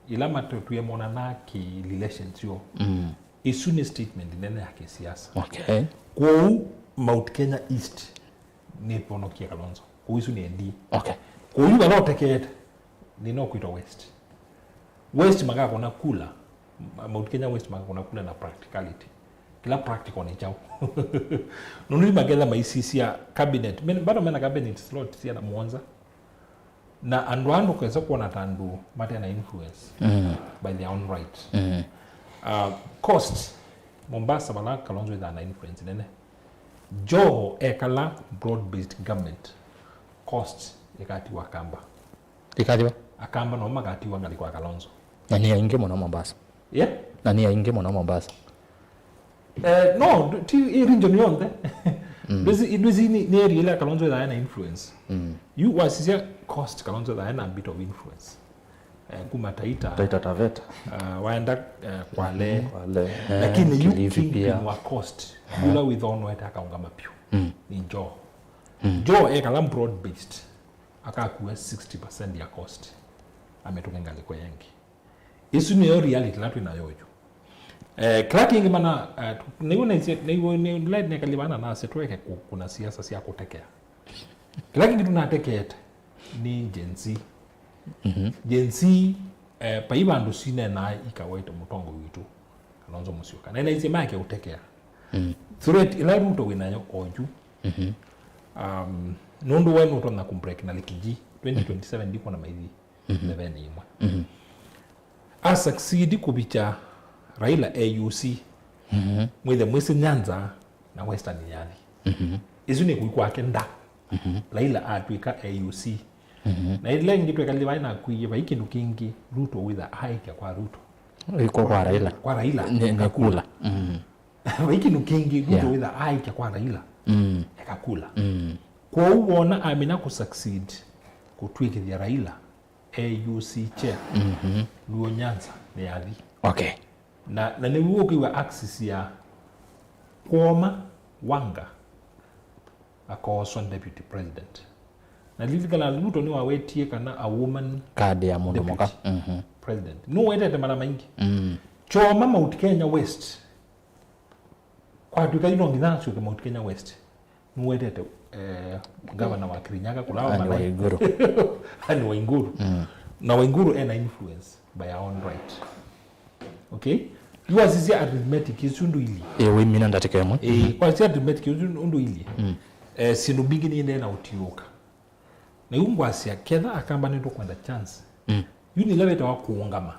Ila matũtwie monanaa kĩ relations yo. Mm. Isu nĩ statement nene ya kĩsiasa. Okay. Kwoou Mount Kenya East nĩvonokie Kalonzo. Kwoou isu nĩ N D A. Okay. Kwoou vala ũtekeete, nĩ no kwĩtwa West. West makakũna kula. Mount Kenya West makakũna kula na practicality. Kĩla practical nĩ kyaũ? Nũndũ maketha maisisya cabinet. Men, bado mena cabinet slot syana mũonza. Na andũ aa ndũkesa kuona ta andũ mate na influence, mm, by their own right. Mm. Uh, cost, Mombasa vala Kalonzo ĩthaa na influence nene. Joho ekala broad-based government, cost ĩkatiwa Akamba. Ĩkathiwa? Akamba no makatiwa ngalĩko ya Kalonzo. Na nĩ aingĩ mũno Mombasa. Yeah? Na nĩ aingĩ mũno Mombasa. Eh, no, ti ĩ region yonthe. Mm. Ndwĩsĩ, ndwĩsĩ nĩ, nĩ area ĩla Kalonzo ĩthaa na influence. Mm. Yu wasisya cost Kalonzo ĩthaa na bit of influence. Eh, kuma Taita. Taita Taveta. Uh, waenda, eh, Kwale. Kwale. Lakini yu Kilifi kingpin pia wa cost, yula wĩthonwete akaũngama vyũ. Mm. Nĩ Joho. Mm. Joho ekala broad based, akakua sixty percent ya cost. Amĩtũke ngalĩko yengĩ. Isu nĩyo reality ĩla twĩ nayo yu. Eh, kĩla kĩngĩ mana, eh, tu-, nĩw'o naisye, nĩw'o nĩ-, nĩla nekali vana nasye tũeke kũ-, kũna siasa sya kũtekea. Kĩla kĩngĩ tũnatekeete nĩ Gen Z. Mhm. Gen Z, eh, vai vandũ sinenaa ikawete mũtongoi witũ, Kalonzo Musyoka. Na naisye make ũtekea. Mm. Threat ĩla Ruto wĩ nayo oyu. Mhm. Um, nũndũ we nũtonya kũbreak na Likiji, twenty twenty-seven ndikona maithi. Mhm. Ntheveni imwe. Mhm. A succeed kũvikya Raila A U C. Mhm. Mwĩthe mwĩsĩ Nyanza na Western yathi. Mhm. Isu nĩ kũi kwake nda. Mhm. Raila atw'ĩka A U C. Mhm. Na ila ingĩ twekali vai na kwiye vai kĩndũ kĩngĩ Ruto wĩtha aikya kwa Ruto. Iko kwa Raila. Kwa Raila. Nĩ, nĩ kula. Mhm. Vai kĩndũ kĩngĩ Ruto, yeah, wĩtha aikya kwa Raila. Mm. Eka kula. Mm. Kwoou wona amina kũ succeed kũtw'ĩkĩthya Raila A U C chair, mhm, Luo Nyanza nĩ yathi. Okay. Na, na nĩw'o ũkĩw'a axis ya kwoma Wanga akooswa deputy president. Na lilikana Ruto nĩwawetie kana a woman card ya mũndũ mũka. Deputy, mhm, president. Nũwetete mara maingĩ. Mm. Kyoma Mount Kenya West. Kwatw'ĩka yu no nginya asyoke Mount Kenya West. Nũwetete, eh, gavana wa Kirinyaga kũlawa Anne Waiguru. Anne Waiguru. Mm. Na Waiguru ena influence by her own right. Okay? Yu wasisya arithmetic isu ũndũ ilyĩ. Ĩ, wĩmina ndatĩka ĩmwe. Ĩ, wasisya arithmetic isu ũndũ ilyĩ. Mm. Eh, syĩndũ mbingĩ nĩendee na ũtiũka. Na yu ngwasya, ketha Akamba nĩtũkwenda chance. Mm. Yu nĩ ĩla wĩtawa kũũngama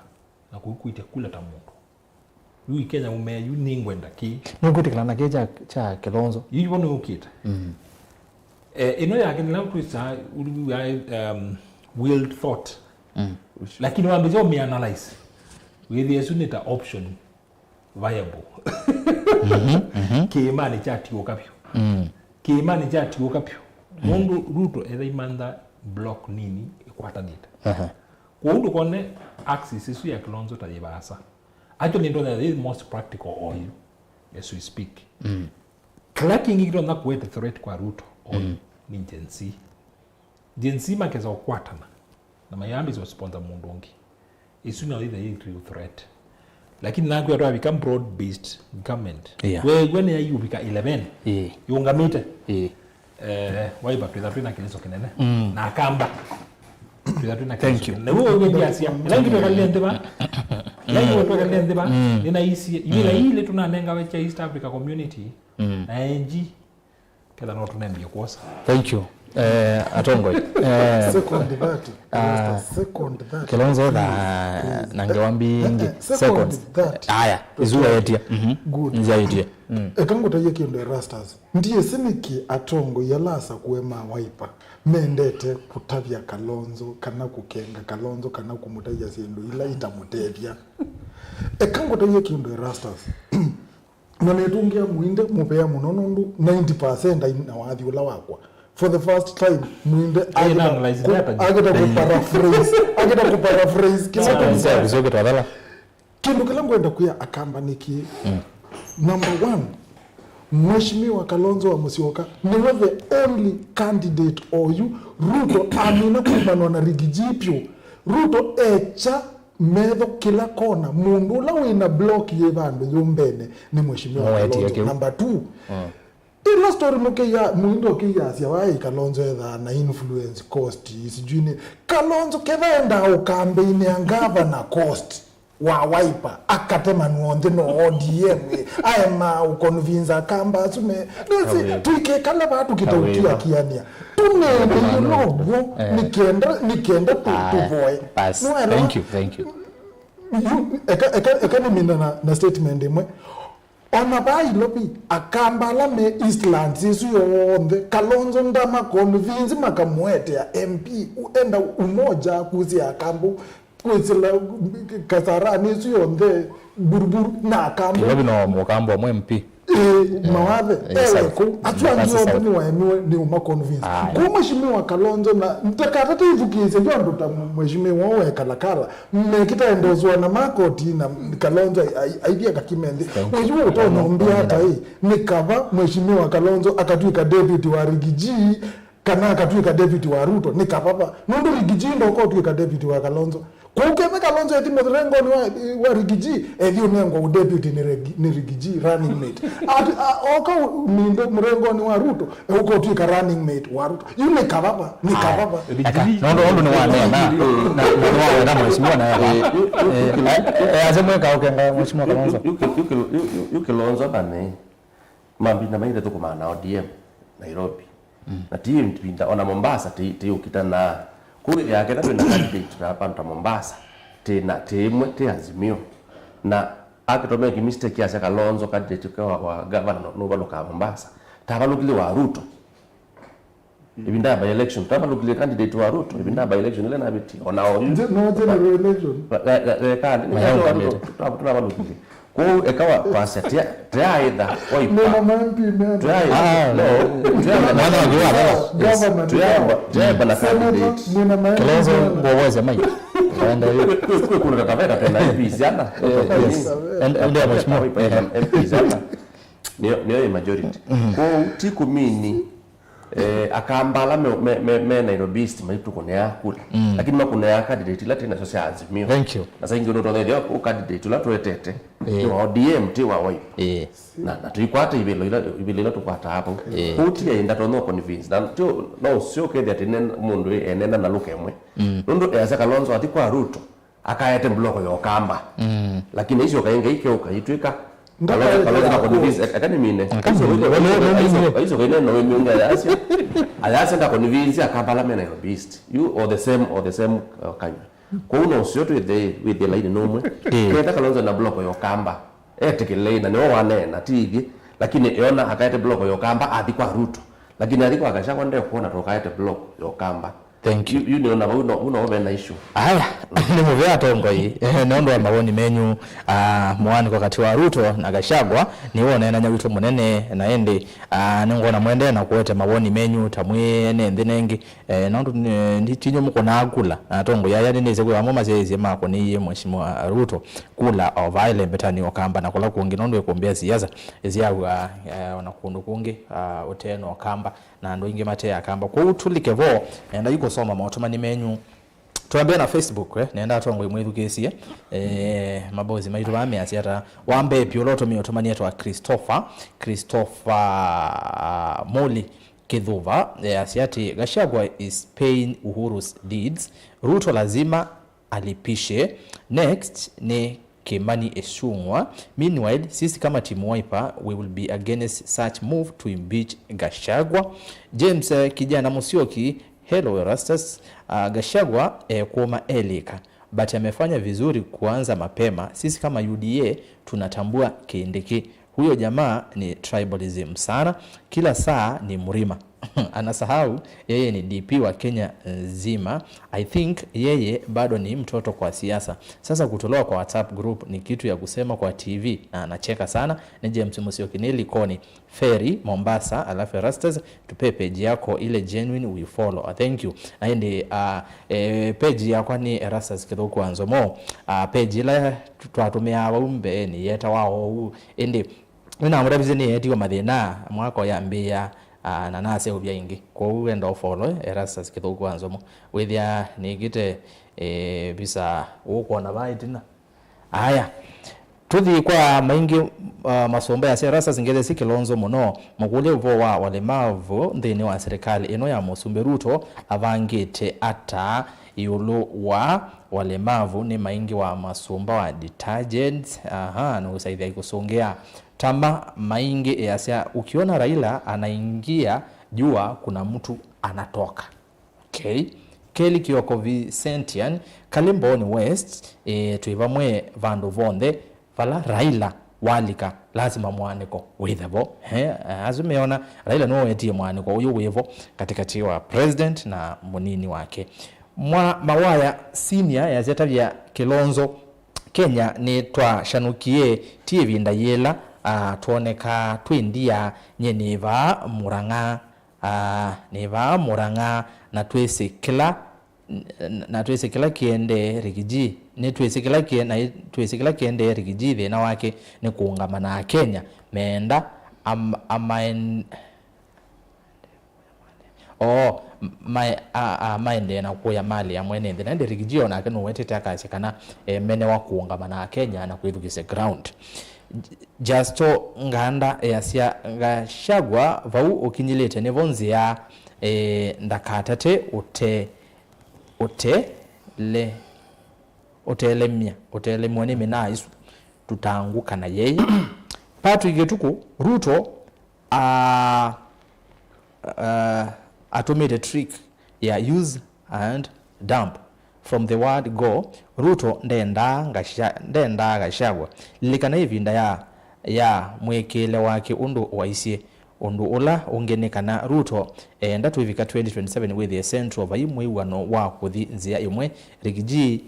na kũikwĩtya kula ta mũndũ. Yu Kenya ũmea yu nĩngwenda kĩ. Nũkwĩtĩkĩla na kĩ kya, kya Kilonzo? Yu vo nĩũkĩte. Mm. Eh, ĩno yake nĩla twĩsaa, um, wild thought. Mm. Lakini wambĩsya ũmĩ analyze. Wĩthĩe ĩsu nĩ ta option viable. Mhm, mhm. Kĩĩmanĩ kyatiũka vyũ. Mm. Kĩĩmanĩ kyatiũka vyũ. Mm. Nũndũ Ruto etha imantha block nini ĩkwatanĩte. Aha. Kwoou ndũkone axis ĩsu ya Kilonzo ta yĩ vaasa. Actually, ndonya the most practical oyu as we speak. Mm. Kĩla kĩngĩ kĩtonya kũete threat kwa Ruto oyu, mm, nĩ Gen Z. Gen Z makesa ũkwatana na mayambĩsya ũsponsor mũndũ ũngĩ. Ĩsu nayo ĩthe yĩ real threat. Lakini nakwĩa twavika broad based government. Yeah. Weew'a nĩ yaiũvika eleven. Yeah. Yũngamĩte. Yeah. Eh, Wiper twĩtha twĩna kĩlĩso kĩnene. Mm. Na Akamba twĩtha twĩna kĩlĩso kĩnene. Thank you. Na wewe ũgĩthiasya. Ĩla ingĩ twekalile nthĩ va. Ĩla ingĩ twekalile nthĩ va. Mm. Nĩnaisie. Ivĩla, mm, ilĩ tũnanengawe cha East Africa Community. Mm. Na A G. Ketha no tũnembie kwosa. Thank you. Eh, atongoi. Eh, second that. Ah, Rasta, second that. Kilonzo etha na ngewa mbingĩ. Eh, eh, second that. Aya, isu waetie. Mhm. Good. Nzaitie. Mm. Eka ngũtaie kĩndũ Erastus. Ndiĩsĩ nĩkĩ atongoi ala asakũe ma Wiper mendete kũtavya Kalonzo kana kũkenga Kalonzo kana kũmũtavya syĩndũ ila itamũtethya. Eka ngũtaie kĩndũ Erastus. Na nĩtũngĩa mũinde mũvea mũno nũndũ ninety percent aina wathi ũla wakwa. For the first time, mũinde akĩta kũ-, akĩta kũparaphrase, akĩta kũparaphrase kĩla kĩndũ. Kĩndũ kĩla ngwenda kwĩa Akamba nĩ kĩĩ? Number one, Mheshimiwa Kalonzo wa Musyoka nĩwe the only candidate oyu Ruto amina kumanwa na Riggy G vyũ. Ruto ekya metho kĩla kona, mũndũ ũla wĩna block yĩ vandũ yũmbene nĩ Mheshimiwa Kalonzo. Number two, ĩla story mũkĩya, mũindo ũkĩyasya waĩ Kalonzo ethaa na influence cost, sijui nĩ Kalonzo ketha endaa ũkambĩinĩa ngavana cost wa Wiper, akatemanwa nthĩ no O D M, aema ũconvince Akamba asu me. Nĩsĩ, tuikekala vaa tũkĩtaũkiakiania. Tũneenei ũla ũw'o, nĩkenda, nĩkenda tũ-, tũvoe. Nĩwaelewa? Thank you, thank you. Yu, eka, eka, eka nĩmina na, na statement ĩmwe. Ona vaa Nairobi, Akamba ala me Eastlands ĩsu yonthe, Kalonzo ndamaconvince makamũetea M P, enda umoja kusia Akamba, kwĩsĩla Kasarani ĩsu yonthe, Buruburu, na Akamba. Nairobi no Mũkamba ũmwe M P. Ĩĩ, mawathe, ewe kũu. Asu angĩ onthe nĩwaemiwe nĩ ũmaconvince. Kũu Mheshimiwa Kalonzo na ndakatate ithukĩĩsya yu andũ ta Mheshimiwa ũũ ekalakala. Mekĩta endoswa na makoti na Kalonzo ai-, ai-, aithia kakime nthĩ. Ũyu ũtonya ũmbĩa ata ĩ? Nĩ kava Mheshimiwa Kalonzo akatw'ĩka deputy wa Riggy G, kana akatw'ĩka deputy wa Ruto? Nĩ kavava. Nũndũ Riggy G ndoka ũtw'ĩka deputy wa Kalonzo. Kũu kethwa Kalonzo ethi mũrengonĩ wa, wa Riggy G, ethi ũnengwa ũ deputy nĩ Regi-, nĩ Riggy G, running mate. Ati, a, oka ũ-, mindo mũrengonĩ wa Ruto, e ũka ũtw'ĩka running mate wa Ruto. Yu nĩ kavava, nĩ kavava. Eka, nũndũ, nũndũ nĩwaneena, na, na nĩwaweta mheshimiwa na yava. Eh, eh, eh, ase mweka ũkenga mheshimiwa Kalonzo. Yu Kilonzo vane. Mambinda maithe thũkũmaa na O D M Nairobi. Na ti ĩvinda, ona Mombasa ti, ti ũkitanaa. Kũu yake na twĩna candidate na vandu ta Mombasa, ti na, ti ĩmwe, ti Azimio. Na akĩtomeki mistake asya Kalonzo candidate ũke wa, wa governor nũvalũkaa Mombasa. Tavalũkile wa Ruto. Ĩvinda ya by election, tavalũkile candidate wa Ruto, ĩvinda ya by election ĩla navĩtie, ona oyu. Nje-, no general election. Ga-, ga-, ga-, ga-, ga-, Mayaũngamĩte. Tũnavalũkile. Kwoou eka wa, wasya, tia, tiaĩtha, Wiper. Mena ma M P mena. Tiaĩtha, ah, no, tiaĩtha na mwana wa candidate. Governor. Tiaĩtha, tiaĩtha na candidate. Mena ma M P mena. Kalonzo ngoweze mai. Enda yu. Kwĩ, kwĩ, kwĩ kũndũ ta Taveta twĩna M P siana. Eh, yes. And, and they are much more. Wiper ĩna M P siana. Nĩyo, nĩyo ĩ majority. Kwoou ti kũmini, eh, Akamba ala me, me, me, me Nairobi East maitũkũnĩaa kula. Lakini makũnĩaa candidate ila twĩ nasyo sya Azimio. Thank you. Na saingĩ ũndũ ũtonya ĩthĩa ũ candidate ũla tũetete, eh, ti wa O D M, ti wa Wiper. Eh. Na, na tũikwata ivĩlo ila, ivĩlo ila tũkwataa vau. Eh. Kwoou ti aĩ ndatonya convince. Na tio, no ũseo kethĩa atĩ nena, mũndũ ĩ, enena na lũka ĩmwe. Nũndũ easya Kalonzo athi kwa Ruto, akaete block ya Ũkamba. Lakini aisyoka ĩngĩ aikeũka aitw'ĩka Kalonzo, Kalonzo na convince, eka nĩmine. Aisyoka ĩnena wĩmĩunga ayasya. Ayasya nda convince Akamba ala me Nairobi East. You or the same, or the same, uh, kanywa. Kwoou no ũseo twĩthĩe, wĩthĩe laini nũmwe. Ketha Kalonzo na block ya Ũkamba. Etĩkĩlei na nĩwe waneena, ti ithyĩ. Lakini eona akaete block ya Ũkamba athi kwa Ruto. Lakini athi kwa Gachagua ndekwona tũkaete block ya Ũkamba. Thank you. Yu, yu nĩona vau no, vau no ve na issue. Aya, nĩ mũvea atongoi, eh, nĩ ũndũ wa mawoni menyu, ah, mũanĩko katĩ wa Ruto na Gachagua, nĩwe ũneenany'a witũ mũnene, na ĩndĩ, ah, nĩngwona mwendee na kũete mawoni menyu ta mwĩ ene nthĩ nengĩ, eh, nũndũ nĩ, ndi, tinyũ mũkũnaa kula, na atongoi aya nĩnĩsĩ kwĩ amwe masyaĩĩsye makũnĩie Mheshimiwa Ruto kula o vaa ĩlembetanĩ Ũkamba na kũla kũngĩ, nũndũ ĩkũmbĩa siasa ĩsyawa, eh, ona kũndũ kũngĩ, ah, ũtee na Ũkamba. Na andũ aingĩ mate Akamba. Kwoou tũlike vo, nenda yu kũsoma maũtũmani menyu. Twambĩa na Facebook, eh, nenda atongoi mwĩthukĩĩsye, eh, mabosi maitũ vaa measya ata. Wa mbee vyũ ũla ũtũmie ũtũmanie etwa Christopher, Christopher, ah, Moli Kithuva, eh, asya atĩ, "Gachagua is paying Uhuru's deeds. Ruto lazima alipishe." Next nĩ Kimani Ichung'wa. Meanwhile, sisi kama team Wiper, we will be against such move to impeach Gachagua. James, eh, Kijana Musyoki, hello Erastus. Uh, Gachagua, eh, kuoma elika, but amefanya vizuri kuanza mapema. Sisi kama U D A tunatambua Kindiki. Huyo jamaa ni tribalism sana, kila saa ni Mrima. Anasahau yeye ni D P wa Kenya nzima. I think yeye bado ni mtoto kwa siasa. Sasa kutolewa kwa WhatsApp group ni kitu ya kusema kwa T V, na anacheka sana. Ni James Musyoki, ni Likoni Ferry, Mombasa, alafu Erastus, tupe page yako ile genuine, we follow. Ah, thank you. Na ĩndĩ, ah, eh, page yakwa ni Erastus Kithuku wa Nzomo. Ah, page ila twatumia vau mbee ni yetawa ou. Ĩndĩ nĩnamũtavisye nĩeetiwe mathĩna mwaka ũyambĩĩa, ah, na naseũvya ĩngĩ. Kwoou enda ũfollow Erastus Kithuku wa Nzomo. Wĩthĩa nĩkĩte, eh, visa ũkwona vaa ĩtina. Aya. Tũthi kwa maingĩ, uh, masũmba ya Erastus Ngethesi Kilonzo mũno. Mũkũlye ũvoo wa walemavu nthĩnĩ wa serikali ĩno ya Mũsumbĩ Ruto avangĩte ata ĩũlũ wa walemavu? Nĩ maingĩ wa masũmba wa detergents. Aha, nũũsaithya ikũsũngĩa. Tama maingĩ easya, ukiona Raila anaingia jua kuna mtu anatoka. Okay. Kelly Kioko Vicentian, Kalĩ Mbooni West, eh, twĩ vamwe vandũ vonthe, vala Raila walika, lasima mwanĩko wĩthe vo. He, asu meona, Raila nĩwe wetie mwanĩko ũyũ wĩ vo katĩkatĩ wa president na mũnini wake. Mwa Mawaya Senior yasya tavya Kilonzo, Kenya nĩtwashanũkie, ti ĩvinda yĩla, ah, twonekaa twĩ ndia, nye nĩ vaa Murang'a. Ah, nĩ vaa Murang'a, na twĩsĩ kĩla, na twĩsĩ kĩla kĩendee Rigiji, nĩ twĩsĩ kĩla kĩe-, na ĩ-, twĩsĩ kĩla kĩendee Rigiji, thĩna wake nĩ kũũngama na Akenya meenda am-, amaen-, oo, m-, mae-, a, a, maendee na kũya malĩ ya mwene nthĩ. Na ĩndĩ Rigiji o nake nũwetete akasya kana emenewa kũũngama na Akenya na kwĩthukĩsya ground. Justo Nganda easya, Gachagua vau ũkinyĩlĩte nĩvo nzĩa, eh, ndakatate ũte-, ũtele-, ũtelemya, ũtelemw'a nĩ mĩnaa ĩsu tũtangũka na yei. Patrick Gĩtukũ, Ruto, a, a, atũmĩte trick ya use and dump. From the word go, Ruto ndendaa Gacha-, ndendaa Gachagua. Lilikana ĩvinda ya, ya mwĩkĩĩle wake ũndũ waisye. Ũndũ ũla ũngĩ nĩ kana Ruto eenda twĩvika twenty twenty-seven wĩthĩe Central vai mwĩw'ano wa kũthi nzĩa ĩmwe. Rigiji,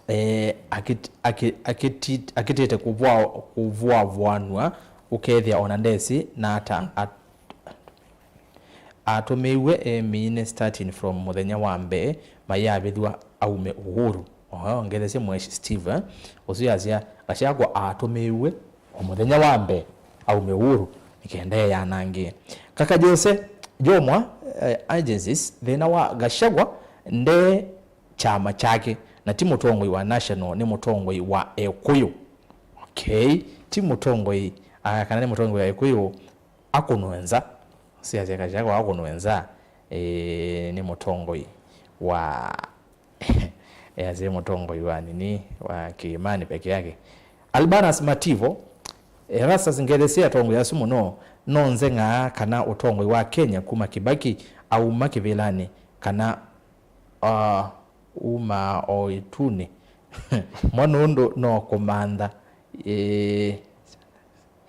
eh, akit-, aki-, akitit-, akitĩte kũvũa-, kũvũavũanw'a ũkethĩa ona ndesĩ na ata at-, atũmĩiw'e e mine starting from mũthenya wa mbee mayavĩthw'a aume Uhuru. Oho, ngethesye Mweshi Steve, eh, ũsu yasya Gachagua atũmĩiw'e o mũthenya wa mbee aume Uhuru, nĩ kenda eyanangĩe. Kaka Jose Jomwa, eh, agencies, thĩna wa Gachagua nde kyama kyake, na ti mũtongoi wa National, nĩ mũtongoi wa Ekũyũ. Okay, ti mũtongoi, ah, kana nĩ mũtongoi wa Ekũyũ akũnwe nza. Siasya Gachagua akũnwe nza, eh, nĩ mũtongoi wa, easya mũtongoi wa nini, wa kĩĩmanĩ peke yake. Albanus Mativo, Erastus Ngethesye atongoi asu mũno, no nzeng'aa kana ũtongoi wa Kenya kuma Kibaki auma kĩvĩlanĩ kana, ah, umaa o ĩtunĩ. Mwa nũndũ no kũmantha, ĩĩ,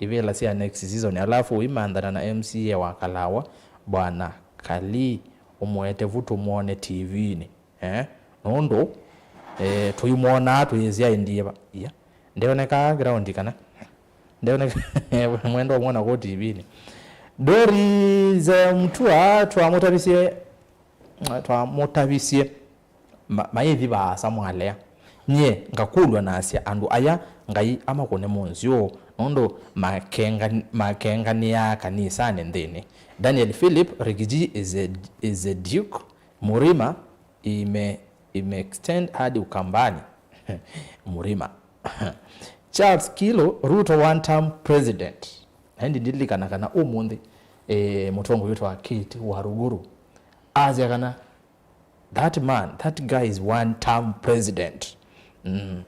ivĩla sya next season, alafu ũimanthana na M C A wa Kalawa, Bwana Kalii, ũmũete vu tũmwone T V-inĩ. Eh? Nũndũ, eh, tũimwonaa twĩsya ĩndĩĩva. Iya. Ndeonekaa ground kana? Ndeoneka-, mwenda ũmwona kũu T V-inĩ. Doris, eh, Mutua, twamũtavisye, twamũtavisye, ma-, maithi vaasa mwalea. Nyie ngakũlw'a nasya, andũ aya Ngai amakũne mũnzyũ, nũndũ makenga-, makenganĩaa kanisanĩ nthĩnĩ. Daniel Philip, Rigiji is a, is a duke. Murima ime-, ime extend hadi Ukambani. Murima. Charles Kilo, Ruto one term president. Na ĩndĩ ndilikana kana ũmũnthĩ, eh, mũtongoi witũ wa Kate Waruguru asya kana that man, that guy is one term president. Mm.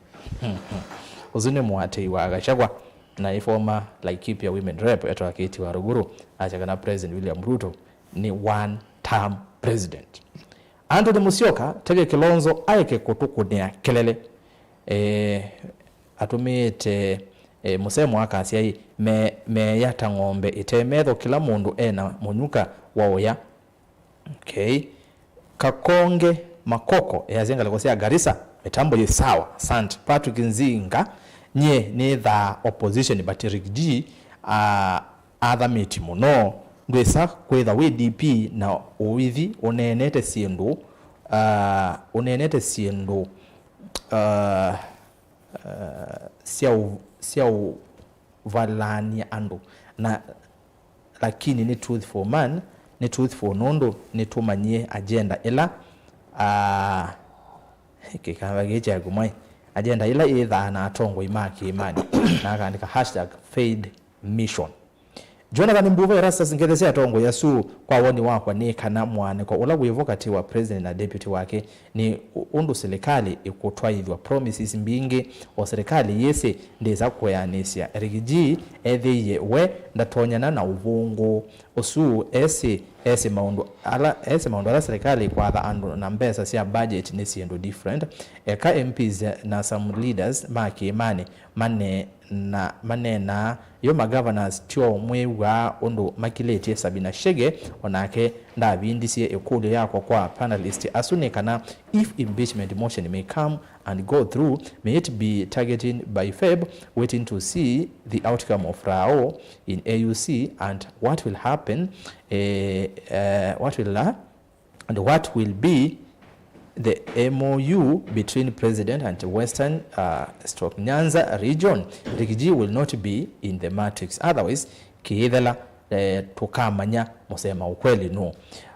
Ũsu nĩ mũatĩĩi wa Gachagua, na ĩ former Laikipia Women Rep etawa Katie Waruguru, asya kana President William Ruto nĩ one term president. Anthony Musyoka, tavya Kilonzo aeke kũtũkũnĩa kelele. Eh, atũmĩĩte, eh, mũsemo akasya ĩ, me, meya ta ng'ombe ĩte metho, kĩla mũndũ ena mũnyuka wa ũya. Okay. Kakonge Makoko easya ngalĩko sya Garissa, mĩtambo yĩ sawa. Asante. Patrick Nzinga, nyie nĩthaa opposition but Riggy G, ah, athamĩtye mũno. Ndwĩsa kwĩtha wĩ D P na ũithi ũneenete syĩndũ, ah, ũneenete syĩndũ, ah, ah, sya ũ-, sya ũvalany'a andũ na lakini nĩ truthful man, nĩ truthful nũndũ nĩtũmanyie agenda ĩla, ah, kĩkamba kĩĩ kyaku mwai, agenda ĩla ĩthaa na atongoi ma kĩĩmanĩ, na akaandĩka hashtag failed mission. Jonathan Mbuva Erastus, ngethe sya atongoi asu, kwa woni wakwa nĩ kana mwaanĩko ũla wĩvo katĩ wa president na deputy wake nĩ ũ-, ũndũ silikalĩ ĩkũtwaĩthw'a promises mbingĩ, o silikalĩ yĩsĩ ndĩsa kwĩanĩsya. Riggy G ethĩie we ndatonyana na ũvũngũ ũsu, esĩ, esĩ maũndũ ala, esĩ maũndũ ala silikalĩ ĩkwatha andũ na mbesa sya budget nĩ syĩndũ different. Eka M Ps na some leaders ma kĩĩmanĩ mane na maneenaa yo ma governors tyo mwĩw'aa ũndũ makilĩtye. Sabina Chege onake ndavindisye ĩkũlyo yakwa kwa panelist asu nĩ kana, if impeachment motion may come and go through, may it be targeting by Feb, waiting to see the outcome of Rao in A U C and what will happen, eh, eh, what will, uh, and what will be the M O U between President and Western, uh, stroke Nyanza region. Riggy G will not be in the matrix. Otherwise, kĩĩthela, eh, tũkamanya mũsema ukweli nũ.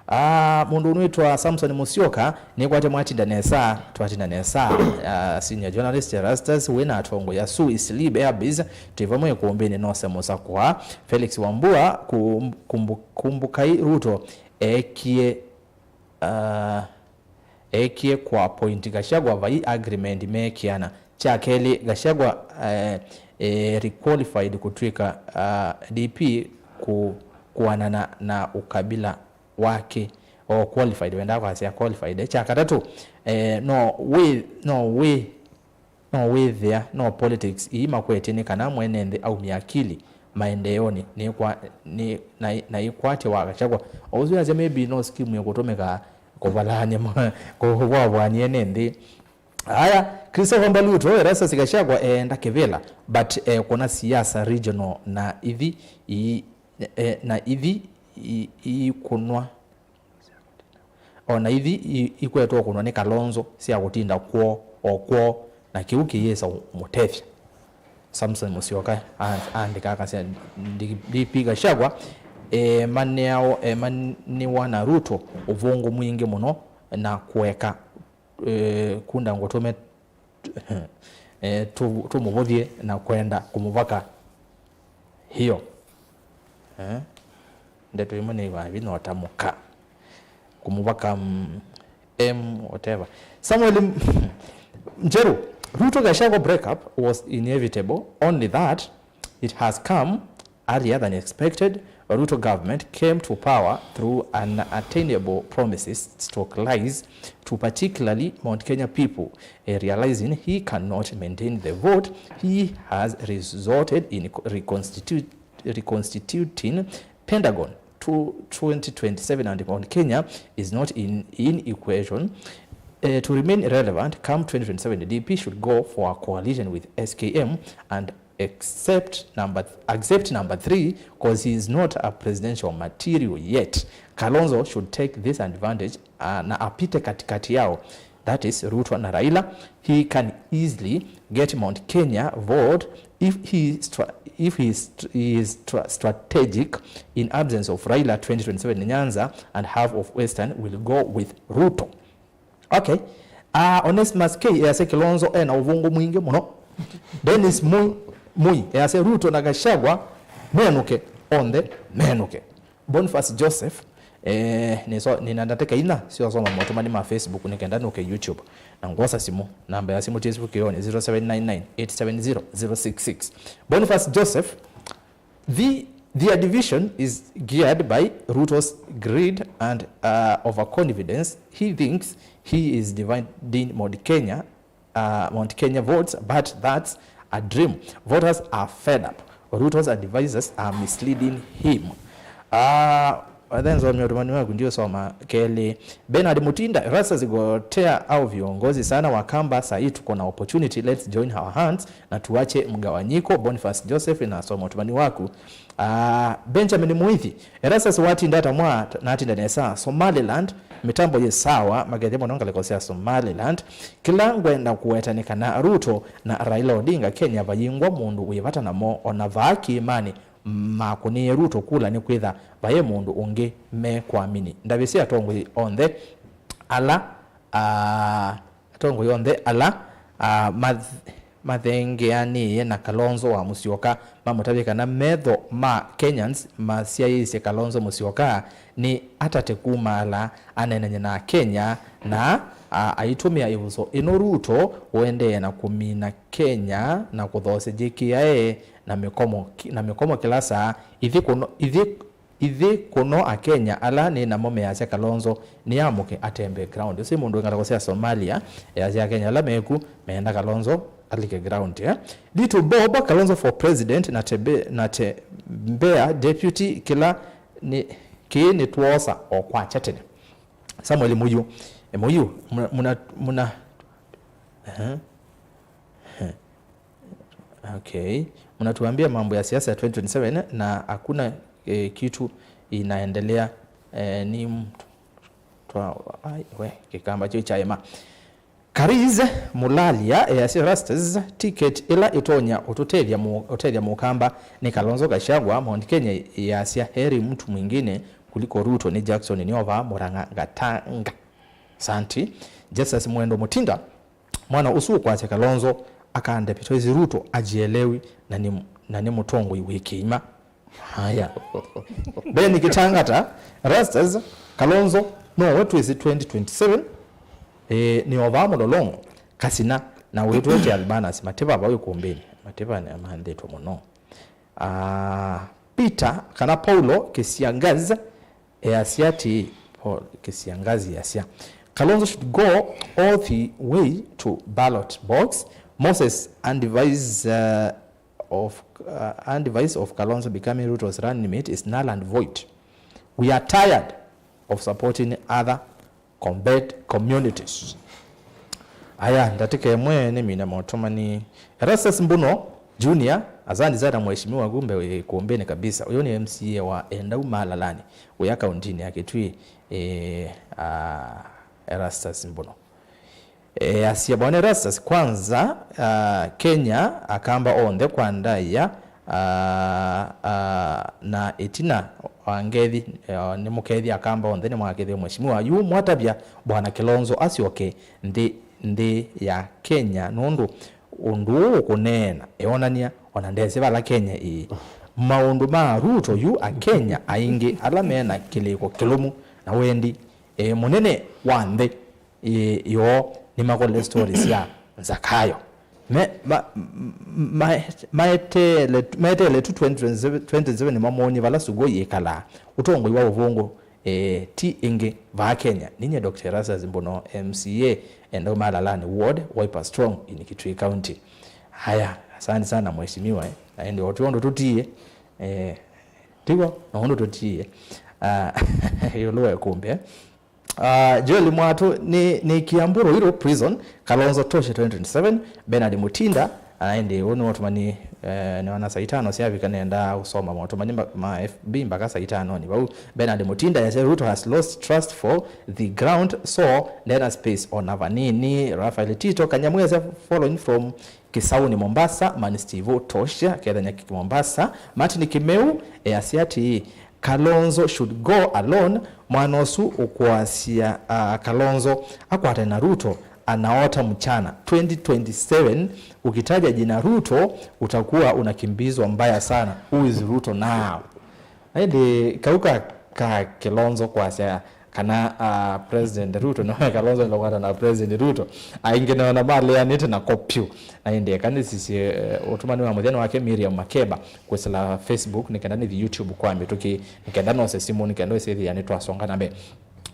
Ah, mũndũ ũnwĩtwa Samson Musyoka, nĩkwate mwatinda nesa, twatinda nesa. Ah, senior journalist Erastus, wĩna atongoi asu Eastleigh Airbase, twĩ vamwe ĩkũmbĩnĩ nose mũsakwa. Felix Wambua, kum-, kumbu-, kumbukai Ruto ekie ah, ekie kwa point Gachagua vai agreement meekĩana. Kya kelĩ, Gachagua, eh, eh, requalified kũtw'ĩka, ah, D P ku-, kũanana na ũkabila wake. O qualified, wendaa kwasya qualified. Kya katatũ, eh, no wĩ, no wĩ, no wĩthĩa, no politics ii makwetye nĩ kana mwene nthĩ aumye akili maendeeonĩ nĩ kwa-, nĩ, na, na ikwatya wa Gachagua. O ũsu yasya maybe no scheme ĩkũtũmĩka kũvalany'a ma-, kũvwavwany'a ene nthĩ. Aya, Christopher Mbaluto, Erastus Gachagua eenda kĩvĩla, but, eh, kuna siasa regional na ithi i-, eh, na ithi i-, ikunwa. O na ithi i-, ikwetwa kũnwa nĩ Kalonzo sya kũtinda kwoo o kwoo, na kĩu kĩyĩsa ũmũtethya. Samson Musyoka a-, aandĩka akasya, D P Gachagua eemanĩawa, eemanĩwa na Ruto ũvũngũ mwingĩ mũno na kũeka, eh, kunda ngũtũme eh, tũ-, tũmũvũthye na kwenda kũmũvaka hiyo. Eh, ndeto imwe nĩ vavi no ta mũka. Kũmũvaka, mm, M, whatever. Samuel M-, Njeru, Ruto Gachagua breakup was inevitable, only that it has come earlier than expected. Ruto government came to power through unattainable promises stroke lies to particularly Mount Kenya people. Eh, realizing he cannot maintain the vote, he has resorted in co-, reconstitu-, reconstituting Pentagon to twenty twenty-seven and Mount Kenya is not in, in equation. Eh, to remain relevant, come twenty twenty-seven, the D P should go for a coalition with S K M and accept number th-, accept number three, 'cause he is not a presidential material yet. Kalonzo should take this advantage, uh, na apite katikati yao, that is Ruto na Raila. He can easily get Mount Kenya vote if he stra-, if he is str-, he is stra-, strategic. In absence of Raila, twenty twenty-seven Nyanza and half of Western will go with Ruto. Okay. Ah, Onesmus K easya Kilonzo ena ũvũngũ mwingĩ mũno. Dennis Mui, Mui easya Ruto na Gachagua menũke, onthe menũke. Boniface Joseph, Eh, nĩso nĩna ndatĩka inya syosoma motũmani ma Facebook nĩ kenda nũke YouTube. Na ngwosa simũ, namba ya simũ ti ĩsu kĩonĩ, zero seven nine nine eight seven zero zero six six. Boniface Joseph, the, their division is geared by Ruto's greed and uh, overconfidence. He thinks he is dividing Mount Kenya uh, Mount Kenya votes, but that's a dream. Voters are fed up. Ruto's advisors are misleading him. Uh, then so miotomani waku ndio soma kelĩ. Bernard Mutinda, Erastus, go tear au viongozi sana wa Kamba, saa hii tuko na opportunity, let's join our hands na tuache mgawanyiko. Boniface Joseph, nasoma ũtũmani waku. Ah, Benjamin Muithi, Erastus watinda ata mwa natinda nesa Somaliland, mĩtambo yĩ sawa, makethya mũno ngalĩko sya Somaliland. Kĩla ngwenda kũweta nĩ kana Ruto na Raila Odinga Kenya vayingwa mũndũ wĩ vata namo, ona vaa kĩĩmanĩ makũnĩe Ruto kula nĩ kwĩtha vaĩ mũndũ ũngĩ mekwamini. Ndavĩsĩ atongoi onthe ala, ah, Atongoi onthe ala, ah, math-, mathengeanĩĩe na Kalonzo wa Musyoka mamũtavye kana metho ma Kenyans masyaĩĩsye Kalonzo Musyoka nĩ atate kumaala aneenany'e na Akenya na, ah, aitũmĩa ĩvuso ĩno Ruto ũendee na kũmina Kenya na kũthoosya J K I A na mĩkomo ki-, na mĩkomo kĩla saa. Ithyĩ kũno, ithyĩ Ithyĩ kũno Akenya ala nĩ namo measya Kalonzo nĩamũke atembee ground. Ũsu mũndũ wĩ ngalĩko sya Somalia easya Akenya ala meku meenda Kalonzo alike ground, eh? Little Bob, Kalonzo for president, na Tebe-, na Tembea deputy, kĩla nĩ, kĩĩ nĩtwoosa o kwakya tene. Samuel Muyu, eh, Muyu, muna, muna, muna, eh, Okay. Mnatuambia mambo ya siasa ya twenty twenty-seven na hakuna, eh, kitu inaendelea, eh, ni mtu twa-, ai, we, Kĩkamba kyo chaema. Kariz Mulalia, eh, easya Rastas, ticket ĩla ĩtonya ũtũtethya mu-, ũtethya mũkamba nĩ Kalonzo Gachagua, Mount Kenya yasya heri mtu mwingine kuliko Ruto nĩ Jackson Niova Murang'a Gatanga. Santi. Justus Mwendo Mutinda, mwana ũsu ũkwasya Kalonzo akandepitoizi Ruto ajielewi na nĩ, na nĩ mũtongoi wĩ kĩima. Haya. Ben Kitangata, Rastas, Kalonzo nowe twĩsĩ twenty twenty-seven, eh, nĩ ovaa mũlolongo, kasina, na wĩtwete Albanas, Mativa vau ikumbĩnĩ. Mativa nĩmanthĩtwe mũno. Ah, Peter kana Paulo Kisiangazi easya atĩĩ, Paul Kisiangazi easya, Kalonzo should go all the way to ballot box. Moses and device, uh, of, uh, and device of Kalonzo becoming Ruto's running mate is null and void. We are tired of supporting other combat communities. Aya, ndatĩka ĩmwe nĩmine motũmani. Erastus Mbuno Junior, asante sana mheshimiwa, kumbe wĩ kumbĩnĩ kabisa. Ũyũ nĩ M C A wa Endau Malalani, wĩa kauntinĩ ya Kitui, eh, ah, Erastus Mbuno. Eh, asya Bwana Erastus, kwanza, ah, Kenya akamba onthe kwa ndaĩa, ah, ah, na ĩtina wa ngethi, eh, nĩ mũkethya akamba onthe nĩ mwakethya mheshimiwa. Yu mwatavya Bwana Kilonzo asyoke nthĩ, nthĩ ya Kenya, nũndũ ũndũ ũũ ũkũneena eonania ona ndesĩ vala Kenya ĩĩ. Maũndũ ma Ruto yu Akenya aingĩ ala mena kĩlĩko kĩlũmu na wendi, eh, mũnene wa nthĩ ĩ-, yoo, nĩmakolile story sya Zakayo. Me-, ma-, ma-, maetele, maetele tu twenty twenty-seven, twenty twenty-seven nĩmamwonie vala Sugoi ĩkalaa. Ũtongoi wa ũvũngũ, eh, ti ĩngĩ vaa Kenya. Ninye Doctor Erastus Mbuno, M C A, Endau Malalani Ward, Wiper Strong in Kitui County. Haya, asante sana mheshimiwa, eh. Na ĩndĩ o twi ũndũ tũtiie, eh, tiw'o, na ũndũ tũtiie. Ah, ĩũlũ wa ĩkũmbĩ, eh. Ah, Joel Mwatũ nĩ, nĩ Kiambu Ruiru Prison, Kalonzo tosha twenty twenty-seven, Bernard Mutinda, ah, ĩndĩ ũũ nĩ ũtũmani, eh, nĩ wana saa itano syavika nenda ũsoma motũmani mba-, ma F B mpaka saa itanonĩ vau. Bernard Mutinda yasya Ruto has lost trust for the ground, so ndena space ona vanini. Rafael Tito Kanyamu yasya following from Kisauni Mombasa, man Steve Tosha, Kethanya Kiki Mombasa, Martin Kimeu, easya atĩĩ, Kalonzo should go alone, mwana ũsu ũkwasya, ah, Kalonzo akwatane na Ruto, anaota mchana. Twenty twenty-seven, ukitaja jina Ruto, utakuwa unakimbizwa mbaya sana. Who is Ruto now? Na ĩndĩ kau ka, ka Kilonzo kwasya kana, ah, President Ruto, no, Kalonzo nĩlokwata na President Ruto, aingĩ nĩona maleanĩte na ko pyũ. Na ĩndĩ eka nĩsisye, eh, ũtũmani wa mũthenya wake Miriam Makeba kwĩsĩla Facebook, nĩ kenda nĩthi YouTube kwa mĩtũkĩ, nĩ kenda nose simũ, nĩ kenda ĩsĩthĩa nĩtwasonga na mbee.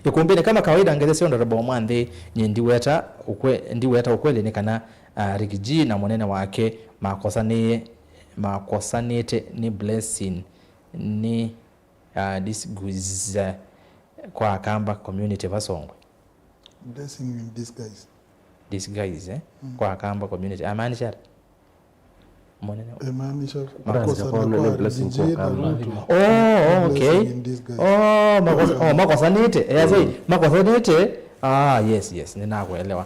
Ikumbini kama kawaida, ngethesya Honorable Mwanthi, nye ndiweta ukwe-, ndiweta ukweli nĩ kana, ah, Ricky G na mũnene wake makosanĩe, makosanĩte nĩ Blessing, nĩ, ah, disguise kwa Akamba community vasongwe. Blessing in disguise. Disguise, eh? Mm. Kwa Akamba community. Amaanisha ata? Mũnene. Emaanisha kukosana kwa Blessing Ricky G na Ruto. Oh, okay. Blessing in disguise. Oh, makosa-, oh, makosanĩte. Eh, I say, makosanĩte. Ah, yes, yes. Nĩnakuelewa.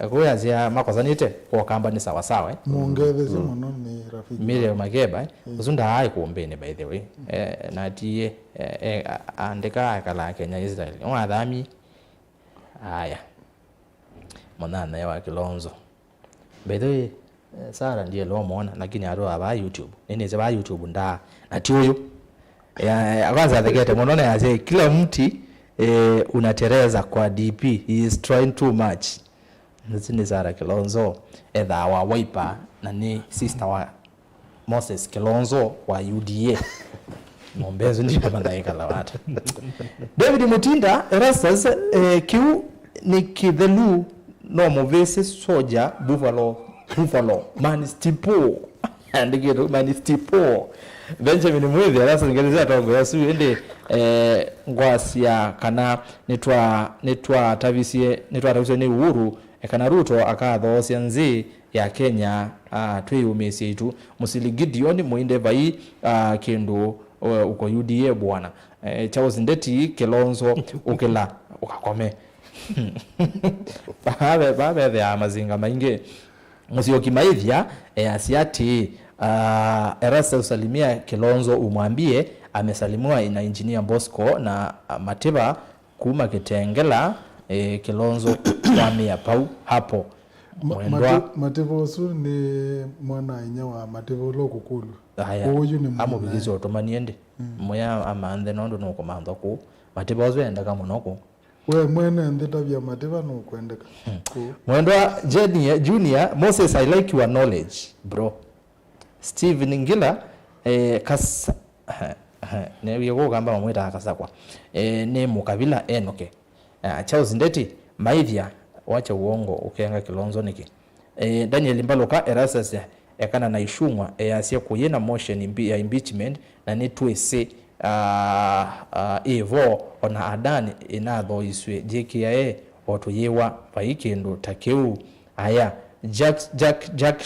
Kũyasya makosanĩte kwa Akamba nĩ sawa sawa, eh? Mũngethesye mũno nĩ rafiki. Miriam Makeba, eh? Ũsu ndaaĩ kumbini, by the way. Eh, na atie, eh, eh, a-, andĩka akala Kenya Israel. Nĩwathami. Aya. Mũnyanyae wa Kilonzo. By the way, eh, Sarah ndielewa mona, lakini atu ava YouTube. Nini se va YouTube nda. Na ti uyu. Ya, ya, kwanza athekete mũno na yasya, "Kila mti, eh, unatereza kwa D P. He is trying too much." Nĩsĩ nĩ Sarah Kilonzo, ethaa wa Wiper, na nĩ sister wa Moses Kilonzo wa U D A. Ng'ombe ĩsu ndiũmanya ĩkalawa ata. David Mutinda, Erastus, eh, kĩu nĩ kĩthelu, no mũvĩsĩ soja, buffalo, buffalo, man stipo. Andĩkĩtwe man stipo. Benjamin Mwithi, Erastus, ngelesya atongoya asu, ĩndĩ, eh, ngwasya kana nĩtwa-, nĩtwatavisye, nĩtwatavisye nĩ Uhuru, e, kana Ruto akathoosya nzĩ ya Kenya, ah, twĩyũmĩĩsye itu. Mũsili Gideon Mũinde vai, ah, kĩndũ, eh, uko U D A bwana. Eh, Charles Ndeti Kilonzo ũkĩla ũkakome. Vave-, vavetheaa mazinga maingĩ. Mũsyoki Maithya easya atĩĩ, ah, Erastus salimia Kilonzo umwambie amesalimiwa na Engineer Bosco na, ah, Matiba kuma Kitengela, eh, Kilonzo kwamĩa pau hapo. Ma-, Mwendwa. Mati-, Matiba ũsu nĩ mwana-a-inyia wa Matiba ũla ũkũkũlw'a. Aya, ũyũ nĩ amũvikisye ũtũmanie ndĩ. Mm. Mũya amanthe nũndũ nũkũmanthwa kũu. Matiba ũsu endeka mũno kũu. We mwene nthĩ tavya Matiba nũkwendeka. Hmm. Kũu. Mwendwa Junior, Junior, Moses, I like your knowledge, bro. Stephen Ngila, eh, Kasa-, newie kũkamba mamwĩtaa Kasakwa. Eh, nĩ mũkavila enoke. Ah, Charles Ndeti, Maithya, wacha uongo, ũkenga Kilonzo nĩkĩ? Eh, Daniel Mbaluka, Erastus, ekana na Icung'wa, easya kũyĩ na motion imbi-, ya impeachment, na nĩtwĩsĩ, ah, ah, ĩvo, ona Adan ĩnathoisw'e J K I A, o tũyĩwa, vai kĩndũ ta kĩu. Aya, Jack, Jack, Jack,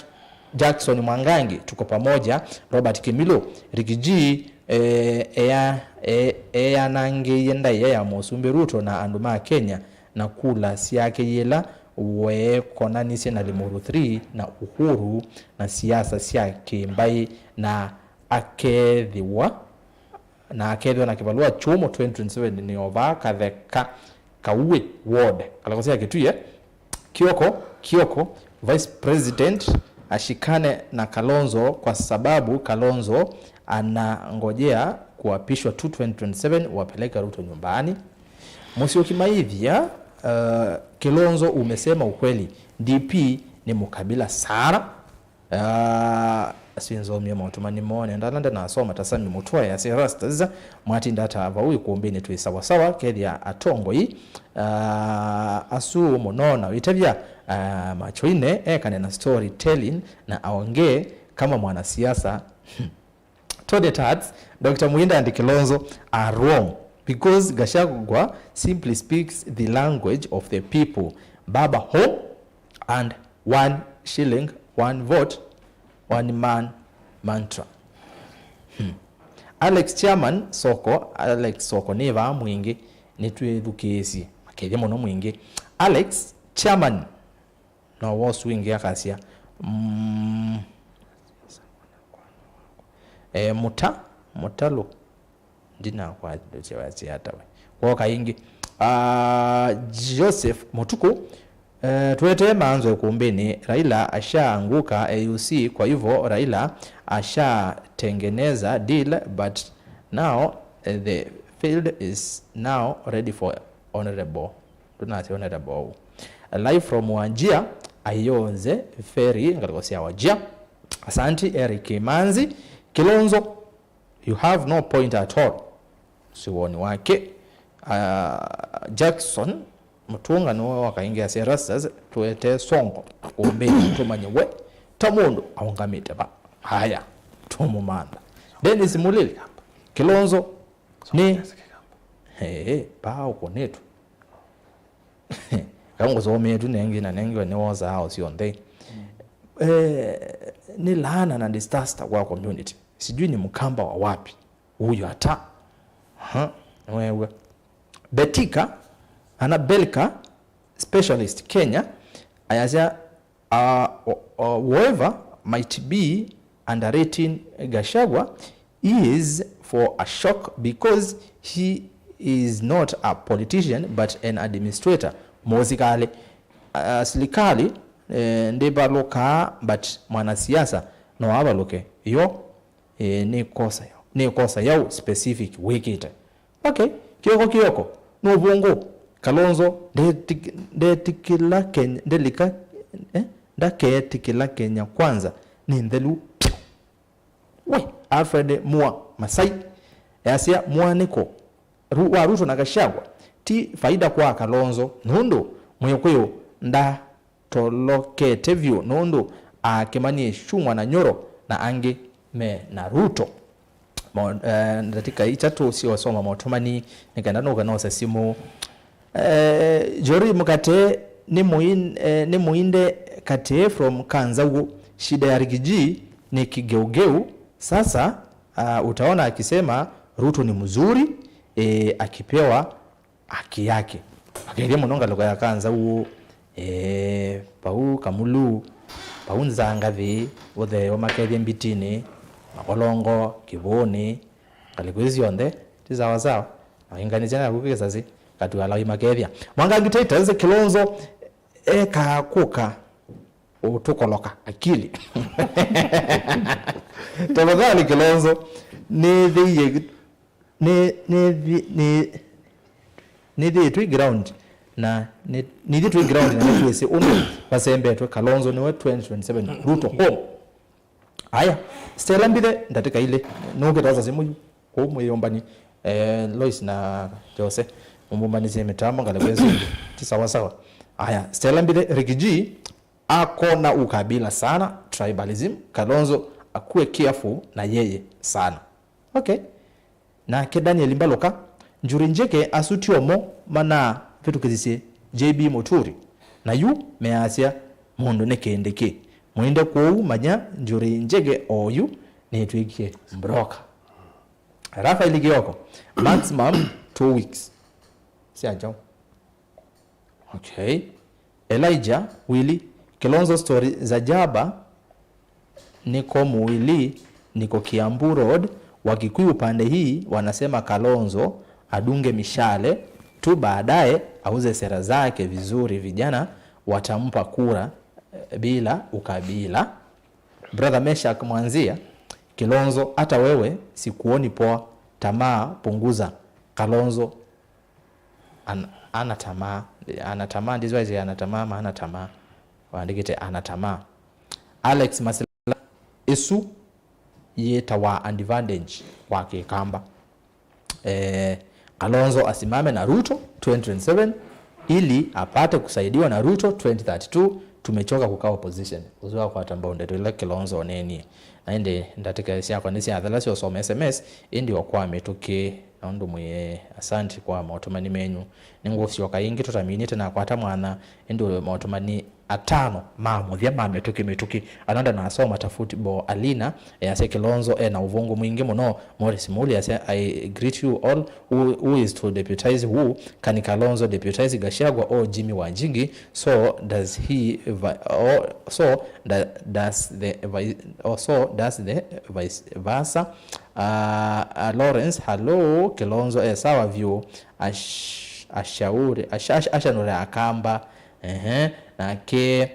Jackson Mwangangi, tuko pamoja. Robert Kimilu, Ricky G, eh, eya-, e-, eyanangĩie ndaĩa ya Mũsumbĩ Ruto na andũ ma Kenya na kula syake yĩla weekonanisye na Limuru three na Uhuru na siasa sya kĩmbaĩ na akethĩwa na akethĩwa na kĩvalũa kyũmũ twenty twenty-seven nĩ o vaa Katheka, Kauĩ Ward, Kalakosea Kitui, eh? Kioko, Kioko, Vice President ashikane na Kalonzo kwa sababu Kalonzo anangojea kuapishwa tu twenty twenty-seven, wapeleke Ruto nyumbani. Musyoki Maithia, uh, Kilonzo umesema ukweli, D P ni mkabila sana. Ah, sinzomie maũtũmani moo, nenda ala ndanasoma ta Sami Mũtwae asya, Rastas, mwatinda ata vau ikumbĩnĩ twĩ sawasawa, kethĩa atongoi, ah, asu mũno na wĩtavya, ah, machoine ekane na story telling na aongee kama mwanasiasa. Tony Tats, Doctor Muinda and Kilonzo are wrong because Gachagua simply speaks the language of the people. Baba home and one shilling, one vote, one man mantra. Hmm. Alex Chairman Soko, Alex Soko nĩ vaa mwingĩ, nĩtwĩthukĩĩsye. Makethya mũno mwingĩ. Alex Chairman, no wosu ĩngĩ akasya, mm, eh, mũta, mũtalũ, ndinakwatĩsya wasya ata we. Kwoka ĩngĩ. Ah, Joseph Mũtukũ, eh, tuetee maanzo ikumbĩnĩ, Raila ashaanguka A U C, kwa hivyo Raila ashatengeneza deal, but now, eh, the field is now ready for honorable. Tunasya honorable. Live from Wajir, Ayonze Ferry, ngalĩko sya Wajir. Asanti Eric Manzi. Kilonzo, you have no point at all. Siwoni wake. Uh, Jackson Mutunga nĩwe wakaingia sia Rastas, tuete Songo ũmbĩnĩ tũmanye we ta mũndũ aũngamĩte va. Haya, tũmũmantha. Dennis Mulili, Kilonzo nĩ, hey, paa ũkũnĩtwe. Kaũ ngũsomee tu nengi na nengi we nĩwosaa o syonthe. Eh, ni laana na disaster kwa community. Sijui ni Mkamba wa wapi huyu hata. Ha? Wewe. Betika, Anabelka, specialist Kenya, ayasya, uh, uh, whoever might be underrating Gachagua, he is for a shock because he is not a politician but an administrator. Mũsikalĩ, uh, silikali, eh, ndĩvalũkaa, but mwanasiasa no avalũke. Yo, eh, nĩ kosa yao, nĩ kosa yao specific wĩkĩte. Okay, Kioko Kioko, nũvũngũ. Kalonzo, ndetik-, ndetikĩla Kenya, ndelika, eh? Ndaketikĩla Kenya Kwanza, nĩ nthelu. We, Alfred Mua Masai, easya mwanĩko Ru-, wa Ruto na Gachagua ti faida kwa Kalonzo, nũndũ Mwĩkũyũ ndatolokete vyũ, nũndũ aakĩmanie Ichung'wa na Nyoro na angĩ me na Ruto. Mo-, eh, ndatĩka itatũ sya ũsoma motũmani, nĩ kenda nũke nose simũ. Eh, Njũrĩ Mũkate nĩ mũin-, eh, nĩ mũinde Kate from Kanzau. Shida ya Rigiji nĩ kigeugeu. Sasa, ah, utaona akisema Ruto ni mzuri, eh, akipewa haki yake. Makethya mũno ngalĩko ya Kanzau, eh, vau Kamulu, vau Nzangathĩ, ũtheo makethya Mbitinĩ, Makolongo, Kĩvũnĩ, ngalĩko isu syonthe ti sawa sawa. Na inganisya naku kĩsasi, Katualai makethya. Mwangangi Titus Kilonzo, eka kũka ũtũkoloka akili. Tafadhali Kilonzo, nĩthĩie, nĩ, nĩthi-, nĩ, nĩthĩĩtwe ground na nĩ, nĩthyĩ twĩ ground na nĩtwĩsĩ ũndũ vasembetwe. Kalonzo nĩwe twenty twenty-seven Ruto home. Aya, Stella Mbithe, ndatĩka ilĩ. Nũkĩta sasa simũ yu. Kũu mwĩyũmbani, eh, Lois na Jose, mũmũmbanĩsye mĩtambo ngalĩko ĩsu ti sawa sawa. Aya, Stella Mbithe, Ricky G, ako na ukabila sana, tribalism, Kalonzo akuwe careful na yeye sana. Okay. Nake Daniel Mbaluka, Njuri Njeke asu tiomo manavĩtũkĩthisye J B Muturi. Na yu measya mũndũ nĩ kĩndĩkĩ. Mũinde kũu manya Njuri Njeke oyu nĩtwĩkie broker. Rafael Kioko, maximum two weeks. Sya kyaũ? Okay. Elijah Willy, Kilonzo story za jaba, niko Muili, niko Kiambu Road, Wakikuyu upande hii wanasema Kalonzo adunge mishale tu, baadaye auze sera zake vizuri, vijana watampa kura, eh, bila ukabila. Brother Meshack Mwanzia, Kilonzo, hata wewe sikuoni poa, tamaa punguza. Kalonzo an-, ana tamaa, ana tamaa, ndizwaje ana tamaa, ma ana tamaa. Waandĩkĩte ana tamaa. Alex Masila, ĩsu yĩtawa advantage kwa Kĩkamba. Eh, Kalonzo asimame na Ruto twenty twenty-seven ili apate kusaidiwa na Ruto twenty thirty-two. Tumechoka kukaa opposition. Ũsu wakwata mbau ndeto ila Kilonzo ũneenie. Na ĩndĩ ndatĩka syakwa nĩsyathela syosoma S M S, ĩndĩ o kwa mĩtũkĩ, na ũndũ mwĩe, asanti kwa motũmani menyu. Nĩngũsyoka ĩngĩ tũtaminĩte nakwata mwanya, ĩndĩ motũmani atano ma mũthya ma mĩtũkĩ mĩtũkĩ. Ala ndanasoma ta Football Alina, easya Kilonzo ena ũvũngũ mwingĩ mũno. Morris Muli asya, I greet you all. Who, who is to deputize who? Can Kalonzo deputize Gachagua or Jimmy Wanjigi? So does he vi-, oh, so da-, does the vi-, oh, so does the vice versa? Uh, uh, Lawrence, hello, Kilonzo e sawa vyũ. Ash-, ashauri, ash-, ash-, ashanũre Akamba. Ehe, nake,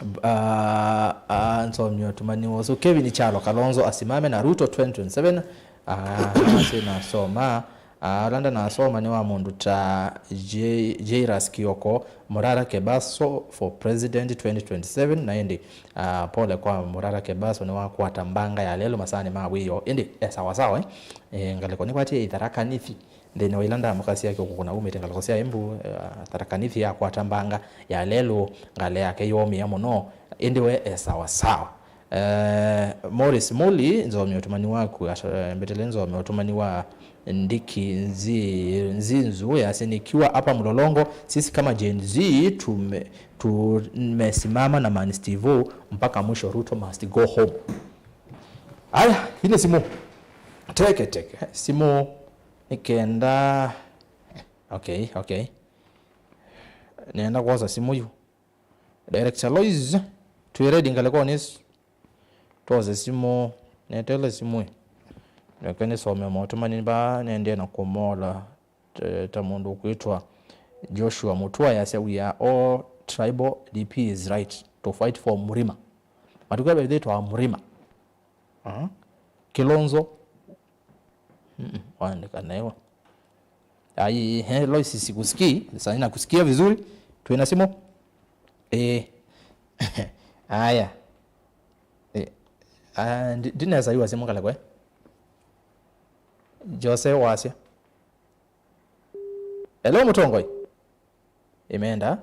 uh, uh, nsomio tumaniwo. So Kevin Chalo, Kalonzo asimame na Ruto twenty twenty-seven. Uh, sinasoma. Ah, ũla ndanasoma nĩ wa mũndũ ta J-, Jairus Kioko, Murara Kebaso for President twenty twenty-seven, na ĩndĩ, ah, pole kwa Murara Kebaso nĩwakwata mbanga ya lelũ masaanĩ ma wĩoo, ĩndĩ e sawa sawa, eh? Eh, ngalĩko nĩkwatie Itharaka Nithi, nthĩnĩ wa ila ndamũka syake ũkũkũna umĩte ngalĩko sya Embu, eh, Tharaka Nithi yakwata mbanga ya lelũ, ngalĩ yake yomĩa mũno, ĩndĩ we e sawa sawa. Eh, Morris Muli, nzomie ũtũmani waku, asha-, eh, mbetele nzomie ũtũmani wa Ndiki Nzi-, Nzinzu, yasya, "Nikiwa hapa Mlolongo, sisi kama Gen Z tume-, tumesimama na Man Steve mpaka mwisho, Ruto must go home." Aya, ine simu. Teke, teke. Simu nĩ kenda. Okay, okay. Nenda kwosa simu yu. Director Lois, twĩ ready ngalĩkonĩ ĩsu. Twose simu, netele simu ĩ. Neke nĩsome maũtũmani vaa, nendee na kũmola, eh, ta mũndũ ũkwĩtwa Joshua Mutua yasya, "We are all tribal, D P is right to fight for Murima." Matukũ aya vethĩtwa Murima. Aha. Kilonzo. Mm, waandĩka newa. Ai, he, Lois, sikusikii. Sasa ninakusikia vizuri. Twĩna simu? Eh. Aya. Eh. Ah, ndi-, ndinesa iwa simu kale kwe. Jose wasya. Hello, Mũtongoi. Imeenda?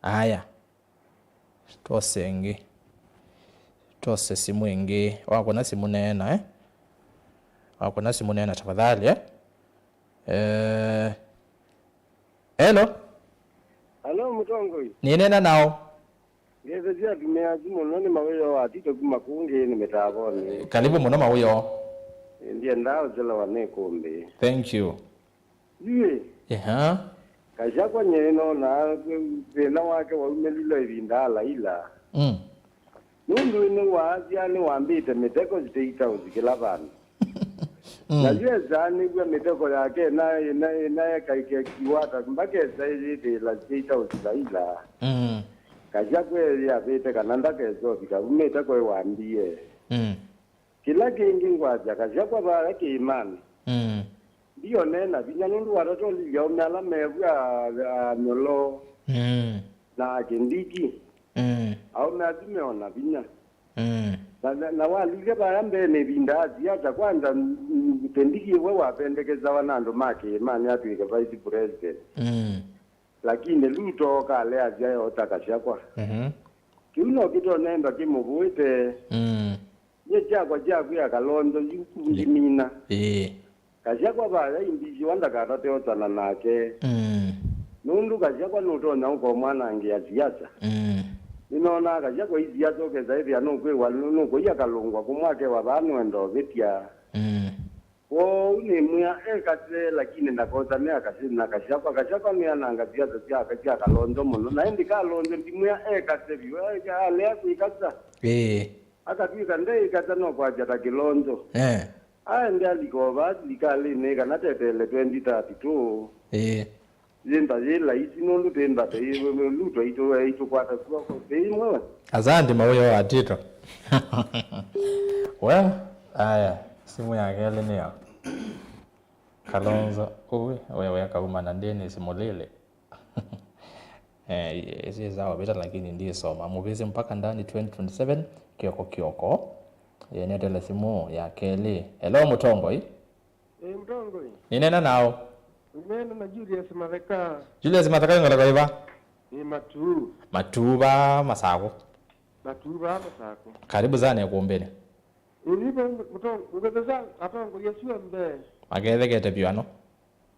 Aya. Twose ĩngĩ. Twose simũ ĩngĩ. Wakũna simũ neena, eh? Wakũna simũ neena tafadhali, eh? Eh, hello? Alo, Mũtongoi. Nĩneena nao. Ngethetie atumĩa asu mũno, nĩ Mawĩoo wa Tito kuma kũu Ngĩĩnĩ Mĩtavonĩ. Karibu mũno Mawĩoo. Ndiendaa ũselewa nĩ kũmbĩ. Thank you. Yu ĩ, Eha. Gachagua nyie nĩnonaa thĩna wake waumĩlile ĩvinda alaila. Mm. Nũndũ nĩwaasya nĩwambĩte mĩteko State House kĩla vandũ. Mm. Na yu esaa nĩw'a mĩteko yake ĩna, ĩna, ĩna ĩkaikekiwa ata mbaka esa ĩyĩtĩĩla State House laila. Mm. Gachagua eyĩavĩte kana ndakesa ũvika vu mĩteko ĩwambie. Mm. Kĩla kĩngĩ ngwasya Gachagua vaya kĩĩmanĩ. Mm. Ndionee na vinya nũndũ watatolilye aũme ala mevw'a a, a Nyoloo Mm. na a Kindiki. Mm. Aũme asu meona vinya. Mm. Na, na, na walilye vaya mbeenĩ ĩvinda ya siasa kwanza, mm, Kindiki we wapendekesawa na andũ ma kĩĩmanĩ atw'ĩke vice president. Mm. Lakini Ruto kaleasya eota Gachagua. Mhm. Kĩu no kĩtonenda kĩmũvũĩte. Mm. Nyie kyakwa kya kwĩa Kalonzo yu ngimina. Ĩĩ. Gachagua vaya imbisiwa ndakatate osana nake. Mm. Nũndũ Gachagua nũtonya ũkomwanangĩa siasa. Mm. Nĩnonaa Gachagua i siasa ũkesa ĩthĩa nũkwĩwa nũ-, nũkũia kalũngwa kũmwakewa vaa nũenda ũvĩtya. Mm. Kwoou nĩmwĩa ekate, lakini ndakosane akasi na Gachagua. Gachagua nĩananga siasa sya, sya Kalonzo mũno. Na ĩndĩ Kalonzo ndimwĩa ekate vyũ, e-, alea kwĩkasa. Ĩĩ. Akatw'ĩka ndeĩkasa no kwasya ta Kĩlonzo. Eh. Aende alika o vaa silikalĩnĩ kana tetele twenty thirty-two. Ĩĩ. Yĩmba yĩ laisi nũndũ twĩ mbatĩ yĩ Ruto aitũ, aitũkwata kw'oko. Ĩĩ mwewe. Asante Mawĩoo wa Tito. Well, aya, simu ya kelĩ nĩyo. Kalonzo, ũĩ, wewe akauma na Dennis Mũlĩlĩ. Eh, ĩsĩ ĩsa wavĩta lakini ndĩsoma. Mũvĩsĩ mpaka ndani twenty twenty-seven, kĩoko kĩoko. Eh, netele simu ya kelĩ. Hello, Mũtongoi. Ĩĩ, Mũtongoi. Nĩneena nao. Nĩneena na Julius Matheka. Julius Matheka, wĩ ngalĩko ĩva? Ĩ Matuu. Matuu va Masakũ. Matuu va Masakũ. Karibu sana ĩkũmbĩnĩ. Ĩĩ, Mũtongoi, ngũkethesya atongoi asu onthe. Makethekete vyũ ano.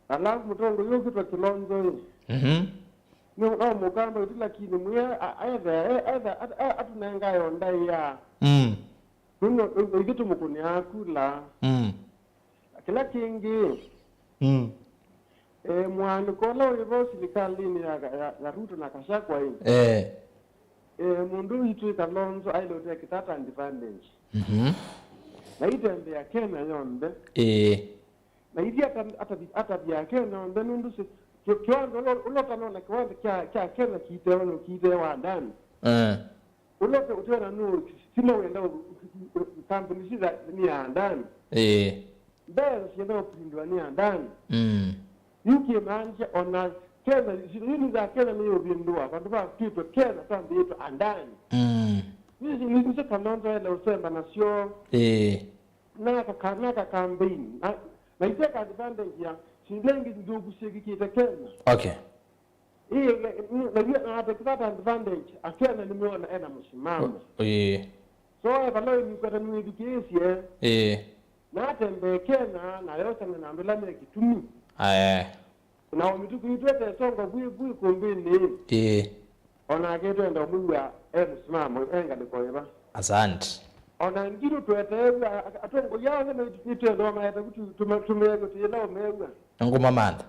Alafu Mũtongoi ũkwĩtwa Kĩlonzo ĩ. Mhm. No, no mũkamba ĩtu lakini mwĩe a-, ethe, e-, ethe, at-, a-, atũnengae o ndaĩa. Mm. Nũndũ ithyĩ tũmũkũnĩaa kula. Mm. Kĩla kĩngĩ, Mm. Eh, mũaanĩko ũla wĩ vo silikalĩnĩ ya, ya, ya Ruto na Gachagua ĩ, Eh. eh, mũndũ witũ Kalonzo aĩle ũtake that advantage. Mhm. Na itembea Kenya yonthe. Ĩĩ. Na ithyĩ ata-, atavi-, atavya Kenya yonthe nũndũ si-, ki-, kĩwanja ũla, ũla ũtanona kĩwanja kya, kya Kenya kĩitewa nũ, kĩitewa ndani. Eh. Ũla ũte-, ũtena nũ, sima wenda u-, u-, u-, kambuni sitha nĩ ya ndani. Ĩĩ. Mbesa syenda ũvĩndũa nĩ andani. Mm. Yu kĩmaanisha ona Kenya, syĩndũ ii nĩ sya Kenya nĩyũvĩndũa, vandũ va twĩtwe Kenya twambĩĩtwe andani. Mm. Nĩ, nĩ, nĩsyo Kalonzo ele ũsemba nasyo. Ĩĩ. Naka, naka campaign. Na, na iteka advantage ya syĩndũ ingĩ nthũku syĩkĩkĩte Kenya. Okay. Ĩĩ, na, na, na, na take that advantage, Akenya nĩmeona ena mũsimamo. Ĩĩ. So, e vala wĩ nĩkwata nĩwĩthukĩĩsye. Ĩĩ. Na atembee Kenya, na yosana na andũ ala me kĩtumi. Aye. Na o mĩtuku ĩtwete songo vwĩ, vwĩ kũmbĩnĩ. Ĩĩ. O nake twenda ũmwĩw'a e mũsimamo, e ngalĩko ĩva. Asante. O na ngitũ tweteew'a, a-, atongoi aa onthe nĩ, nĩtwenda maete ku tu-, tũme-, tũmeew'a tũyĩla ũmeew'a. Ngũmamantha.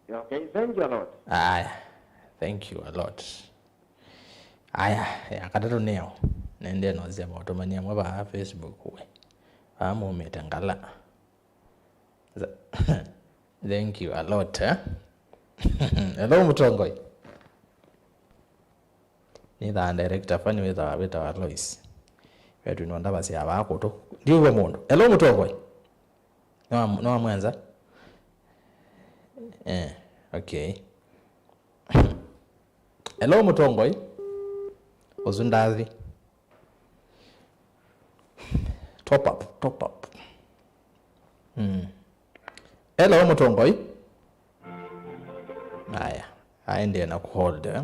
Yeah, okay, thank you a lot. Aya, thank you a lot. Aya, ya katatũ nĩyo. Nendee nosya maũtũmani amwe vaa Facebook we. Vaa mumĩte ngala. Za-, thank you a lot, eh? Hello, mũtongoi. Nĩthaa director fani wĩtawa, wĩtawa Lois. Wetu nonda vasya vaa kũtũ. Ndiũw'a mũndũ. Hello, mũtongoi. Nĩwa-, nĩwamwenza? Eh, okay. Hello, mũtongoi. Ũsu ndathi. Top up, top up. Mm. Hello, mũtongoi. Aya, aendee na kũhold, eh.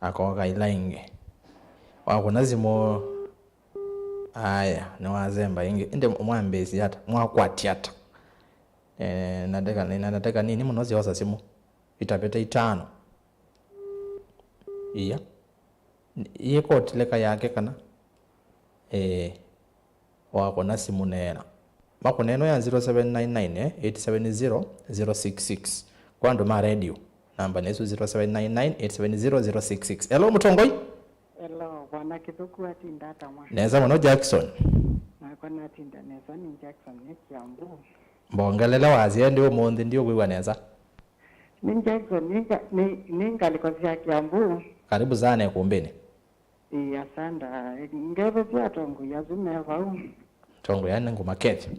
Akoka ila ingĩ. Wakũna simũ. Aya, nĩwasemba ĩngĩ. Ĩndĩ mwambĩĩsye ata? Mwakwatya ata? Eh, nateka, na nateka nini mũno syosa simũ. Itavĩte itano. Iya. Yĩkotile ka yake kana? Eh, wakũna simũ neena. Makũna ĩno ya zero seven nine nine, eh, eight seven zero, zero six six. Kwa andũ ma radio, namba nĩ ĩsu, zero seven nine nine, eight seven zero, zero six six. Hello, mũtongoi? Hello, Bwana Kĩthũku, atinda ata mwa? Nesa mũno, Jackson. Nakwa natinda nesa, nĩ Jackson, nĩ Kiambu. Mbongelele wasya ĩndĩ ũmũnthĩ ndiũkwĩw'a nesa. Nĩ Jackson, nĩ nga-, nĩ, nĩ ngalĩko sya Kiambu. Karibu sana ĩkũmbĩnĩ. Ĩĩ, asanda. Ngethesya atongoi asu me vau. Atongoi aa nĩ ngũmakethya.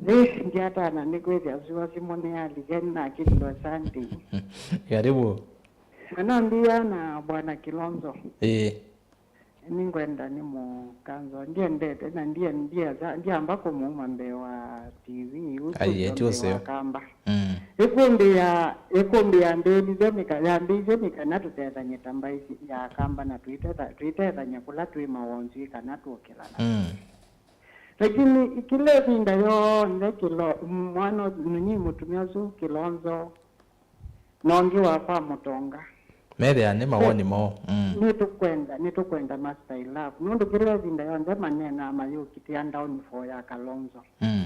Ĩ, ndiatana nĩkwĩthĩa sua simũ nĩyalike nakĩlilwe Sunday. Karibu. Mwanambia na Bwana Kilonzo. Ĩĩ. Nĩngwenda nĩmũkanzwa. Ndiendete na ndie-, ndiesa-, ndiamba kũmũuma mbee wa T V. Ũsu Ai, eti ũseo. Ũseo. Wa Kamba. Mm. Ĩkũmbĩ ya, ĩkũmbĩ yambĩĩlilwe nĩ ka-, yambĩĩsye nĩ kana tũtethany'e ta mbaĩ ya Kamba na twĩtetha-, twĩtethany'a kũla twĩ mawonzw'ĩ kana tũkĩlana. Mm. Lakini kĩla ĩvinda yonthe kĩlo-, mwana nini mũtumĩa ũsu Kĩlonzo na ũngĩ wa kwa Mũtonga. Methĩa nĩ mawoni moo. Mm. Nĩtũkwenda, nĩtũkwenda Master Ilove. Nũndũ kĩla ĩvinda yonthe maneenaa mayũkitĩa downfall ya Kalonzo. Mm.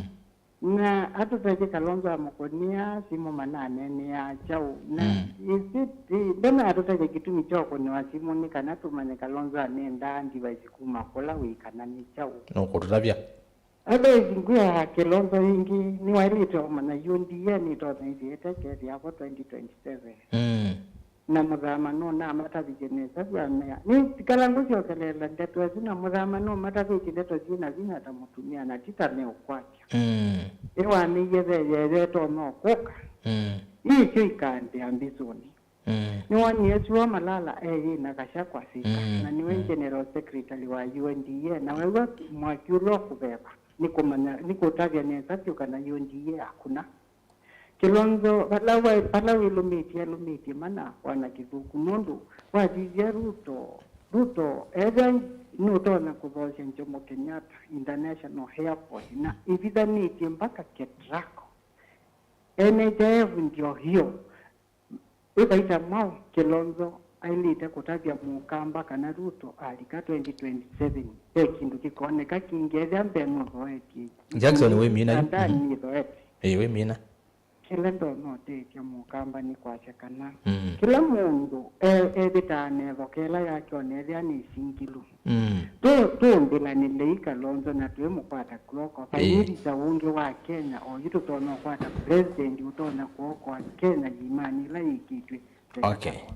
Na atũtethye Kalonzo amũkũnĩa simũ mananeeneaa kyaũ. Na Mm. Is it, ndona atũtethye kĩtumi kya ũkũnĩwa simũ nĩ kana tũmanye Kalonzo anendaa device kuma kũla wĩ kana nĩ kyaũ. Nũkũtũtavya. Otherwise, ngwĩa Kĩlonzo ĩngĩ nĩwaĩlĩte ũmanya U D A nĩtonyaĩthĩte kethĩa vo twenty twenty-seven. Mm. Na Mũthama nũnamatavĩtye nesa vyũ amea. Nĩ kala ngũsyokeleela ndeto ĩsu, na Mũthama nũmatavĩtye ndeto syĩ na vinya ta mũtumĩa, na ti ta meũkwatya. Mm. Ĩwaneie ve yeye ĩtonya ũkũka. Mm. Iisyo ikaandĩa mbisũnĩ. Mm. Nĩwonie Sua Malala eyĩna Gachagua sika, mm, na nĩwe, mm, General Secretary wa U N D A, na wew'a mwaki ũla ũkũveva, nĩ kũmanya, nĩ kũtavya nesa vyũ kana U N D A akũna. Kĩlonzo, vala wa-, vala wĩlũmĩtye, alũmĩtye mana, Bwana Kĩthũku, nũndũ wasisya Ruto, Ruto, ethĩa nũtonya kũthoosya Jomo Kenyatta International Airport, na ĩvithanĩtye mpaka Ketraco. N H I F ndio hiyo. Ĩvaita mwaũ Kĩlonzo aĩlĩte kũtavya Mũkamba kana Ruto alika twenty twenty-seven, ve kĩndũ kĩkoneka kĩngĩ ethĩa mbee nũthoetye? Jackson, wĩmina yu? Kanda, mhm, nĩthoete. Ĩĩ, wĩmina. Kĩla ndonya ũtethya Mũkamba nĩ kwasya kana, mm, kĩla mũndũ e-, evĩtaa na ĩthoka ĩla yake ona ethĩa nĩ singilu. Mm. Tũ-, tũmbĩlanĩlei Kalonzo na twĩmũkwata kw'oko. Ĩĩ. Vai visa ũngĩ wa Kenya, oyu tũtonya ũkwata president ũtonya kũokoa Kenya yĩmanĩ ĩla yĩkĩtw'e. Okay. Kalonzo.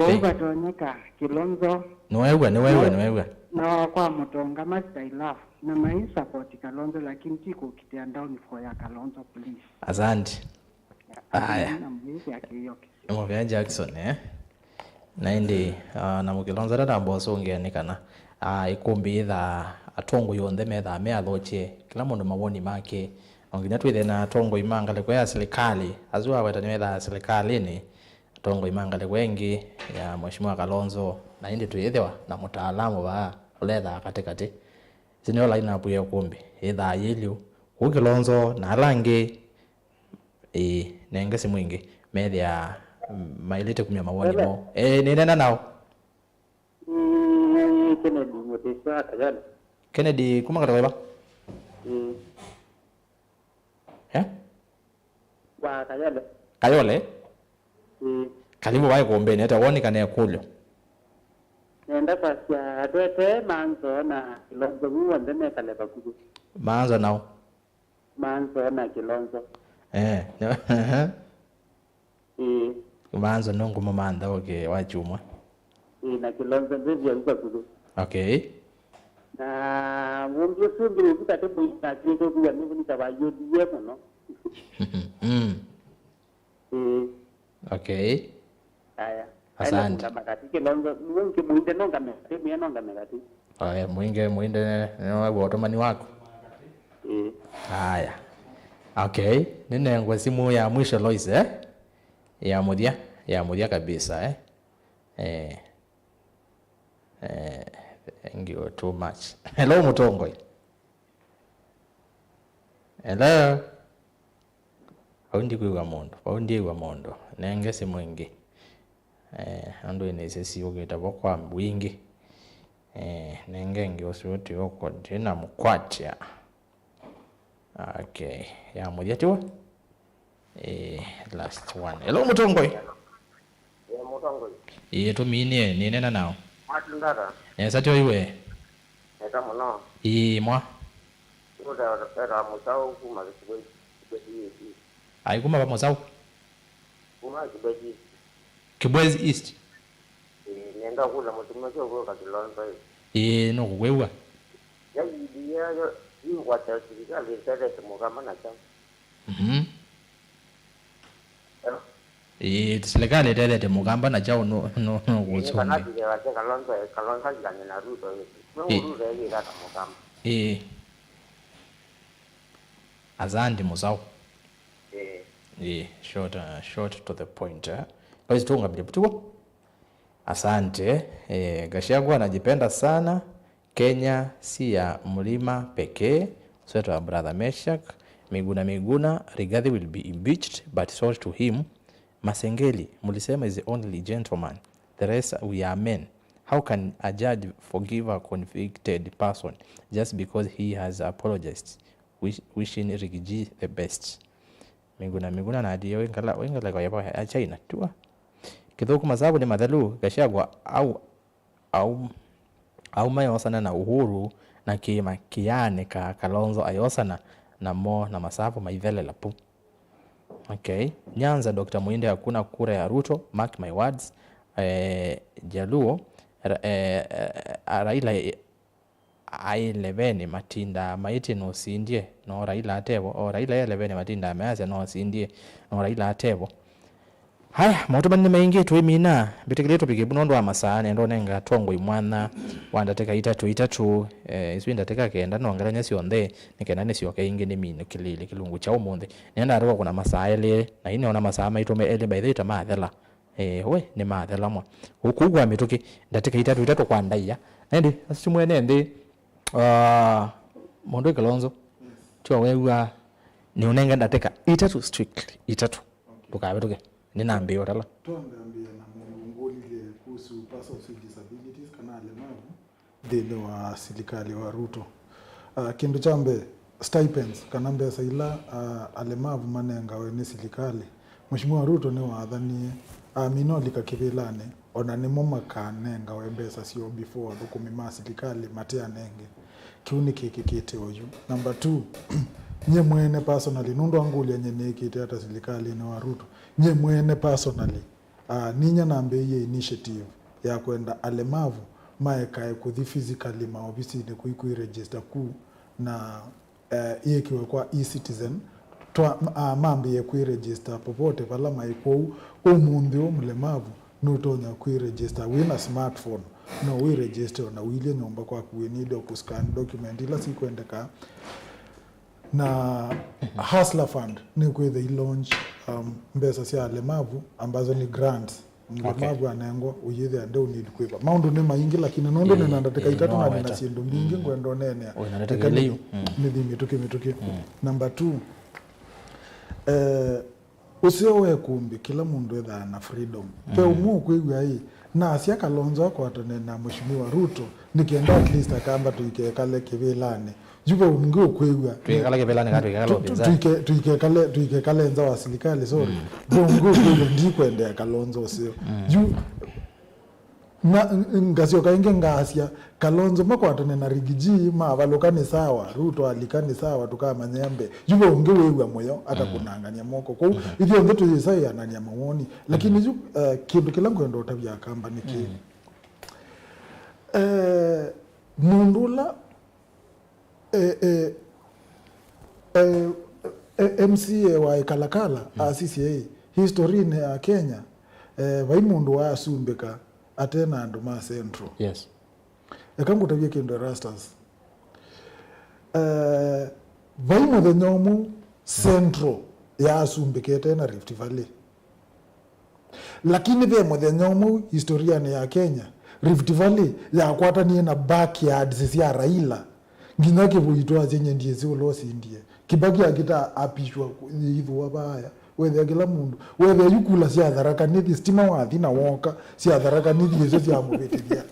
Kũu vatonyeka Kilonzo. Nĩweew'a, nĩweew'a, nĩweew'a. Na kwa Mũtonga must I love. Na mai support Kalonzo, lakini ti kũkitĩa downfall ya Kalonzo, please. Asante. Aya. Na mũyĩsĩ akĩyoke. Mũvea Jackson, eh? Na ĩndĩ, ah, na mũkĩlonza tatamba ũsũngĩa nĩ kana, ah, ĩkũmbĩ yĩthaa atongoi onthe methaa me athokye, kĩla mũndũ mawoni make. No nginya twĩthĩe na atongoi ma ngalĩko ya silikalĩ, asu aweta nĩmethaa silikalĩnĩ, atongoi ma ngalĩko ĩngĩ ya Mheshimiwa Kalonzo, na ĩndĩ tũyĩthĩwa na mũtaalamu vaa ũlethaa katĩkatĩ. Ĩsu nĩyo line up ya ĩkũmbĩ yĩthaa yĩlyu. Kũu Kĩlonzo na ala angĩ, ĩĩ, nenge simũ ĩngĩ, methĩa, mm, maĩlĩte kumya mawoni moo. Ĩĩ, nĩneena nao. Ĩĩ, Kennedy Mũtĩsya wa Kayole. Kennedy, kuma kataweva? Ĩĩ. Eh? Wa Kayole. Kayole? Ĩĩ. Karibu vai kumbeni, ata woni kana ĩkũlyo? Nenda kwasya twete Manzo na Kilonzo vu onthe mekale vakuvĩ. Manzo nao? Manzo na Kilonzo. Eh. Ĩĩ. Manzo nũngũmũ mantha, okay, wa chuma. Ĩĩ, na Kilonzo ndĩthia vu vakuvĩ. Okay. Na mũndũ ũsu ũngĩ ũvu katĩ mũingi nakĩte kuwa nĩvunĩka wa U D A mũno. Mm. Ĩĩ. Okay. Aya. Asante. Nũngame katĩ Kilonzo, nũngĩ mũinde nũngame katĩ, mũya nũngame katĩ. Aya, mũinge, mũinde nĩwaw'a ũtũmani waku. Ĩĩ. Aya. Okay. Nĩnengwe simũ ya mwisho, Lois, eh? Ya mũthya, ya mũthya kabisa, eh? Eh. Eh, thank you too much. Hello, mũtongoi. Hello? Vau ndikwĩw'a mũndũ, vau ndiĩw'a mũndũ. Nenge simũ ĩngĩ. Eh, andũ ĩnĩ ĩsĩ siũkĩte vo kwa wingĩ. Eh, nenge ĩngĩ ũsu ũtĩ ũkũ ndĩna mũkwatya. Okay, ya mũthya tiwe? Eh, last one. Hello, mũtongoi. Eh, mũtongoi. Ĩĩ, tũminie, nĩnena nao. Mwatindata. Nesa tyo iwe. Nesa mũno. Ĩĩ, mwa. Nũteta mũsaũ kuma Kibwezi, Kibwezi East. Ai, kuma va mũsaũ? Kuma Kibwezi East. Kibwezi East? Ĩĩ, nenda kũla mũtumĩa ũsu ũkwĩka Kilonzo ĩ. Ĩĩ, nũkũkwĩw'a. Yaĩlĩte yo, yu ngwata silikalĩ ĩtethete Mũkamba na kyaũ? Mhm. Ĩĩ, silikalĩ ĩtethete Mũkamba na kyaũ nũ-, nũ-, nũkũsũngĩa. Ĩĩ, kana vile wake Kalonzo, Kalonzo alikane na Ruto ĩ. Nũ Ruto ĩyĩka ta Mũkamba. Ĩĩ. Asante mũsaũ. Ĩĩ. Ĩĩ, short, uh, short to the point, eh? Lois, tũũngamĩlye vutuo. Asante. Eh, Gachagua anajipenda sana. Kenya si ya mlima pekee. Sweater wa brother Meshack. Miguna Miguna, Rigathi will be impeached, but sorry to him. Masengeli, mulisema is the only gentleman. The rest we are men. How can a judge forgive a convicted person just because he has apologized, wish, wishing Riggy G the best? Miguna Miguna na atie wingala, wingala kwa yapa ya China tua. Kĩthũku masavu nĩ mathelu, Gachagua au, au, au mayosana na Uhuru na kĩĩma kĩyaanĩka, Kalonzo ayosana namo na masavu maithelela pu. Okay. Nyanza, Doctor Muinde, hakuna kura ya Ruto, mark my words. Eh, Jaluo, ra-, eh, eh, Raila, eh, aĩ leveni matindaa maĩtye nũsindie, no Raila atevo. O Raila e leveni matindaa measya no asindie, no Raila atevo. Haya, maũtũmani nĩ maingĩ, twĩmina. Mbĩtĩkĩlĩe tũpike vu nũndũ wa masaa, nenda ũnenga atongoi mwanya wa ndatĩka itatũ itatũ, eh, isu ndatĩka kenda, no ngelany'a syonthe, nĩ kenda nĩsyoke ĩngĩ nĩmine kĩlĩlĩ kĩlungu kya ũmũnthĩ. Nenda atũka kũna masaa elĩ, na ĩneona masaa maitũ me elĩ by the way ta mathela. Eh, we, nĩ mathela mwa. Kũu kwa mĩtũkĩ, ndatĩka itatũ itatũ kwa ndaĩa. Na ĩndĩ, asu mwene nthĩ, ah, mũndũ Kalonzo, tyo wew'a, nĩ ũnenge ndatĩka itatũ strictly, itatũ. Okay. Ndũkavĩtũke. Nĩnambĩĩe ũtala. Twambĩĩa na mũndũ ngũlilye kuhusu persons with disabilities kana alemavu nthĩnĩ wa silikalĩ wa Ruto. Ah, kĩndũ kya mbee, stipends, kana mbesa ila, ah, alemavu manengawe nĩ silikalĩ. Mheshimiwa Ruto nĩwathanie, amina ũlika kĩvĩlanĩ, ona nĩmo makanengawe mbesa syoo before athũkũmi ma silikalĩ mate anenge. Kĩu nĩkĩkĩkĩte oyu. Number two, nyie mwene personally, nũndũ angũlya nyie nĩĩkĩte ata silikalĩnĩ wa Ruto, nyie mwene personally, uh, ninya nambĩĩie initiative ya kwenda alemavu maekae kũthi physically maovisinĩ kũi kwĩ register ku na eh, ĩĩkĩwe kwa e-citizen twa, uh, mambĩĩe kwĩ register popote vala maĩ kwoou. Ũmũnthĩ ũũ mũlemavu nũtonya kwĩ register wĩ na smartphone, no wĩ register ona ũilye nyũmba kwaku wĩ need o kũscan document ila sikwendeka. Na Hustler Fund nĩkwĩthĩa i launch um, mbesa sya alemavu ambazo ni grants. Mũlemavu anengwa ũyĩthĩa ndeũ need kwĩva. Maũndũ nĩ maingĩ lakini nũndũ nĩna ndatĩka itatũ na nĩna syĩndũ mbingĩ ngwenda ũneenea. Nĩthi mĩtũkĩ mĩtũkĩ. Number two, eh, ũseo wa ĩkũmbĩ kĩla mũndũ ethaa na freedom. Ve ũmwe ũkwĩw'a ĩ, nasya Kalonzo akwatane na Mheshimiwa Ruto nĩ kenda at least akamba tũikekale kĩvĩlanĩ. Yu ve ũngĩ ũkwĩw'a. Twĩkekale kĩvĩlanĩ kana twĩkekale ũpinzani? Tuikekale, tuikekale nza wa silikali, sorry. Ve ũngĩ ũkwĩw'a ndikwendea Kalonzo ũseo. Yu na ngasyoka ĩngĩ ngasya Kalonzo makwatane na Riggy G mavalũka nĩ sawa, Ruto alika nĩ sawa, tũkamanyĩa mbee. Yu ve ũngĩ wĩw'a mũyo atakũnangany'a moko. Kwoou ithyonthe tũyĩsa ĩanany'a mawoni. Lakini yu eh, kĩndũ kĩla ngwenda ũtavya akamba nĩ kĩĩ? Eh, mũndũ ũla eh, eh, eh, eh, M C A wa Ikalakala asisye ĩ, historinĩ ya Kenya eh, vai mũndũ waasumbĩka ate na andũ ma Central. Yes. Eka ngũtavye kĩndũ Erastus. Eh, vai mũthenya ũmwe Central yaasumbĩkĩte na Rift Valley. Lakini ve mũthenya ũmwe historianĩ ya Kenya, Rift Valley yakwatanie na backyards sya Raila. Nginya Kĩvũi twasye nyie ndyĩsĩ ũla ũsindie. Kibaki akita apishwa yĩithũa vaaya. Wethĩa kĩla mũndũ. Wethĩa yu kula sya Tharaka Nithi, stima wathi na woka, sya Tharaka Nithi isu syamũvĩtĩthya.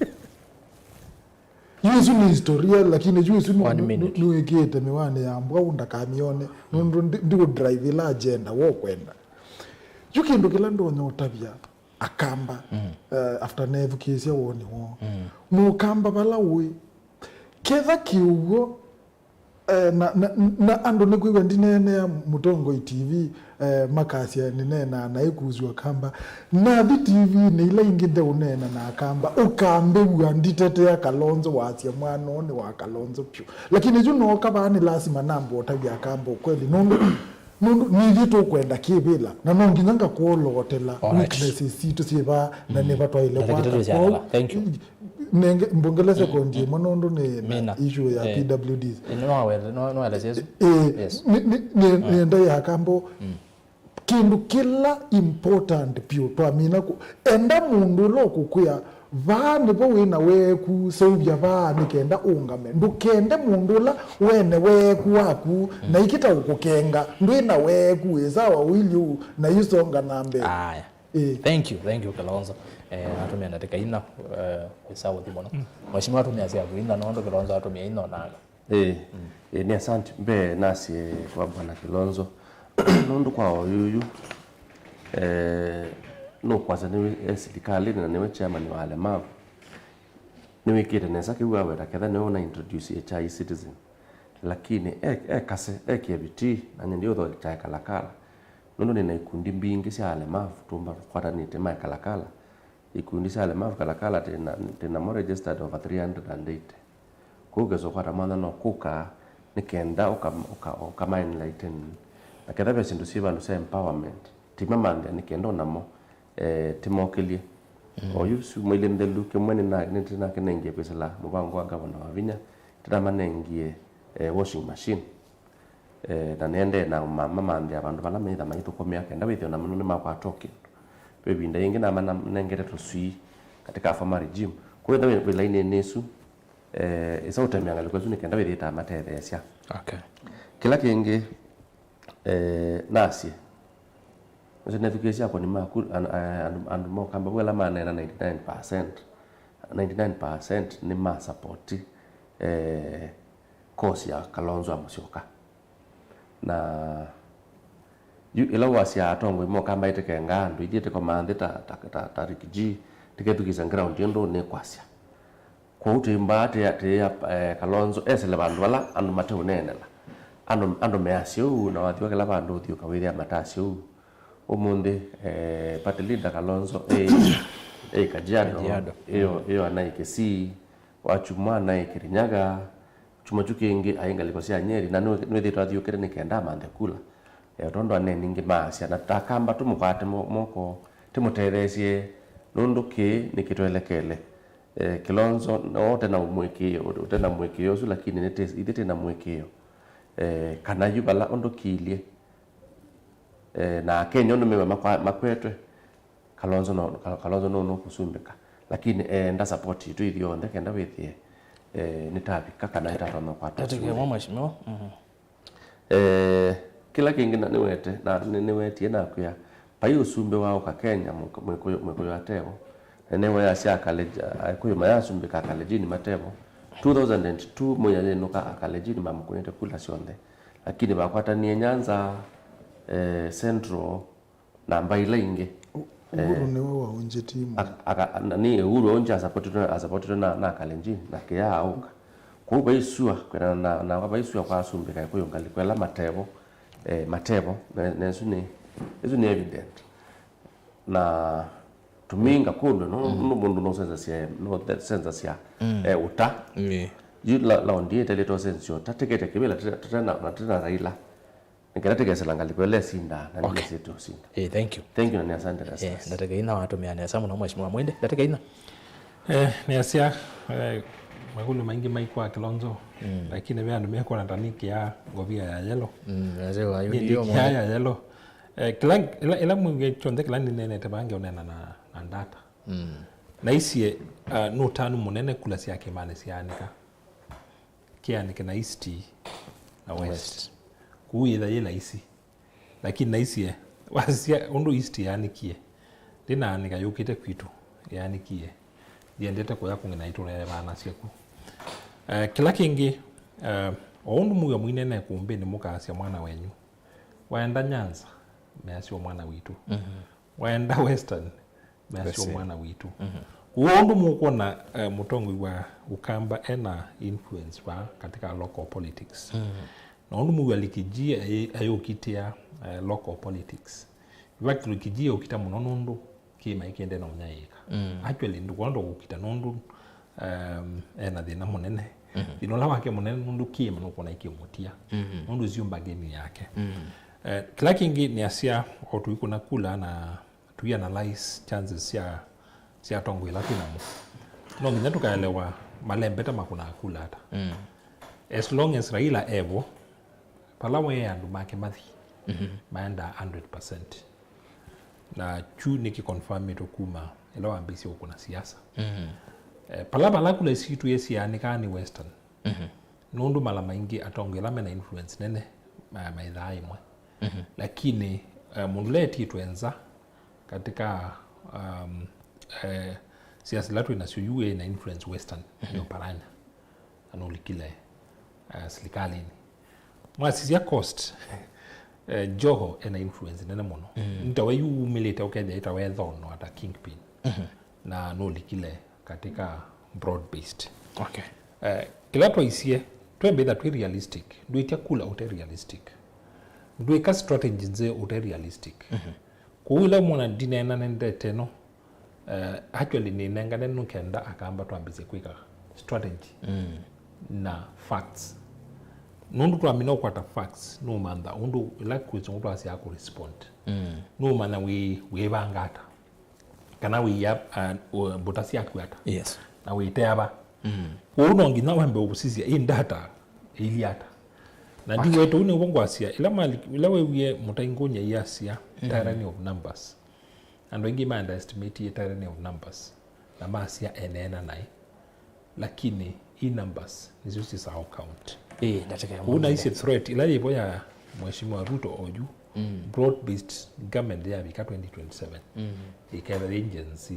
Yu isu nĩ historia, lakini yu isu nũ- One nũ- minute. Nũĩkĩĩte mĩwanĩ ya mbwa ũ ndakamĩone. Nũndũ ndi- ndiũdrive ĩla agenda wokwenda. Yu kĩndũ kĩla ndonya ũtavya akamba, eh, after neethukĩĩsya woni woo. Mũkamba vala ũĩ. Ketha kĩw'o, eh, na, na, na andũ nĩkwĩw'a ndineenea Mũtongoi T V, eh, makasya nĩneenaa naĩ kuhusu akamba. Nathi T V-nĩ ila ingĩ ndeũneena na akamba, ũkambĩw'a nditetea Kalonzo wasya mwana ũũ nĩ wa Kalonzo vyũ. Lakini yu nooka vaa nĩ lasima namba ũtavya akamba ũkweli. Nũndũ Nũndũ nithyĩ tũkwenda kĩvĩla, na no nginya ngakwolootela. Alright. Weaknesses sitũ syĩ vaa, na nĩva twaĩle kwaka. Thank you. Nenge mbongele sekondi ĩmwe nũndũ nĩ na issue ya P W Ds. Ĩno no wele- no- no wele sesu. Eh, Yes. Nĩ- nĩ- nĩ- nĩenda ya kambo kĩndũ kĩla important pyũ twamina kũ- enda mũndũ ũla ũkũkwĩa Vaa nĩvo wĩ na weeku, seũvya vaa nĩ kenda ũngame. Ndũkende mũndũ ũla wene weeku waku, na ikita ũkũkenga. Ndwĩ na weeku, ĩ sawa ũilyĩ ũu, na isonga na mbee. Aya. Ĩĩ. Thank you, thank you, Kalonzo. Eh, atumia ndatĩka ina, eh, wĩ sawa ũthi mũno. Mheshimiwa, atumia syaku ina, nũndũ Kalonzo atumia ina onanga. Ĩĩ, ĩĩ, nĩ asante. Mbee nasye kwa Bwana Kilonzo, nũndũ kwa oyuyu, eh, nũkwasya nĩwe e silikalĩnĩ na nĩwe chairman wa alemavu. Nĩwĩkĩte nesa kĩu aweta ketha nĩwe ũna introduce e cha e-citizen. Lakini e, e kase, e kĩevitii, na nyie ndiũtho cha Kalakala. Nũndũ nĩna ikundi mbingĩ sya alemavu tũmba tũkwatanĩte ma Kalakala. Ikundi sya alemavu Kalakala twĩna, twĩnamo registered over three hundred and eighty. Kwoou ngesokwata mwanya no kũka nĩ kenda ũka, ũka, ũkama enlighten. Na ketha ve syĩndũ syĩ vandũ sya empowerment, tĩmamanthĩa nĩ kenda onamo, eh, tĩmokĩlye. Mm. Oyu syumwa ilĩ nthelu, kĩmwe nĩna- nĩtĩnakenengie kwĩsĩla mũvango wa ngavana wa vinya, tĩnamanengie, eh, washing machine. Eh, na nĩendee na ma- mamanthĩa vandũ vala metha maithũkũmĩa kenda wĩthĩwe na mũno nĩmakwatwa kĩndũ. Ve ĩvinda yĩngĩ namanengete tũswii katika former regime. Kwoou ethĩwa wĩ lainĩnĩ ĩsu, eh, ĩsa ũtemea ngalĩko ĩsu nĩ kenda wĩthĩĩtaa matetheesya. Okay. Kĩla kĩngĩ, eh, nasye, nĩsĩ nethukĩĩsya akũni maku, an- eh, andũ, andũ ma Ũkamba vu ala maneena ninety-nine percent, ninety-nine percent nĩ ma support, eh, course ya Kalonzo wa Musyoka. Na yu ĩla wasya atongoi moka maitĩkenga andũ, ithyĩ tĩkomaa nthĩ ta, ta, ta, ta Ricky G, tĩkethukĩĩsya ground ĩndũ nĩkwasya. Kwoou twĩmbaa tĩ, tĩ, eh, Kalonzo esĩle vandũ vala andũ mateũneenela. Andũ, andũ measya ũu, na wathi wa kĩla vandũ ũthiũka wĩthĩa matasya ũu. Ũmũnthĩ, eh, party leader Kalonzo, eh, eh, Kajiado, Kajiado. Ĩyo, ĩyo anaĩ Kisii, wakyumwa anaĩ Kirinyaga, kyumwa kyu kĩngĩ aĩ ngalĩko sya Nyeri, na nĩ-, nĩwĩthĩĩtwe athiũkĩte nĩ kenda amanthe kula. Eh, tondũ aneni ingĩ maasya, na ta Kamba tũmũkwate mo-, moko, tĩmũtetheesye, nũndũ kĩĩ nĩkĩtwelekele. Eh, Kilonzo, no ũte na mũĩkĩĩo, ũte na mũĩkĩĩo ũsu, lakini nĩtĩ-, ithyĩ twĩ na mũĩkĩĩo. Eh, kana yu vala ũndũ kĩilye. Eh, na Akenya ũndũ mewe makwa-, makwetwe, Kalonzo no, Ka-, Kalonzo no, no kũsumbĩka. Lakini eenda support yitũ ithyonthe kenda wĩthĩe, eh, nĩtavika kana nĩtatonya kwata. Tatĩkĩe mwa mheshimiwa. Mhm. Eh, kĩla kĩngĩ na nĩwete, na nĩ-, nĩwetie nakwĩa, vai ũsumbĩ wa ũka Kenya, Mwĩkũyũ, Mwĩkũyũ atevo. Na nĩwe yasya Akaleji-, Akũyũ mayasumbĩka Akalejini matevo. Two thousand and two Moi ayĩnũka Akalejini mamũkũnĩte kula syonthe. Lakini vakwatanie Nyanza, eh, Central, na mbaĩ ila ingĩ. U-, Uhuru nĩwe waunjĩtie imwe. Aka-, aka-, na nĩ Uhuru aunjie asapotitwe, asapotitwe na, na Kalenjin, na kĩya aũka. Kwoou vaisua, kwendana na, na vaisua kwa asumbĩka Kĩkũyũ ngalĩko ĩla matevo, eh, matevo, na, na ĩsu nĩ, ĩsu nĩ evident. Na tũminga kũndũ, no, no mũndũ no census ya, no the census ya, eh, ũta. Yu la, laundi ĩtelĩtwe census ya ũta, tikete kĩvĩla, tena, na tena Raila. Nĩkenda tũkesĩla ngalĩko ĩla ĩsindaa, na nĩkesĩte ũsinda. Eh, thank you. Thank you, na nĩ asante, eh, Rastas. Ndateka ina watũmĩa nesa mũno, Mheshimiwa Mwende. Ndateka ina. Eh, nĩasya, eh, makũlyo maingĩ mai kwa Kilonzo, lakini ve andũ mekwona ta nĩkĩa ngovia ya yellow. Mm, nĩasya wa yu ndio kĩa ya yellow. Eh, kĩla, ĩla, ĩla mwĩw'e kyonthe kĩla nĩneenete vaa ngeũneena na, na data. Naisye, ah, nũtanu mũnene kula sya kĩmanĩ syaanĩka. Kĩanĩke na East na West. West. Kũu yĩtha yĩ laisi. Lakini naisye, wasya ũndũ East yaanĩkie, ndĩnaanĩka yũkĩte kwitũ, yaanĩkie. Yendete kũya kũngĩ na itũreevanasya ku. Eh, kĩla kĩngĩ, eh, o ũndũ muya mũinene kũmbĩnĩ mũkaasya mwana wenyu, waenda Nyanza, measya mwana witũ. Waenda Western, measya mwana witũ. Ũũ ũndũ mũkwona, eh, mũtongoi wa Ũkamba ena influence vaa katika local politics. Na ũndũ mũw'a Likiji ayĩ-, ayũkitĩa, eh, local politics. In fact, Likiji ũkita mũno nũndũ kĩĩma ĩkĩende na ũnyaĩĩka. Actually, ndũkwenda kũkita nũndũ, um, ena thĩna mũnene. Thĩna ũla wake mũnene nũndũ kĩĩma nũkwona ikĩmũtia. Nũndũ sio bargain yake. Eh, kĩla kĩngĩ nĩasya o tũikũna kula na tũi analyze chances sya, sya atongoi ĩla twĩ namo. No nginya tũkaelewa malembeta makũnaa kula ata. As long as Raila evo, vala we andũ make mathi, maendaa hundred percent. Na kyu nĩkĩconfirmĩtwe kuma ĩla wambĩĩsye ũkũna siasa. Eh, pala, pala kula sitũ yĩsianĩkaa nĩ Western. Nũndũ mala maingĩ atongoi ala mena influence nene, ma-, maithaa ĩmwe. Lakini, eh, mũndũ ũla etĩtwe nza katika, um, eh, siasa ila twĩ nasyo yu ena influence Western, nĩ Oparanya. Na nũlikile, eh, silikalini. Mwasisya cost, eh, Joho ena influence nene mũno. Nĩtawe yu umĩlĩte ũkethĩa ĩtawe Thono ata kingpin. Na nũlikile katika broad based. Okay. Eh, kĩla twaisye, twembĩtha twĩ realistic. Ndwĩtya kula ũte realistic. Ndwĩka strategy nzeo ũte realistic. Kwoou ĩla mwona ndineena nendete ĩno, eh, actually nĩnengane nũkenda Akamba twambĩsye kwĩka strategy na facts. Nũndũ twamina ũkwata facts, nũmantha ũndũ ĩla kĩsũngũ twasyaa kũ respond. Nũmanya wĩ, wĩvanga ata. Kana wĩia, uh, mbũta syaku ata. Yes. Na wĩtea va. Kwoou no nginya wambe ũsisya ĩ data ĩilyĩ ata. Na ndiwete ũu nĩw'o ngwasya, ĩla mali, ĩla wewie Mũtai Ngũny'a iasya tyranny of numbers. Andũ aingĩ ma underestimatie tyranny of numbers. Na masya eneena naĩ. Lakini i numbers nĩsyo syĩsaa count. Ĩĩ, ndatĩka ya kũu mũnene. Naisye threat ĩla yĩvo ya Mheshimiwa Ruto oyu, broad based government yavika twenty twenty-seven, ĩkethwa yĩ Gen Z.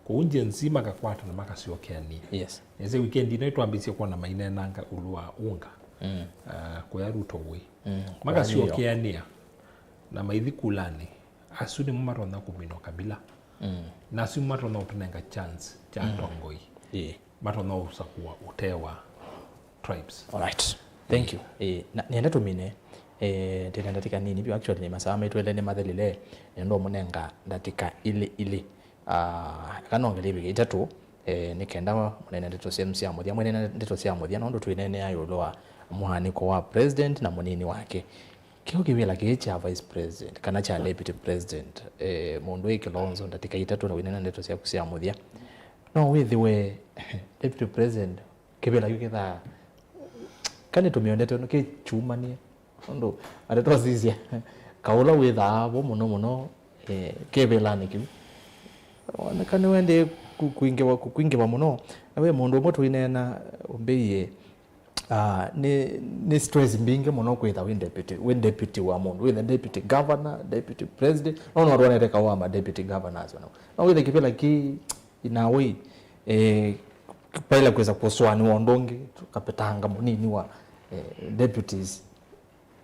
Kũu Gen Z makakwata na makasyokeania. Yes. Nĩsĩ weekend ĩno twambĩĩsye kwona maineenanga ũlũ wa unga, ah, kũya Ruto Way. Makasyokeania na maithi kulanĩ. Asu nĩmo matonya kũmina ũkabila. Na asu nĩmo matonya kũtũnenga chance kya atongoi. Ĩĩ. Matonya ũsakũa ũtee wa tribes. Alright. Thank you. Ĩĩ, na nĩenda tũmine, Eh, twĩna ndatĩka nini vyũ, actually, nĩ masaa maitũ elĩ nĩmathelile, nĩenda ũmũnenga ndatĩka ilĩ ilĩ. Ah, eka nongelye ivika itatũ, eh, nĩ kenda mũnene ndeto syenyu sya mũthya, mwĩnene ndeto sya mũthya, nũndũ twĩneenea ĩũlũ wa mũaanĩko wa president na mũnini wake. Kĩu kĩvĩla kĩĩ kya vice president, kana kya deputy president, eh, mũndũ wĩ Kilonzo, ndatĩka itatũ na wĩnena ndeto syaku sya mũthya. No wĩthĩwe deputy president, kĩvĩla kĩu kĩthaa, kana tũmĩonete ũndũ kĩkyumanie, ũndũ ate twasisya kaũla wĩthaa vo mũno mũno, eh, kĩvĩlanĩ kĩu. Oneka nĩwendee ku-, kwingĩva, ku-, kwingĩva mũno. Na ve mũndũ ũmwe tũineena ũmbĩie, ah, nĩ, nĩ stress mbingĩ mũno kwĩtha wĩ deputy, wĩ deputy wa mũndũ, wĩtha deputy governor, deputy president. No, no, twonete kaũ wa ma deputy governors ona. No wĩthe kĩvĩla kĩ in a way, eh, paĩla kwĩsa kũsũanĩwa ũndũ ũngĩ, kapetanga mũnini wa, eh, deputies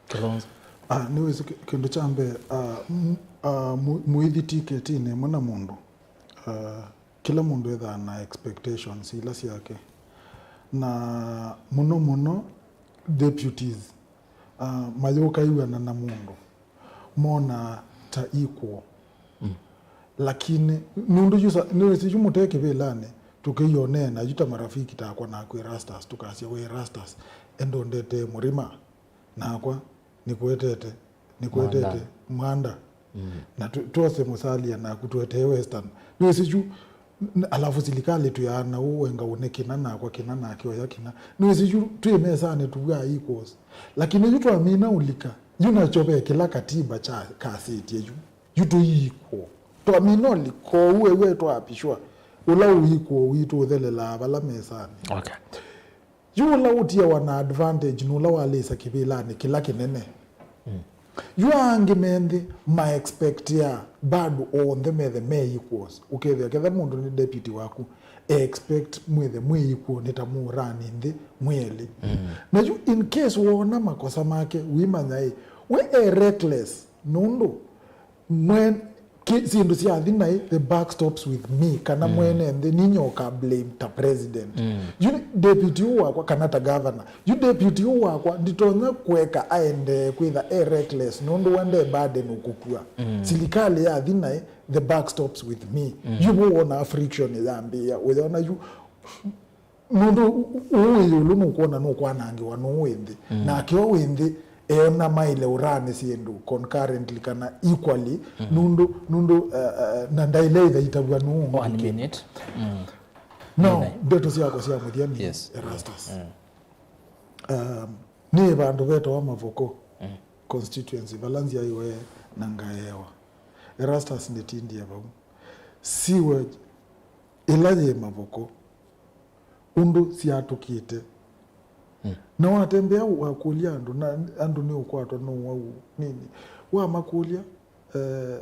Kilonzo. Ah, nĩwĩsĩ kĩ-, kĩndũ kya mbee, ah, m-, ah, mũ-, mũithi tiketinĩ ĩmwe na mũndũ, ah, kĩla mũndũ ethaa na expectations ila syake, na mũno mũno deputies, ah, mayũka iw'ana na mũndũ monaa ta equal. Mm. Lakini nũndũ yu sa-, nĩwĩsĩ yu mũte kĩvĩlanĩ, tũkĩionee na yu ta marafiki takwa naku Erastus, tũkasya, "We Erastus, enda ũndetee Mũrima, nakwa nĩkũetete, nĩkũetete Mwanda." Mwanda. Mm. Na tũ-, twose Musalia naku tũetee Western. Nĩwĩsĩ yu, n-, alafu silikalĩ twĩaana ũũ, wenga ũne kĩna nakwa kĩna nake oya kĩna. Nĩwĩsĩ yu twĩ mesanĩ tũw'aa equals. Lakini yu twamina ũlika, yu nakyo ve kĩla katiba kya kasĩtye yu. Yu tũikw'o. Twamina ũlika ũu, ewe twaapishwa. Ũla ũikw'o witũ ũthelelaa vala mesanĩ. Okay. Yu ũla ũtiawa na advantage nũla walĩsa kĩvĩlanĩ kĩla kĩnene. Mm. Yu angĩ me nthĩ ma expectia bado onthe methe me equals. Ũkethĩa ketha mũndũ nĩ deputy waku, e expect mwĩthe mwĩ equal nĩ ta mũrani nthĩ mwĩ elĩ. Mm. Na yu in case woona makosa make, wĩmanya ĩ, we e reckless nũndũ mwen-, ki-, syĩndũ syathi naĩ, the buck stops with me, kana mm, mwene nthĩ, ninyie ũka blame ta president. Mm. Yu deputy ũũ wakwa, kana ta governor. Yu deputy ũũ wakwa, nditonya kũeka aendee kwĩtha e reckless, nũndũ wende burden ũkũkua. Mm. Silikalĩ yathi naĩ, the buck stops with me. Mm. Yu vo wona friction yambĩĩa, ũyona yu nũndũ ũ-, ũ-, ũũ wĩ ĩũlũ nũkwona nũkwanangĩwa nũũ wĩ nthĩ. Mm. Nake ũũ wĩ nthĩ eona maĩle ũrane syĩndũ concurrently kana equally, mm, nũndũ, nũndũ, eh, eh, na ndaĩle ĩthaitavw'a nũũ. One minute. Mm. No, ndeto syakwa sya mũthya nĩ, yes, Erastus. Mm. Um, nĩ vandũ vetawa Mavoko, mm, constituency, vala nzyaĩwe na ngaewa. Erastus nĩtindie vau. Sewage ĩla yĩ Mavoko, ũndũ syatũkĩte. Mm. Na watembea wakũlya andũ, na andũ nĩ ũkwatwa nĩ ũwau nini. Wamakũlya, eh,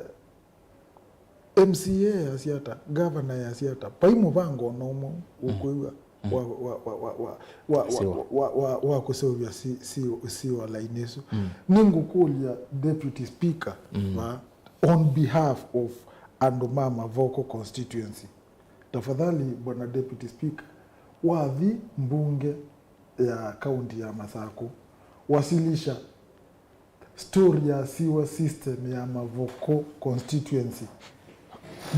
M C A easya ata, governor easya ata, vai mũvango ona ũmwe, mm, ũkwĩw'a, mm, wa, wa, wa, wa, wa, wa, wa, wa, wa, wa, wa kũseũvya si-, si-, sewer line ĩsu. Mm. Nĩngũkũlya Deputy Speaker, mm, va, on behalf of andũ ma Mavoko constituency. Tafadhali, Bwana Deputy Speaker, wathi mbunge ya kaunti ya Masakũ, wasilisha story ya sewer system ya Mavoko constituency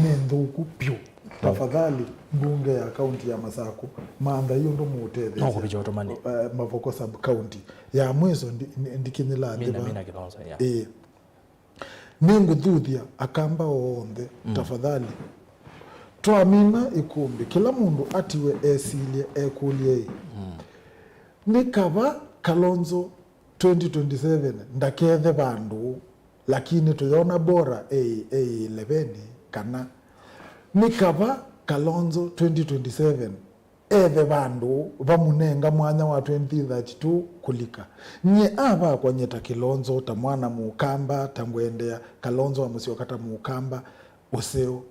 nĩ nthũku vyũ. Tafadhali, mbunge ya kaunti ya Masakũ, mantha ĩ ũndũ mũũtetheesya. No kũvikya ũtũmani. Eh, Mavoko sub county. Ya mwiso ndi-, ndi-, ndikinyĩla nthĩ. Mina, va. Mina Kilonzo, yeah. Ĩĩ. Nĩngũthuthya Akamba onthe, mm, tafadhali. Twamina ĩkũmbĩ, kĩla mũndũ atiwe esilye, ekũlye ĩ, mm, nĩ kava Kalonzo twenty twenty-seven ndakethe vandũ, lakini tũyona bora e, e eleven kana? Nĩ kava Kalonzo twenty twenty-seven ethe vandũ vamũnenga mwanya wa twenty thirty-two kũlika. Nyie avakwa nyie ta Kilonzo, ta mwana mũkamba, ta ngwendea Kalonzo wa Musyoka ta mũkamba, ũseo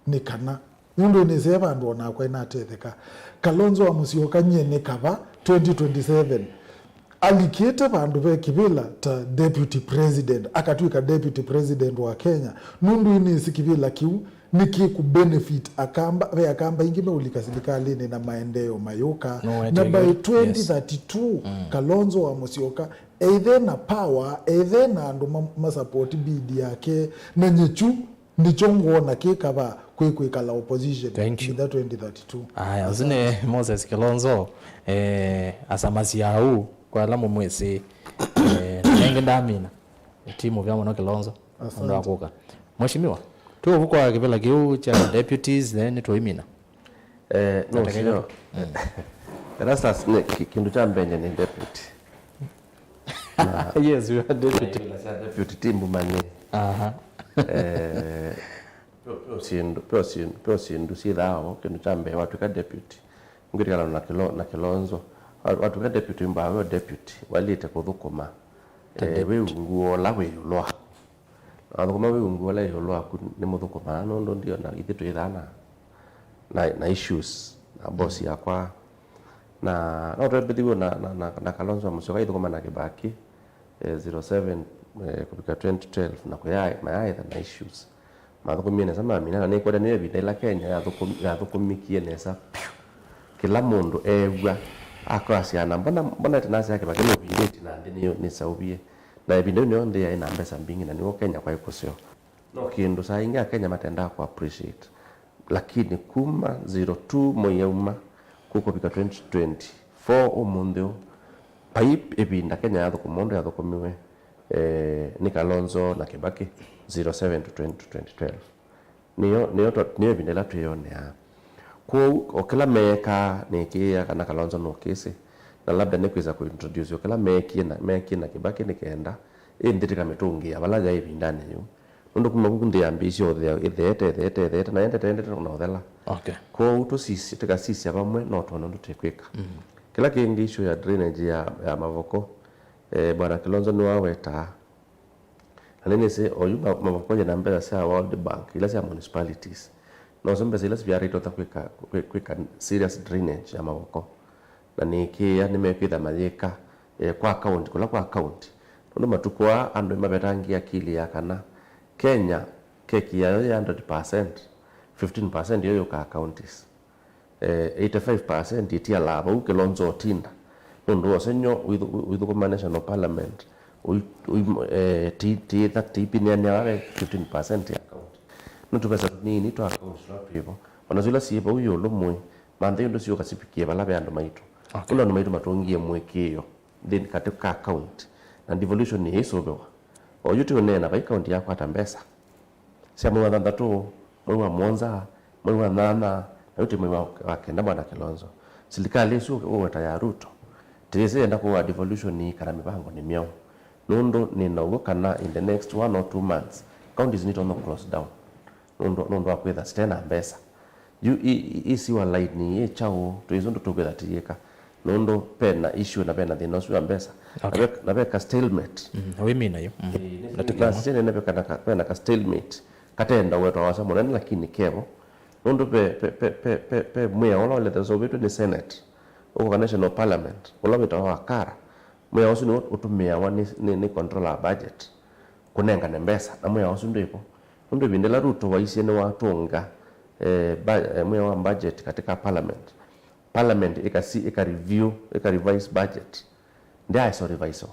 nĩ kana. Nũndũ nĩsee vandũ onakwa inatetheka. Kalonzo wa Musyoka nyie nĩ kava twenty twenty-seven alikĩte vandũ ve kĩvĩla ta deputy president, akatw'ĩka deputy president wa Kenya, nũndũ ĩnĩsĩ kĩvĩla kĩu nĩkĩ kũ benefit Akamba? Ve Akamba aingĩ meũlika silikalĩnĩ na maendeeo mayũka. No, na by twenty thirty-two, Kalonzo wa Musyoka either na power, either na andũ ma, ma support bid yake, na nyekyu nĩkyo ngwona kĩ kava kwĩ kwĩkala opposition. Thank you. Nginya twenty thirty-two. Aya, ũsu nĩ Moses Kilonzo, eh, asamasya ũu kwa ala mũmwĩsĩ, eh, na ĩngĩ ndamina. Ti mũvea mũno Kilonzo. Asante. Ũndũ wa kũka. Mheshimiwa, twĩ ũvu kwa kĩvĩla kĩu kya deputies, then nĩtũimina. Eh, no, sio. Erastus, nĩ ki-, kĩndũ kya mbee nĩ deputy. Yes, we are deputy. Na ila sya deputy ti mbumanie. Aha. Eh, pyo, pyo syĩndũ, pyo syĩndũ, pyo syĩndũ syĩthaa o, kĩndũ kya mbee watw'ĩka deputy. Ngwĩtĩkana na Kilo-, na Kilonzo. Wa-, watw'ĩka deputy, mbaa we deputy, walĩte kũthũkũma. Ta eh, deputy. Wĩ ungu ũla wĩ ĩũlũ waku. Na athũkũma wĩ ungu ũla ĩũlũ waku nĩ mũthũkũmaa, nũndũ ndiona ithyĩ twĩthaa na, na, na issues na boss yakwa. Na no twembĩthiw'e na, na, na, na Kalonzo Musyoka aithũkũma na Kibaki, eh, zero seven, eh, kũvika twenty twelve na kũya mayaetha na issues. Mathũkũmie nesa mamina, na nĩkwenda nĩyo ĩvinda ĩla Kenya yathũkũm-, yathũkũmĩkie nesa vyũ. Kĩla mũndũ eew'a, akwasya, na mbona, mbona ĩtanasya Kibaki nũvindĩtye na nthĩ nĩ, nĩseũvie? Na ĩvinda yĩu nĩyo nthĩ yaĩ na mbesa mbingĩ, na nĩw'o Kenya kwaĩ kũseo. No kĩndũ saa ingĩ Akenya matendaa kũ appreciate. Lakini kuma zero two Moi auma, kũkũvika twenty twenty-four ũmũnthĩ ũũ, vai ĩvinda Kenya yathũkũma ũndũ yathũkũmiwe, eh, nĩ Kalonzo na Kibaki, zero seven to twenty to twenty twelve. Nĩyo, nĩyo twa-, nĩyo ĩvinda ĩla twĩyoneaa. Kwoou, o kĩla meekaa, nĩkĩĩa kana Kalonzo nũkĩsĩ, na labda nĩkwĩsa kũintroduce o kĩla meekie na, meekie na Kibaki nĩ kenda ĩ nthĩ tĩkamĩtũngĩĩa vala yaĩ ĩvindanĩ yĩu. Nũndũ kuma vu nthĩ yambĩĩsye ũthea, ĩtheete, ĩtheete, ĩtheete, na yendete, yendete na ũthela. Okay. Kwoou tũsisye, tĩkasisya vamwe, no twone ũndũ tĩkwĩka. Mm. Kĩla kĩngĩ, issue ya drainage ya, ya Mavoko, eh, Bwana Kilonzo nĩwawetaa. Na nĩnĩsĩ oyu Ma-, Mavoko yĩna mbesa sya World Bank, ila sya municipalities. Noso mbesa ila siviarĩtwe ta kwĩka, kwĩ-, kwĩka serious drainage ya Mavoko. Na nĩkĩĩa nĩmekwĩtha mayĩka, eh, kwa county, kũla kwa county. Nũndũ matukũ aa andũ nĩmavetangie akili ya kana Kenya keki yayo yĩ hundred percent, fifteen percent yo yũkaa counties. Eh, eighty-five percent itialaa vau Kilonzo ũtinda. Nũndũ wose nyo ũithũ-, ũithũkũma National Parliament, ũi-, ũi-, eh, ti-, tiitha, tiipinĩanĩa vave fifteen percent ya county. Nĩ tũvesa tũnini twa county tũla twĩ vo. Ona sila syĩ vau ĩũlũ mũĩ, manthe ũndũ syũka sivikie vala ve andũ maitũ. Okay. Ũndũ andũ maitũ matũngie mũĩkĩĩo nthĩnĩ katĩ ka county, na devolution nĩyĩsũvĩwa. Oyu ti ũneena vai county yakwata mbesa sya mwei wa thanthatũ, mwei wa mũonza, mwei wa nyanya, na yu ti mwei wa, wa kenda, Bwana Kilonzo. Silikalĩ ĩsu ũweta ya Ruto, tĩyĩsĩ yenda kũaa devolution kana mĩvango nĩ myaũ. Nũndũ nĩ na ũw'o kana in the next one or two months, counties nitonya close down. Nũndũ, nũndũ wa kwĩtha sitena mbesa. Yu i, i, i sewer line ĩ kyaũ, tũisu ndũ tũkwĩtha tiyĩka. Nũndũ vena issue na vena thĩna ũsu wa mbesa. Okay. Na ve, na ve ka stalemate. Mm, wĩmina yu. Mm. Ĩĩ, na tũkĩona. Nĩ vena ka, vena ka stalemate. Katenda wetwa wasa mũnene lakini kevo. Nũndũ ve, ve, ve mwĩa ũla ũlethesovĩtwe nĩ Senate. Ũkoka National Parliament. Ũla wĩtawa wa kara. Mwĩa ũsu nĩ ũtũmĩawa nĩ, nĩ, nĩ controller wa budget. Kũnengane mbesa. Na mwĩa ũsu ndwĩvo. Nũndũ ĩvinda ĩla Ruto waisye nĩwatũnga, eh, ba-, eh, mwĩa wa budget katika parliament, parliament ĩkasi-, ĩka review, ĩka revise budget, ndyaĩsa revise-wa.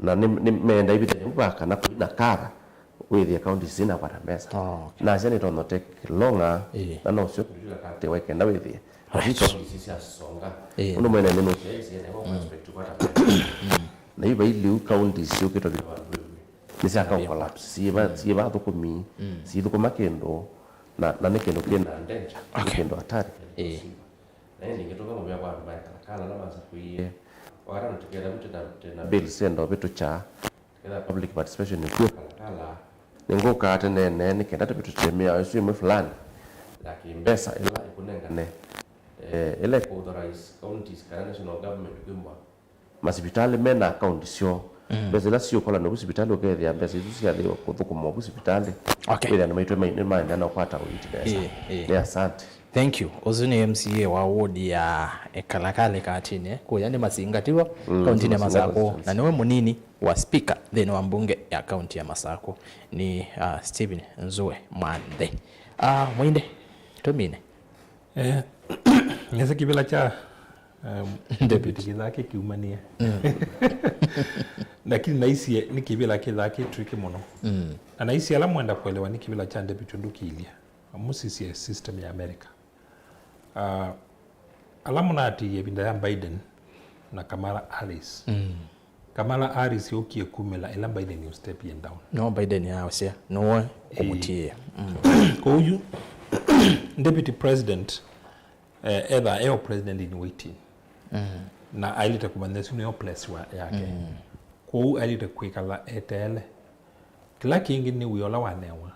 Na nĩ, nĩ meenda ĩvinda yĩu va kana kũi na kara wĩthĩe counties sinakwata mbesa. Oh, okay. Nasya nĩtonya take longer, ĩĩ, na no syo kũtwĩka kate waikenda wĩthĩe. Right. Counties syasonga. Ĩĩ. Ũndũ mwene nĩ nũsyaĩsye nĩvo prospect kwata mbesa. Mm. Na yu vai liu counties syũkĩtwe nĩ vandũ ĩmwe. Nĩsyaka collapse. Syĩva, syĩva athũkũmi, mm, syĩthũkũma kĩndũ, na, na nĩ kĩndũ kĩna danger, nĩ, okay, kĩndũ hatari. Ĩĩ. Na ĩndĩ ngĩtũka mũvea kwa andũ ma Kalakala ala masakũie. Wakatano tũketha vu twĩna, twĩna bills syenda ũvĩtũkya, twĩna public participation ĩkw'o Kalakala. Nĩngũkaa tene nĩ kenda tũvĩtũkye mĩao ĩsu ĩmwe fulani ya kĩmbesa ĩla ĩkũnengane, eh, ĩla ĩkũ authorize counties kana national government kwĩmbwa masivitalĩ me na akaunti syoo. Mm. Mbesa ila siũkola novu sivitalĩ ũkethĩa mbesa isu syathĩwa kũthũkũma ovu sivitalĩ. Okay. Kwĩthĩa andũ maitũ mai-, nĩmaendeea na kũkwata ũiiti nesa. Ĩĩ, ĩĩ. Nĩ asante. Thank you. Ũsu nĩ M C A wa ward ya Kalakala Katine, kũya nĩ Masinga tiw'o, mm, kaunti nĩ Masinga Masakũ, constituency. Na nĩwe mũnini wa speaker nthĩnĩ wa mbunge ya kaunti ya Masakũ nĩ, uh, Stephen Nzue Mwanthe. Ah, Mwinde, tũmine. Eh, nĩsĩ kĩvĩla kya, um, David kĩthaa kĩkiumanie. Lakini naisye nĩ kĩvĩla kĩthaa kĩ tricky mũno. Na naisye ala mwenda kuelewa nĩ kĩvĩla kya David ũndũ kĩilye. Mũsisye system ya America. Ah, ala mũnaatĩĩe ĩvinda ya Biden na Kamala Harris. Kamala Harris yũkie kumĩla ĩla Biden ũ step ye down. No Biden yaosya nũwe kũmũtiĩa. Kwoou yu deputy president, eh, etha eo president in waiting. Na ailĩte kũmanya ĩsu nĩyo place wa, yake. Kwoou ailĩte kwĩkala eteele. Kĩla kĩngĩ nĩ wĩa ũla wanewa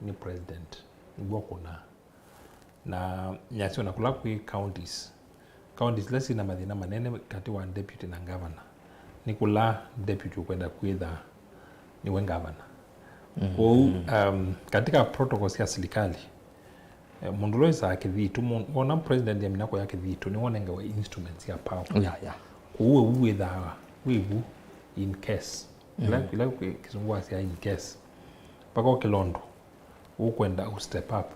nĩ president nĩw'o kũnaa. Na nyasyo na kũla kwĩ counties. Counties ila syĩna mathĩna manene katĩ wa deputy na governor, nĩ kũla deputy ũkwenda kwĩtha nĩwe governor. Kwoou, um, katika protocol sya silikali, eh, mũndũ ũla wĩsaa kĩthitũ, mũ- wona president amina kũya kĩthitũ, nĩwonengawe instruments ya power. Yeah, yeah. Kwoou we wĩthaa wĩvu in case. Ila, ila kĩsũngũ wasya in case. Mpaka ũkĩlondũ. Ũkwenda ũ step up.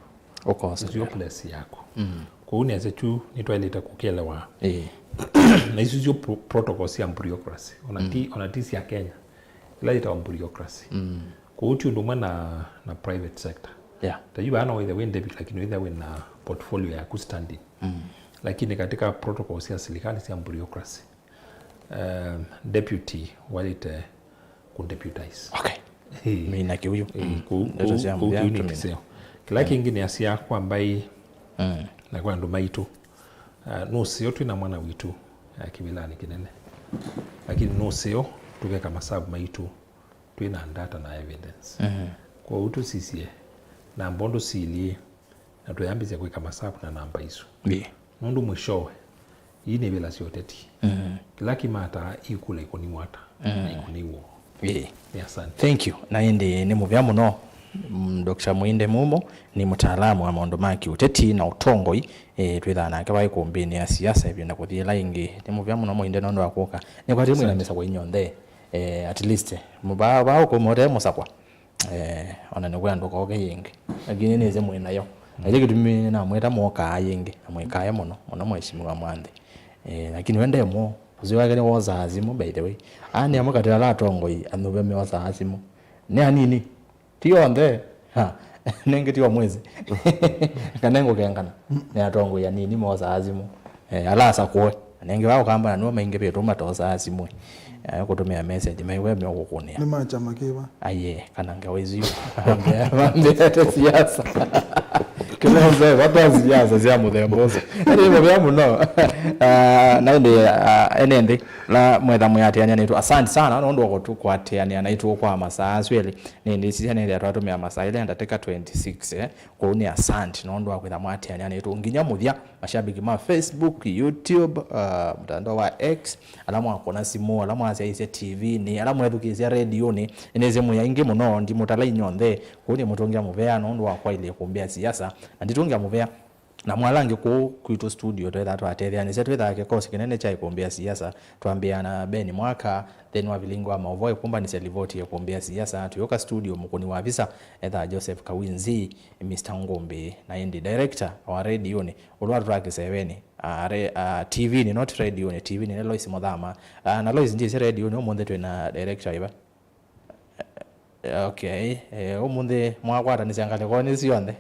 Ũkosa. Nĩsyo place yaku. Kwoou nĩasya kyu nĩtwaĩlĩte kũkĩelewa. Ĩĩ. Na isu syo pro- protocol sya bureaucracy. Ona ti, ona ti sya Kenya. Ila yĩtawa bureaucracy. Kwoou ti ũndũ ũmwe na, na private sector. Yeah. Ta yu vaa no wĩthe wĩ David, lakini wĩthe wĩna portfolio yaku standing. Lakini katika protocol sya silikali sya bureaucracy, um, deputy waĩlĩte kũdeputize. Okay. Mina kĩu yu. Ĩĩ, kũu, ndeto kũu, sya kũu mũthya kĩu nĩ tũmina. Kĩseo. Kĩla kĩngĩ nĩ asya kwa mbaĩ na kwa andũ maitũ. Ah, nũseo twĩ na mwana witũ, ah, kĩvĩlanĩ kĩnene. Lakini nũseo tũkeka masavu maitũ twĩ na data na evidence. Kwoou tũsisye namba ũndũ silyĩ. Na twĩambĩsya kwĩka masavu na namba isu. Ĩĩ. Nũndũ mwishowe, ii nĩ vĩla sya ũteti. Kĩla kĩmataa ikula ikũniw'a ata, na ikũniw'o. Ĩĩ. Nĩ asante. Thank you. Na ĩndĩ nĩ mũvea mũno. Mm, Doctor Mwinde Mumo nĩ mũtaalamu wa maũndũ ma kĩũteti na ũtongoi. Eh, twĩthaa nake vai kũmbĩnĩ ya siasa ĩvinda kũthi ĩla ĩngĩ. Nĩ mũvea mũno Mwinde nũndũ wa kũka. Nĩkwatĩ mwĩna mĩsakwa inyonthe. Eh, at least, mũvaa, vaa ũkũmote mũsakwa. Eh, ona nĩ kwĩ andũ koke yĩngĩ. Lakini nĩsĩ mwĩ nayo. Na ĩlĩ kĩtumi namwĩta mũkaa yĩngĩ, na mwĩkae mũno, mũno mheshimiwa Mwanthi. Eh, lakini we ndemwo, ũsĩ wake nĩ wosaa simũ, by the way. Aa nĩ amwe katĩ ala atongoi, anyuve meosaa simũ. Nĩ anini. Ti onthe. Ha. Nĩngĩ ti o mwĩsĩ. Kana ngũkengana. Nĩ atongoi anini mosaa simũ. Eh, ala asakũe. Na nĩngĩ vaa ũkamba na nĩo maingĩ vĩtũ matosaa simũ. Eh, kũtũmĩa message, maiwe meũkũkũnĩa. Nĩ ma kyama kĩva? Aiye, kana ngewa isu. Mambĩete siasa. Kĩla mzee, vata siasa sya mũthemba ũsu. Nĩ mũvea mũno. Ah, na ĩndĩ, ah, ene nthĩ, la mwetha mwĩatĩanĩa naitũ. Asante sana, nũndũ wa kũtũkwatĩanĩa naitũ kwa masaa asu elĩ. Nĩndĩsisya nĩthĩa twatũmĩa masaa elĩ na ndatĩka twenty-six, eh. Kwoou nĩ asante nũndũ wa kwĩtha mwatĩanĩa naitũ nginya mũthya. Mashabiki ma Facebook, YouTube, uh, mtandao wa X, ala mwakũna simũ, ala mwasyaisye T V-nĩ, ala mwethukĩĩsya rediũnĩ, nĩnĩsĩ mwĩ aingĩ mũno, ndimũtala inyonthe. Kwoou nĩmũtũngĩa mũvea nũndũ wa kwaĩlye kũmbĩa siasa, na nditũngĩa mũvea na mwalangĩ kũu kwitũ studio twethaa twatetheanĩsya, twĩthaa kĩkosi kĩnene kya ĩkũmbĩ ya siasa, twambĩĩa na Ben Mwaka, then wa vilingi wa maũvoo ĩkũmbanĩsya livoti ya ĩkũmbĩ ya siasa, twĩũka studio mũkũni wa visa ethaa Joseph Kawinzi, Mister Ngũmbĩ, na ĩndĩ director wa rediũnĩ, ũla watũtwaa kĩsevenĩ, a, re-, a, T V-nĩ, not rediũnĩ, T V-nĩ nĩ Lois Mũthama. A, na Lois ndyĩsĩ rediũnĩ, ũmũnthĩ twĩ na director ĩva? Okay, eh, ũmũnthĩ mwakwatanĩsya ngalĩkonĩ syonthe.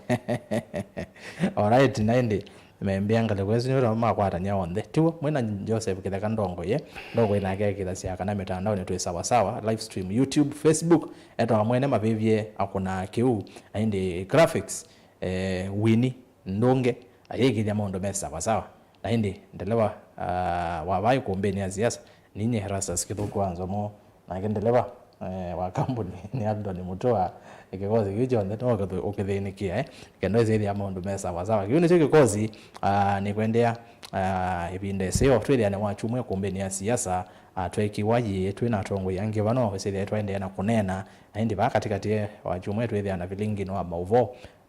Alright, na ĩndĩ membĩa ngalĩko ĩsu nĩwĩra makwatany'a onthe. Tiw'o, mwĩna Joseph Kĩtheka ndongoie, ndongoie nake ekĩthasya kana mĩtandaonĩ twĩ sawa sawa, live stream, YouTube, Facebook, etawa mwene mavĩvye akũnaa kĩu, na ĩndĩ graphics, eh, Winnie Ndũnge, ayĩkĩthya maũndũ me sawa sawa. Na ĩndĩ, ndeleva, ah, wa vai kũmbĩnĩ ya siasa, ninye Erastus Kĩthũku wa Nzomo, nake ndeleva, eh, wa kambuni nĩ Abdon Mutua. Kĩkosi kĩu kyonthe no ũkĩthĩ-, ũkĩthĩnĩkĩa, eh, kenda ĩsĩthĩa maũndũ me sawa sawa. Kĩu nĩkyo kĩkosi, ah, nĩkwendea, ah, ĩvinda ĩseo twĩthĩane wa kyumwa ĩkũmbĩnĩ ya siasa, ah, twekiwa yĩĩ twĩ na atongoi angĩ vano ĩsĩthĩa twaendeea na kũneena, na ĩndĩ vaa katĩkatĩ wa kyumwa twĩthĩana vilingini wa maũvoo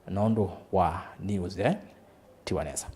nũndũ wa news, eh, tiwa nesa.